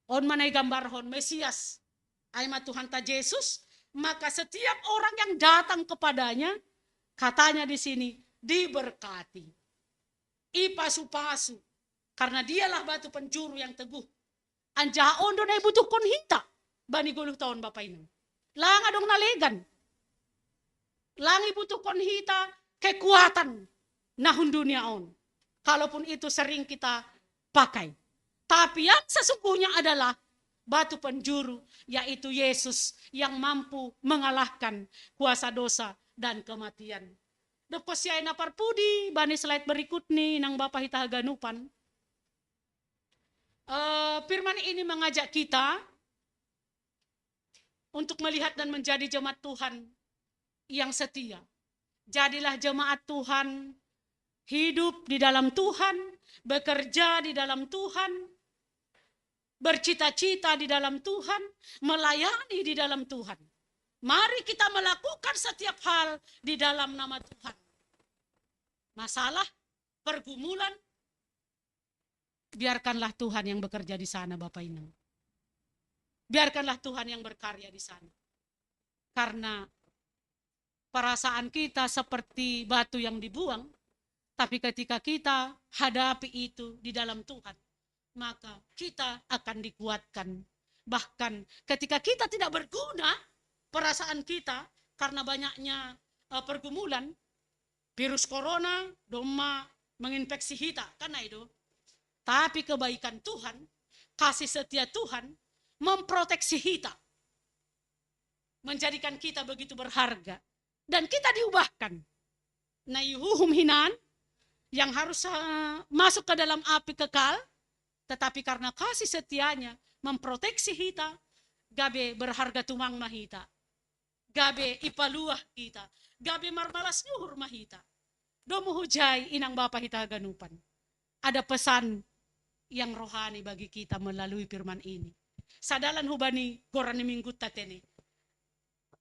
on ma na igambarhon Mesias, ai ma Tuhanta Jesus, maka setiap orang yang datang kepadanya, katanya di sini, diberkati, ipasu-pasu, karena dialah batu penjuru yang teguh. Anjaha on do na ibutuhkon hita bani goluhta on, Bapa Inang. Lang adong na legan. Lang ibutuhkon hita kekuatan na hun dunia on. Kalaupun itu sering kita pakai. Tapi yang sesungguhnya adalah batu penjuru, yaitu Yesus yang mampu mengalahkan kuasa dosa dan kematian. Dob husiai na parpudi bani slide berikutni, Inang Bapa hita haganupan. Eh, firman ini mengajak kita untuk melihat dan menjadi jemaat Tuhan yang setia. Jadilah jemaat Tuhan, hidup di dalam Tuhan, bekerja di dalam Tuhan, bercita-cita di dalam Tuhan, melayani di dalam Tuhan. Mari kita melakukan setiap hal di dalam nama Tuhan. Masalah, pergumulan, biarkanlah Tuhan yang bekerja di sana, Bapak Inang. Biarkanlah Tuhan yang berkarya di sana. Karena perasaan kita seperti batu yang dibuang, tapi ketika kita hadapi itu di dalam Tuhan, maka kita akan dikuatkan. Bahkan ketika kita tidak berguna, perasaan kita karena banyaknya, eh, pergumulan, virus corona domma menginfeksi hita, kan ai do. Tapi kebaikan Tuhan, kasih setia Tuhan memproteksi kita, menjadikan kita begitu berharga, dan kita diubahkan. Na ihuhum hinan yang harus, eh, masuk ke dalam api kekal, tetapi karena kasih setianya memproteksi hita, gabe berharga tumang ma hita, gabe ipaluah hita, gabe marmalas ni uhur ma hita. Domu hujai, Inang Bapa hita haganupan, ada pesan yang rohani bagi kita melalui firman ini. Sadalan hubani goran ni mingguta tene,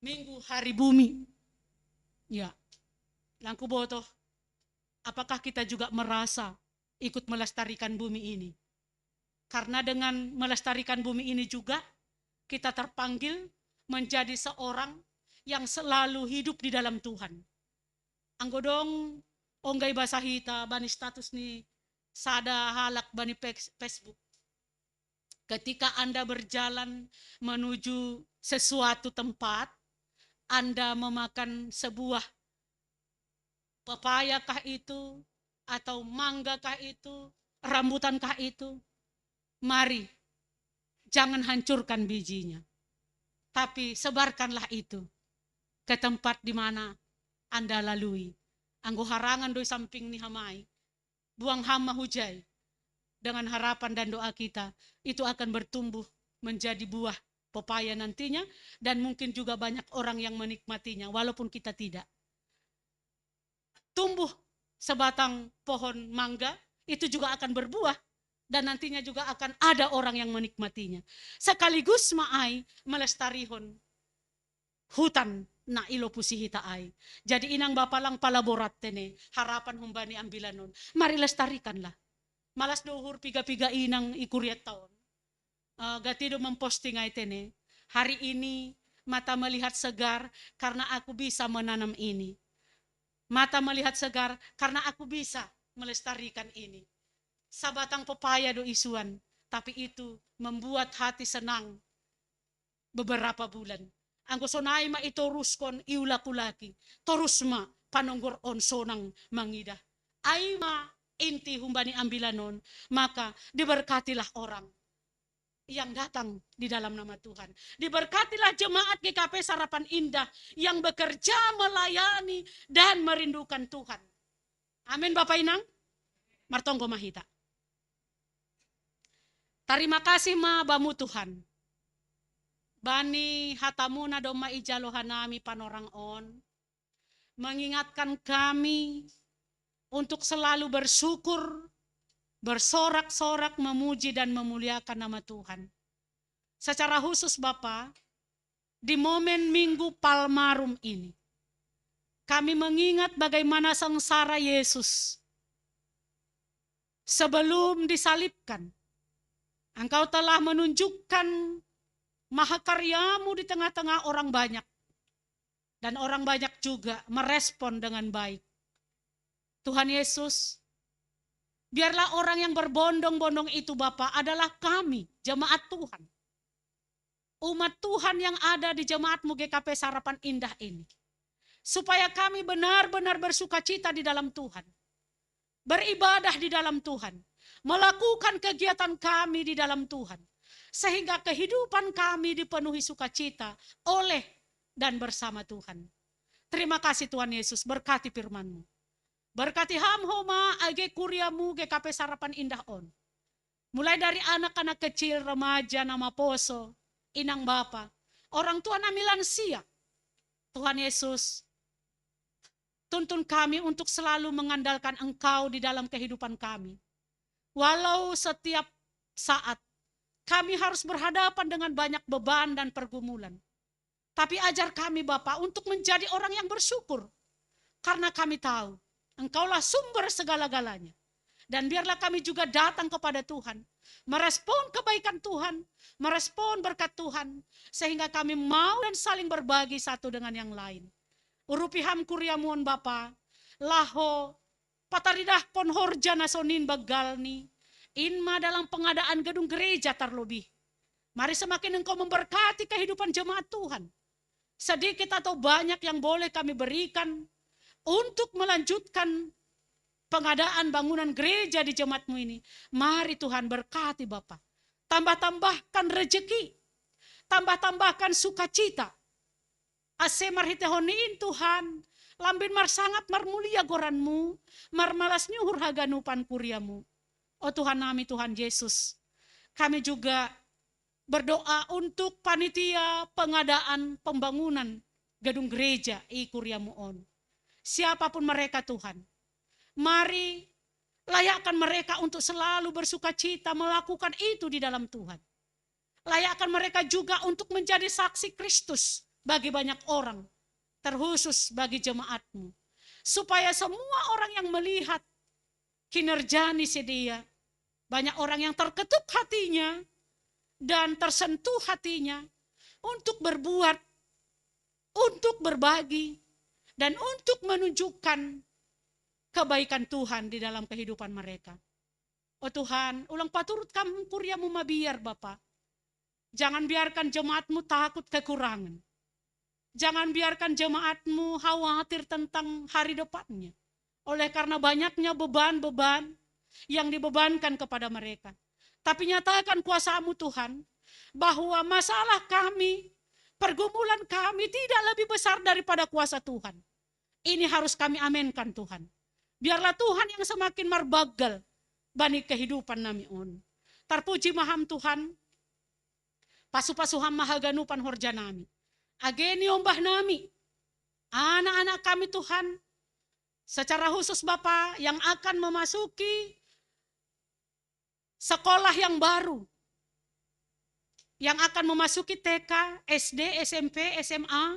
Minggu Hari Bumi. Ya, lang huboto, apakah kita juga merasa ikut melestarikan bumi ini? Karena dengan melestarikan bumi ini juga kita terpanggil menjadi seorang yang selalu hidup di dalam Tuhan. Anggo dong ongga ibasa hita bani status ni sada halak bani Facebook. Ketika Anda berjalan menuju sesuatu tempat, Anda memakan sebuah pepaya kah itu, atau mangga kah itu, rambutan kah itu, mari, jangan hancurkan bijinya, tapi sebarkanlah itu ke tempat di mana Anda lalui. Anggo harangan do i samping ni hamai, buang ham ma hujai. Dengan harapan dan doa kita, itu akan bertumbuh menjadi buah pepaya nantinya, dan mungkin juga banyak orang yang menikmatinya walaupun kita tidak. Tumbuh sebatang pohon mangga, itu juga akan berbuah dan nantinya juga akan ada orang yang menikmatinya. Sekaligus ma ai melestarihon hutan na i lopusi hita ai. Jadi inang bapa lang palaborat tene, harapan humbani ambilan on. Mari lestarikanlah. Malas do uhur piga-piga inang i kuria ta on. Eh, gati do memposting ai tene. Hari ini mata melihat segar karena aku bisa menanam ini. Mata melihat segar karena aku bisa melestarikan ini. Sabatang pepaya do isuan, tapi itu membuat hati senang beberapa bulan. Anggo sonai ma itoruskon, iulak-ulaki, torus ma panonggor on sonang mangidah. Ai ma inti humbani ambilan on, maka diberkatilah orang yang datang di dalam nama Tuhan. Diberkatilah jemaat G K P Sarapan Indah yang bekerja, melayani, dan merindukan Tuhan. Amin, Bapak Inang. Martonggo ma hita. Tarima kasih ma Bamu Tuhan. Bani hatamu na domma ijalo hanami panorang on, mengingatkan kami untuk selalu bersyukur, bersorak-sorak memuji dan memuliakan nama Tuhan. Secara khusus Bapa, di momen Minggu Palmarum ini, kami mengingat bagaimana sengsara Yesus sebelum disalibkan. Engkau telah menunjukkan mahakaryamu di tengah-tengah orang banyak. Dan orang banyak juga merespon dengan baik. Tuhan Yesus, biarlah orang yang berbondong-bondong itu Bapa adalah kami, jemaat Tuhan. Umat Tuhan yang ada di jemaatmu G K P Sarapan Indah ini. Supaya kami benar-benar bersukacita di dalam Tuhan. Beribadah di dalam Tuhan. Melakukan kegiatan kami di dalam Tuhan. Sehingga kehidupan kami dipenuhi sukacita oleh dan bersama Tuhan. Terima kasih Tuhan Yesus, berkati firman-Mu. Berkati ham ho ma age kuriamu G K P Sarapan Indah on. Mulai dari anak-anak kecil, remaja, na maposo, inang bapa, orang tua nami lansia. Tuhan Yesus, tuntun kami untuk selalu mengandalkan Engkau di dalam kehidupan kami. Walau setiap saat kami harus berhadapan dengan banyak beban dan pergumulan. Tapi ajar kami Bapa untuk menjadi orang yang bersyukur. Karena kami tahu Engkaulah sumber segala-galanya. Dan biarlah kami juga datang kepada Tuhan, merespon kebaikan Tuhan, merespon berkat Tuhan, sehingga kami mau dan saling berbagi satu dengan yang lain. Urupi ham kuriamu on Bapa, laho pataridahkon horja na sonin banggalni, in ma dalam pengadaan gedung gereja tarlobih. Mari semakin Engkau memberkati kehidupan jemaat Tuhan. Sedikit atau banyak yang boleh kami berikan untuk melanjutkan pengadaan bangunan gereja di jemaat-Mu ini. Mari Tuhan berkati Bapa. Tambah-tambahkan rezeki. Tambah-tambahkan sukacita. Ase marhitehon ni in Tuhan, lambin marsangap marmulia goran-Mu, marmalas ni uhur haganupan kuria-Mu. O Tuhan nami Tuhan Yesus, kami juga berdoa untuk panitia pengadaan pembangunan gedung gereja i kuria-Mu on. Siapapun mereka Tuhan, mari layakkan mereka untuk selalu bersukacita melakukan itu di dalam Tuhan. Layakkan mereka juga untuk menjadi saksi Kristus bagi banyak orang, terkhusus bagi jemaat-Mu. Supaya semua orang yang melihat kinerja ni sedia, banyak orang yang terketuk hatinya dan tersentuh hatinya untuk berbuat, untuk berbagi, dan untuk menunjukkan kebaikan Tuhan di dalam kehidupan mereka. O Tuhan, ulang paturut kam kuria-Mu mabiar Bapa. Jangan biarkan jemaat-Mu takut kekurangan. Jangan biarkan jemaat-Mu khawatir tentang hari depannya. Oleh karena banyaknya beban-beban yang dibebankan kepada mereka. Tapi nyatakan kuasa-Mu Tuhan, bahwa masalah kami, pergumulan kami tidak lebih besar daripada kuasa Tuhan. Ini harus kami amenkan Tuhan. Biarlah Tuhan yang semakin marbanggal bani kehidupan nami on. Tarpuji ma Ham Tuhan, pasu-pasu Ham ma haganupan horja nami. Age niombah nami, anak-anak kami Tuhan, Secara khusus Bapak yang akan memasuki sekolah yang baru, yang akan memasuki T K, S D, S M P, S M A,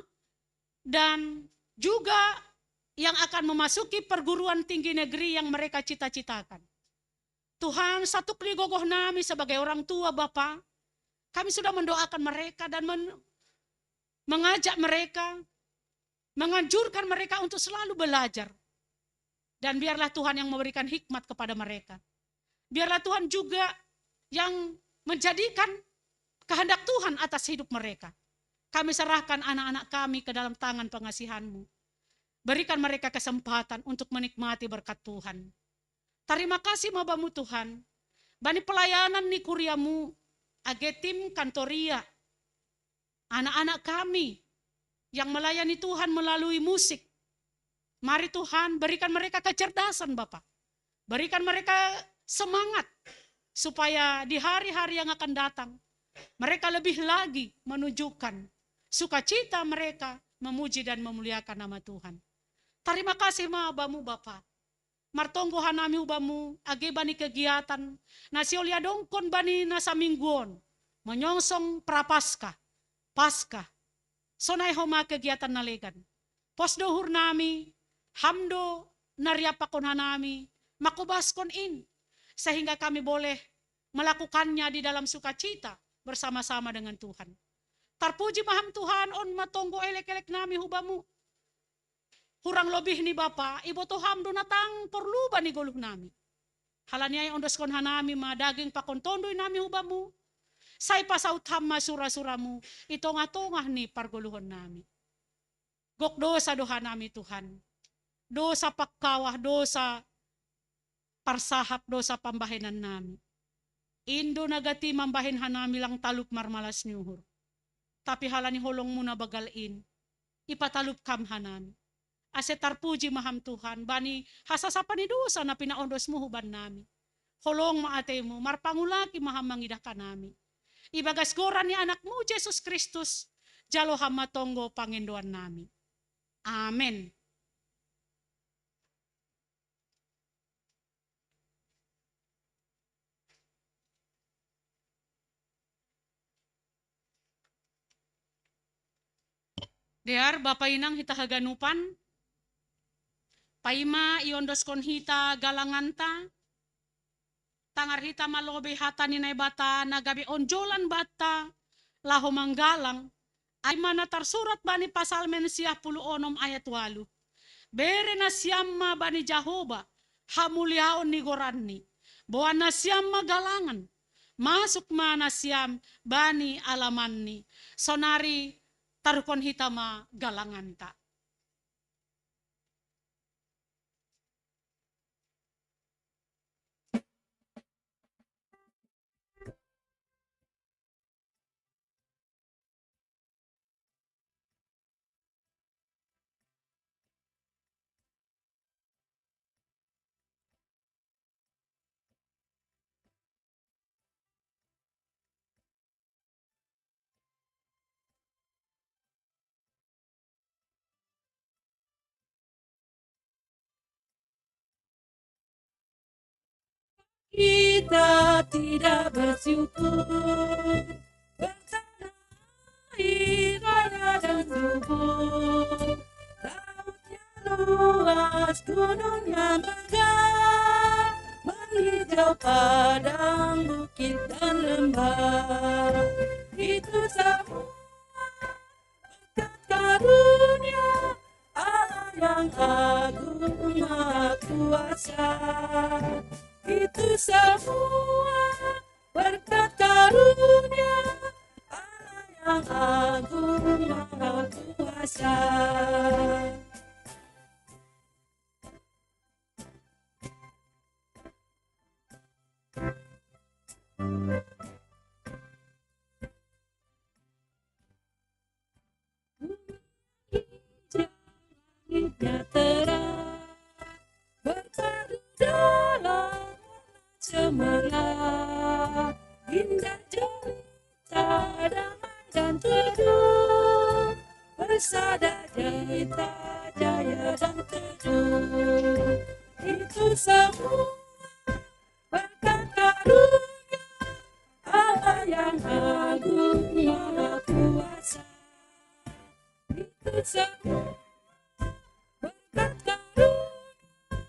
dan juga yang akan memasuki perguruan tinggi negeri yang mereka cita-citakan. Tuhan, satuk ni gogoh nami sebagai orang tua, Bapa. Kami sudah mendoakan mereka dan men-, mengajak mereka, menganjurkan mereka untuk selalu belajar. Dan biarlah Tuhan yang memberikan hikmat kepada mereka. Biarlah Tuhan juga yang menjadikan kehendak Tuhan atas hidup mereka. Kami serahkan anak-anak kami ke dalam tangan pengasihan-Mu. Berikan mereka kesempatan untuk menikmati berkat Tuhan. Tarima kasih ma Bamu Tuhan. Bani pelayanan ni kuria-Mu, age tim kantoria, anak-anak kami yang melayani Tuhan melalui musik. Mari Tuhan berikan mereka kecerdasan Bapa. Berikan mereka semangat supaya di hari-hari yang akan datang mereka lebih lagi menunjukkan sukacita mereka memuji dan memuliakan nama Tuhan. Tarima kasih ma Bamu Bapa. Martonggo hanami hu Bamu, age bani kegiatan na sioliadongkon bani na saminggu on, menyongsong Prapaskah, Paskah. Sonai homa kegiatan na legan. Pos do uhur nami, Ham do na riapakkon hanami, mangkobaskon in, sehingga kami boleh melakukannya di dalam sukacita bersama-sama dengan Tuhan. Tarpuji ma Ham Tuhan, on ma tonggo elek-elek nami hu Bamu. Hurang lobih ni Bapa, iboto Ham do na tang porlu bani goluh nami. Halani ai ondoskon hanami ma daging pakon tondui nami hu Bamu. Sai pasaut Ham ma sura-suramu i tongah-tongah ni pargoluhon nami. Gok dosa do hanami Tuhan. Dosa pangkawah, dosa parsahap, dosa pambahenan nami. In do na gati mambahen hanami lang talup marmalas ni uhur. Tapi halani holongmu na banggal in, ipatalup Ham hanami. Ase tarpuji ma Ham Tuhan, bani hasasapa ni dosa na pinaondosmu huban nami. Holong ma atemu, marpangulaki ma Ham mangidah hanami. Ibagas goran ni Anakmu Jesus Kristus, jalo Ham ma tonggo pangindoan nami. Amen. Dear Bapa Inang hita haganupan, paima iondoskon hita galanganta, tangar hita ma lobei hata ni Naibata na gabe onjolan banta laho manggalang, ai ma na tarsurat bani Pasalmen siah pulu onom ayat ualu. Bere nasiam ma bani Jahowa hamuliaon ni goranni. Boan nasiam ma galangan. Masuk ma nasiam bani alamanni. Sonari taruhkon hita ma galanganta. Kita tidak bersyukur, bencana air, raya dan subur. Lautnya luas, gunungnya megah, menghijau padang, bukit dan lembah. Itu semua berkat karunia Allah yang agung maha kuasa. Itu semua berkat karunia Allah yang agung maha kuasa. Semua berkat karunia Allah yang agung, Maha Kuasa. Itu semua berkat karunia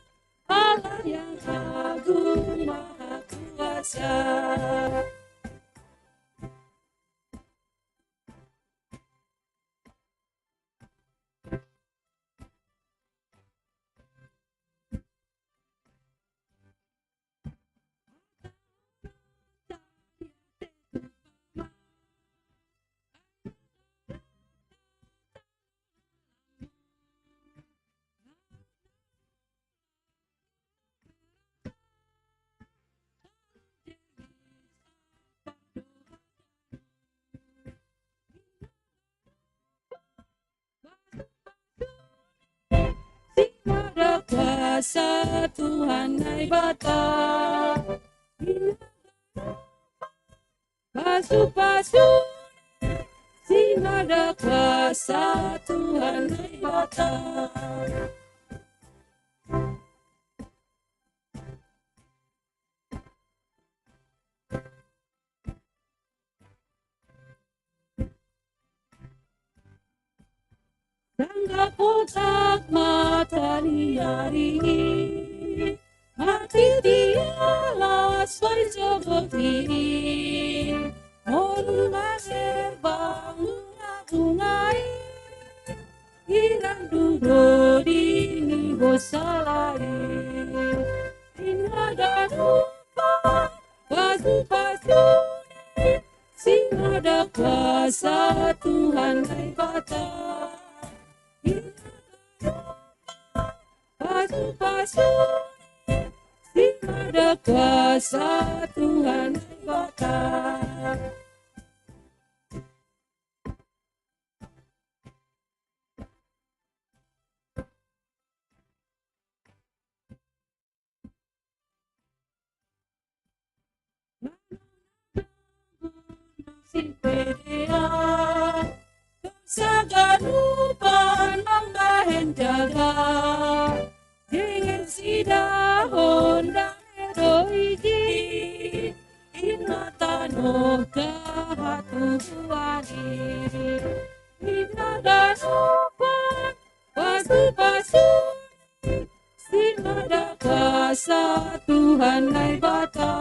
Allah yang agung, Maha Kuasa. Sing ada kuasa Tuhan Naibata. Pasu-pasu, sing ada kuasa Tuhan Naibata. Sangga kotak mata liari, mati dia las pai jogoti. Moru mase bangun atungai, iran dudodi ni bosalai. Inada rupa pasu-pasu, sing ada kuasa Tuhan Naibata. Pasu-pasu, sing ada kuasa Tuhan Naibata. Sing pedea, saganupan mambahen jaga. Dengan sida honda doiji, inna tanoh kahatuani. Inna ganupan pasu-pasu, sing ada kuasa Tuhan Naibata.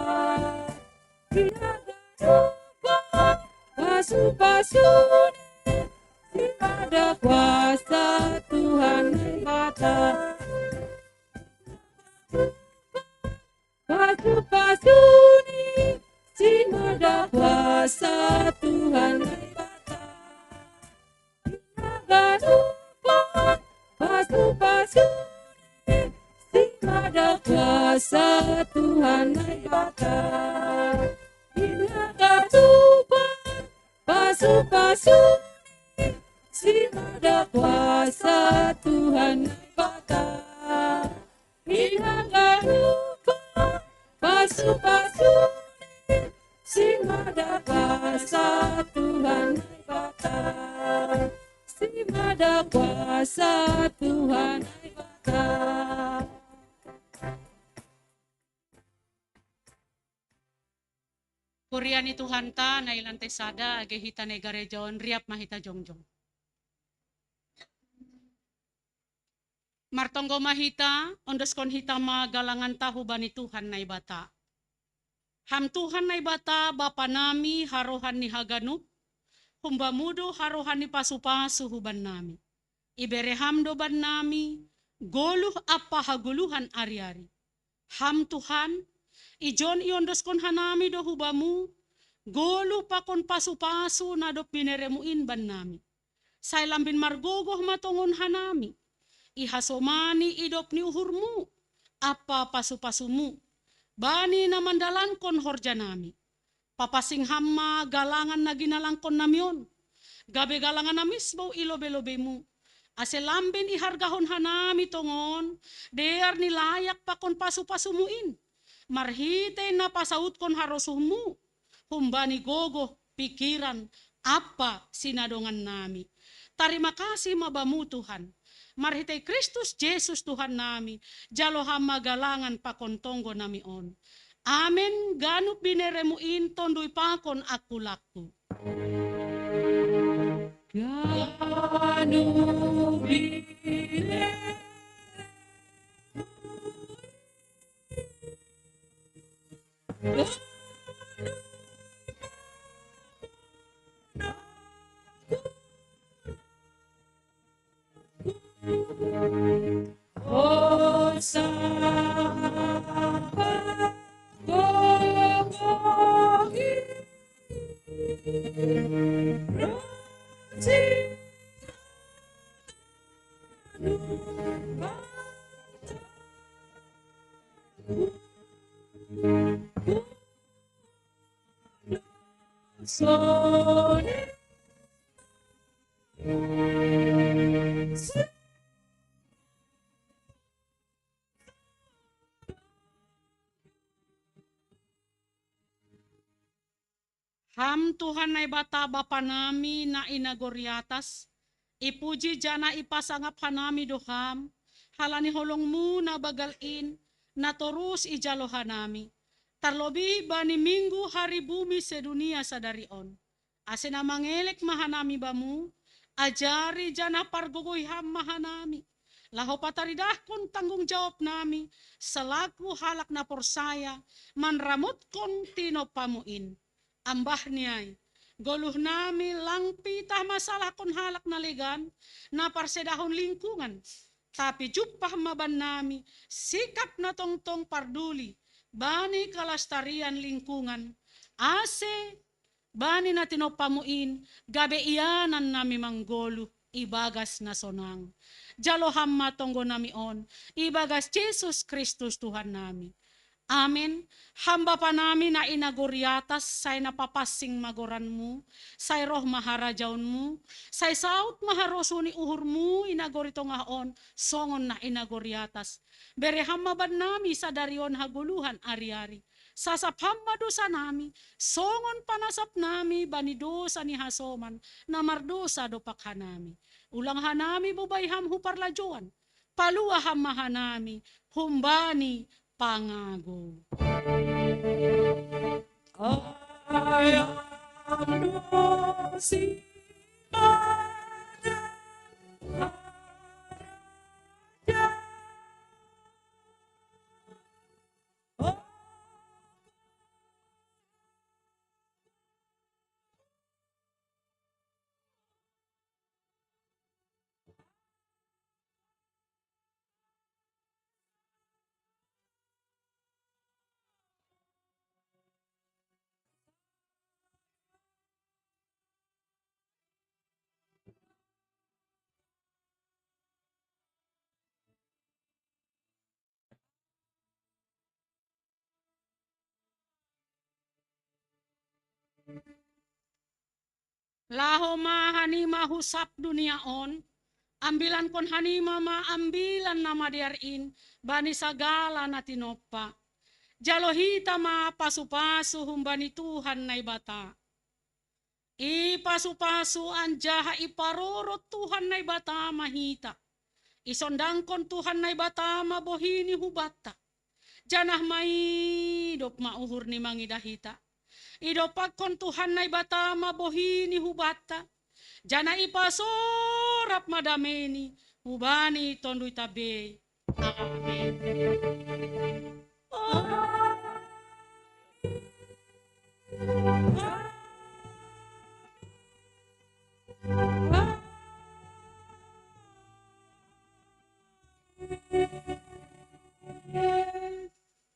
Inna ganupan pasu-pasu, sing ada kuasa Tuhan Naibata. Pasu-pasu ni, sing ada kuasa Tuhan Naibata. Ganupan pasu-pasu ni, sing ada kuasa Tuhan Naibata. Inna ganupan pasu-pasu ni, sing ada kuasa Tuhan Naibata. Inna ganupan pasu-pasu ni, sing ada kuasa Tuhan Naibata. Sing ada kuasa Tuhan Naibata. Kuria ni Tuhanta, nai lantai sada, age hita nai gareja on, riap ma hita jongjong. Martonggo ma hita, ondoskon hita ma galanganta hubani Tuhan Naibata. Ham Tuhan Naibata, Bapa nami, harohan ni haganup, hum-Bamu do harohan ni pasu-pasu hubannami. Ibere Ham do bannami goluh ampa hagoluhan ari-ari. Ham Tuhan, ijon iondoskon hanami do hu-Bamu goluh pakon pasu-pasu na dob binereMu in bannami. Sai lambin margogoh ma tongon hanami, ihasomani idop ni uhurMu ampa pasu-pasuMu bani na mandalankon horjanami. Papansing Ham ma galangan na ginalangkonnami on, gabe galangan na misbou i lobe-lobeMu, ase lambin ihargahon hanami tongon dear ni layak pakon pasu-pasuMu in, marhitei na pasautkon harosuhMu humbani gogoh, pingkiran ampa sinadongannami. Tarima kasih ma Bamu, Tuhan. Marhitei Kristus Jesus Tuhan nami, jalo Ham ma galangan pakon tonggo nami on. Amen. Ganup bineremu in tondui pakon angkulangku. Ganup bineremu Ham Tuhan Naibata Bapa nami na i nagori atas, ipuji janah ipasangap hanami do Ham, halani holong-Mu na bagal in, na torus ijalo hanami, tarlobih bani minggu hari bumi sedunia sadari on. Ase na mangelek ma hanami Bamu, ajari janah pargogoi Ham ma hanami, laho pataridahkon tanggung jawab nami, selaku halak na porsaya manramotkon tinompa-Mu in. Ambah ni ai, goluh nami lang pitah masalahkon halak na legan, na parsedahon lingkungan, tapi jumpah ma bannami sikap na tongtong parduli bani kalastarian lingkungan, ase bani na tinompa-Mu in gabe ianan nami manggoluh ibagas na sonang. Jalo Ham ma tonggo nami on, ibagas Jesus Kristus Tuhan nami. Amen. Ham Bapa nami na i nagori atas, sai na papansing ma goran-Mu, sai roh ma harajaon-Mu, sai saut ma harosuh ni uhur-Mu i nagori tongah on, songon na i nagori atas. Bere Ham ma bannami sadari on hagoluhan ari-ari. Sasap Ham ma dosa nami, songon panasap nami bani dosa ni hasoman na mardosa dompak hanami. Ulang hanami bobai Ham hu parlajouan, palua Ham ma hanami humbani pangago. Laho ma hanima hu sab dunia on, ambilankon hanima ma ambilan na madear in bani sagala na tinompa. Jalo hita ma pasu-pasu humbani Tuhan Naibata. Ipasu-pasu anjaha iparorot Tuhan Naibata ma hita. Isondangkon Tuhan Naibata ma bohi-Ni hubanta. Janah maidop ma uhur-Ni mangidah hita. Idompakkon Tuhan Naibata ma bohi-Ni hubanta, janah ipasorap ma damei-Ni hubani tonduita be. Amen.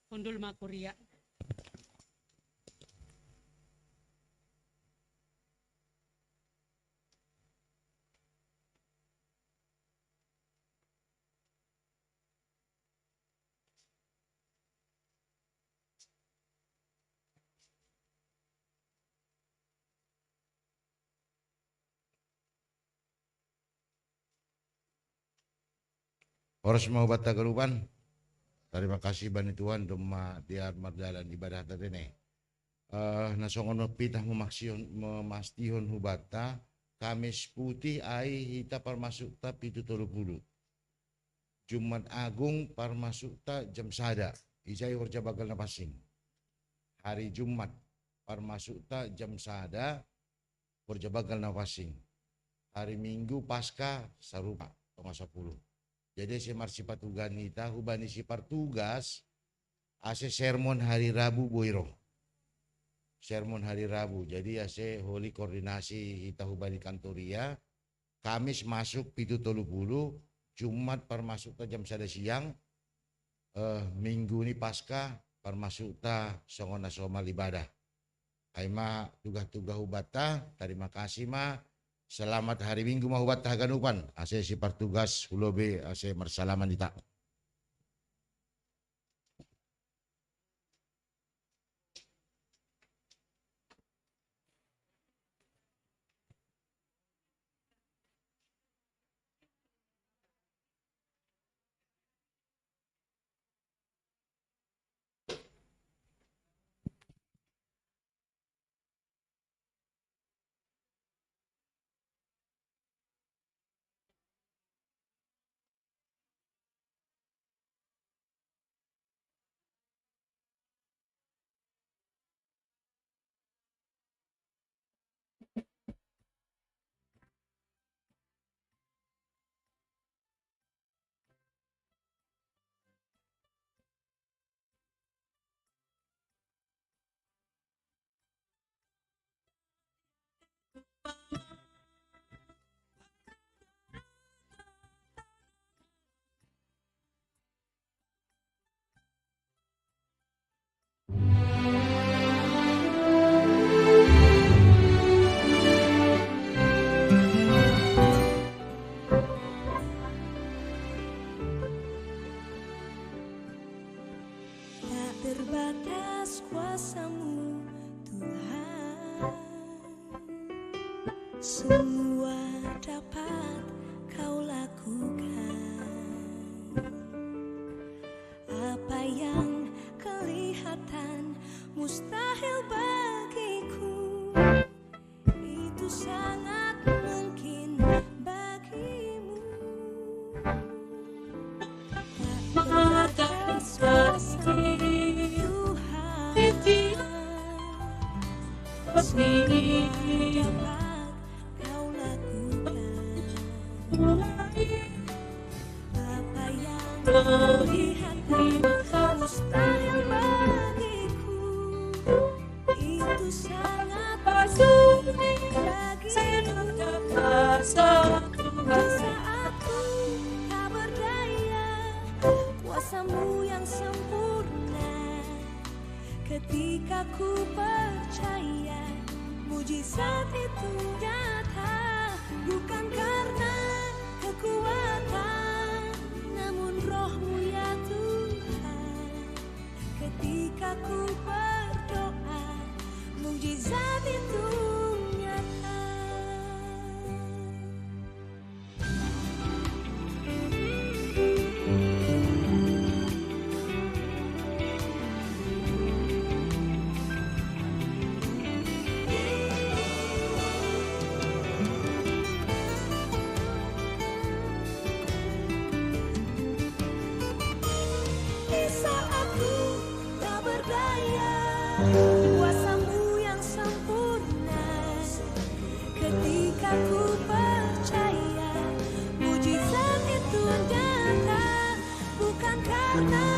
Hundul ma kuria. Horas ma hubanta ganupan. Tarima kasih bani Tuhan, domma dear mardalan ibadahta tene. Eh, na songon on pitah memaksihon, memastihon hubanta, Kamis Putih ai hita parmasukta pitu tolu pulu. Jumat Agung parmasukta jam sada. Isai horja bagal na pansing. Hari Jumat parmasukta jam sada, horja bagal na pansing. Hari Minggu Paskah sarupa, tonga sapuluh. Jadi ase marsipatugan hita hubani si partugas, ase sermon hari Rabu boi ro. Sermon hari Rabu. Jadi ase holi koordinasi hita hubani kantor ia, Kamis masuk pitu tolu puluh, Jumat parmasukta jam sada siang, eh, Minggu ni Paskah parmasukta songon na somal ibadah. Ai ma tuga-tuga hubanta, tarima kasih ma, selamat hari Minggu ma hubanta haganupan, ase si partugas hulobi ase marsalaman hita. Tak terbatas kuasamu, Tuhan, semua dapat kau lakukan. Apa yang kelihatan mustahil bagiku, itu sangat mungkin bagimu. Tak terbatas kuasa Tuhan, semua dapat kau lakukan. Apa yang kau lihat mustahil bagiku, itu sangat sulit bagimu. Di saat ku tak berdaya, kuasamu yang sempurna. Ketika ku percaya, mujizat itu nyata, bukan karena kekuatan, namun Roh-Mu, ya Tuhan. Ketika ku berdoa, mujizat itu nyata. Di saat ku tak berdaya, kuasamu yang sempurna. Ketika ku percaya, mujizat itu nyata, bukan karena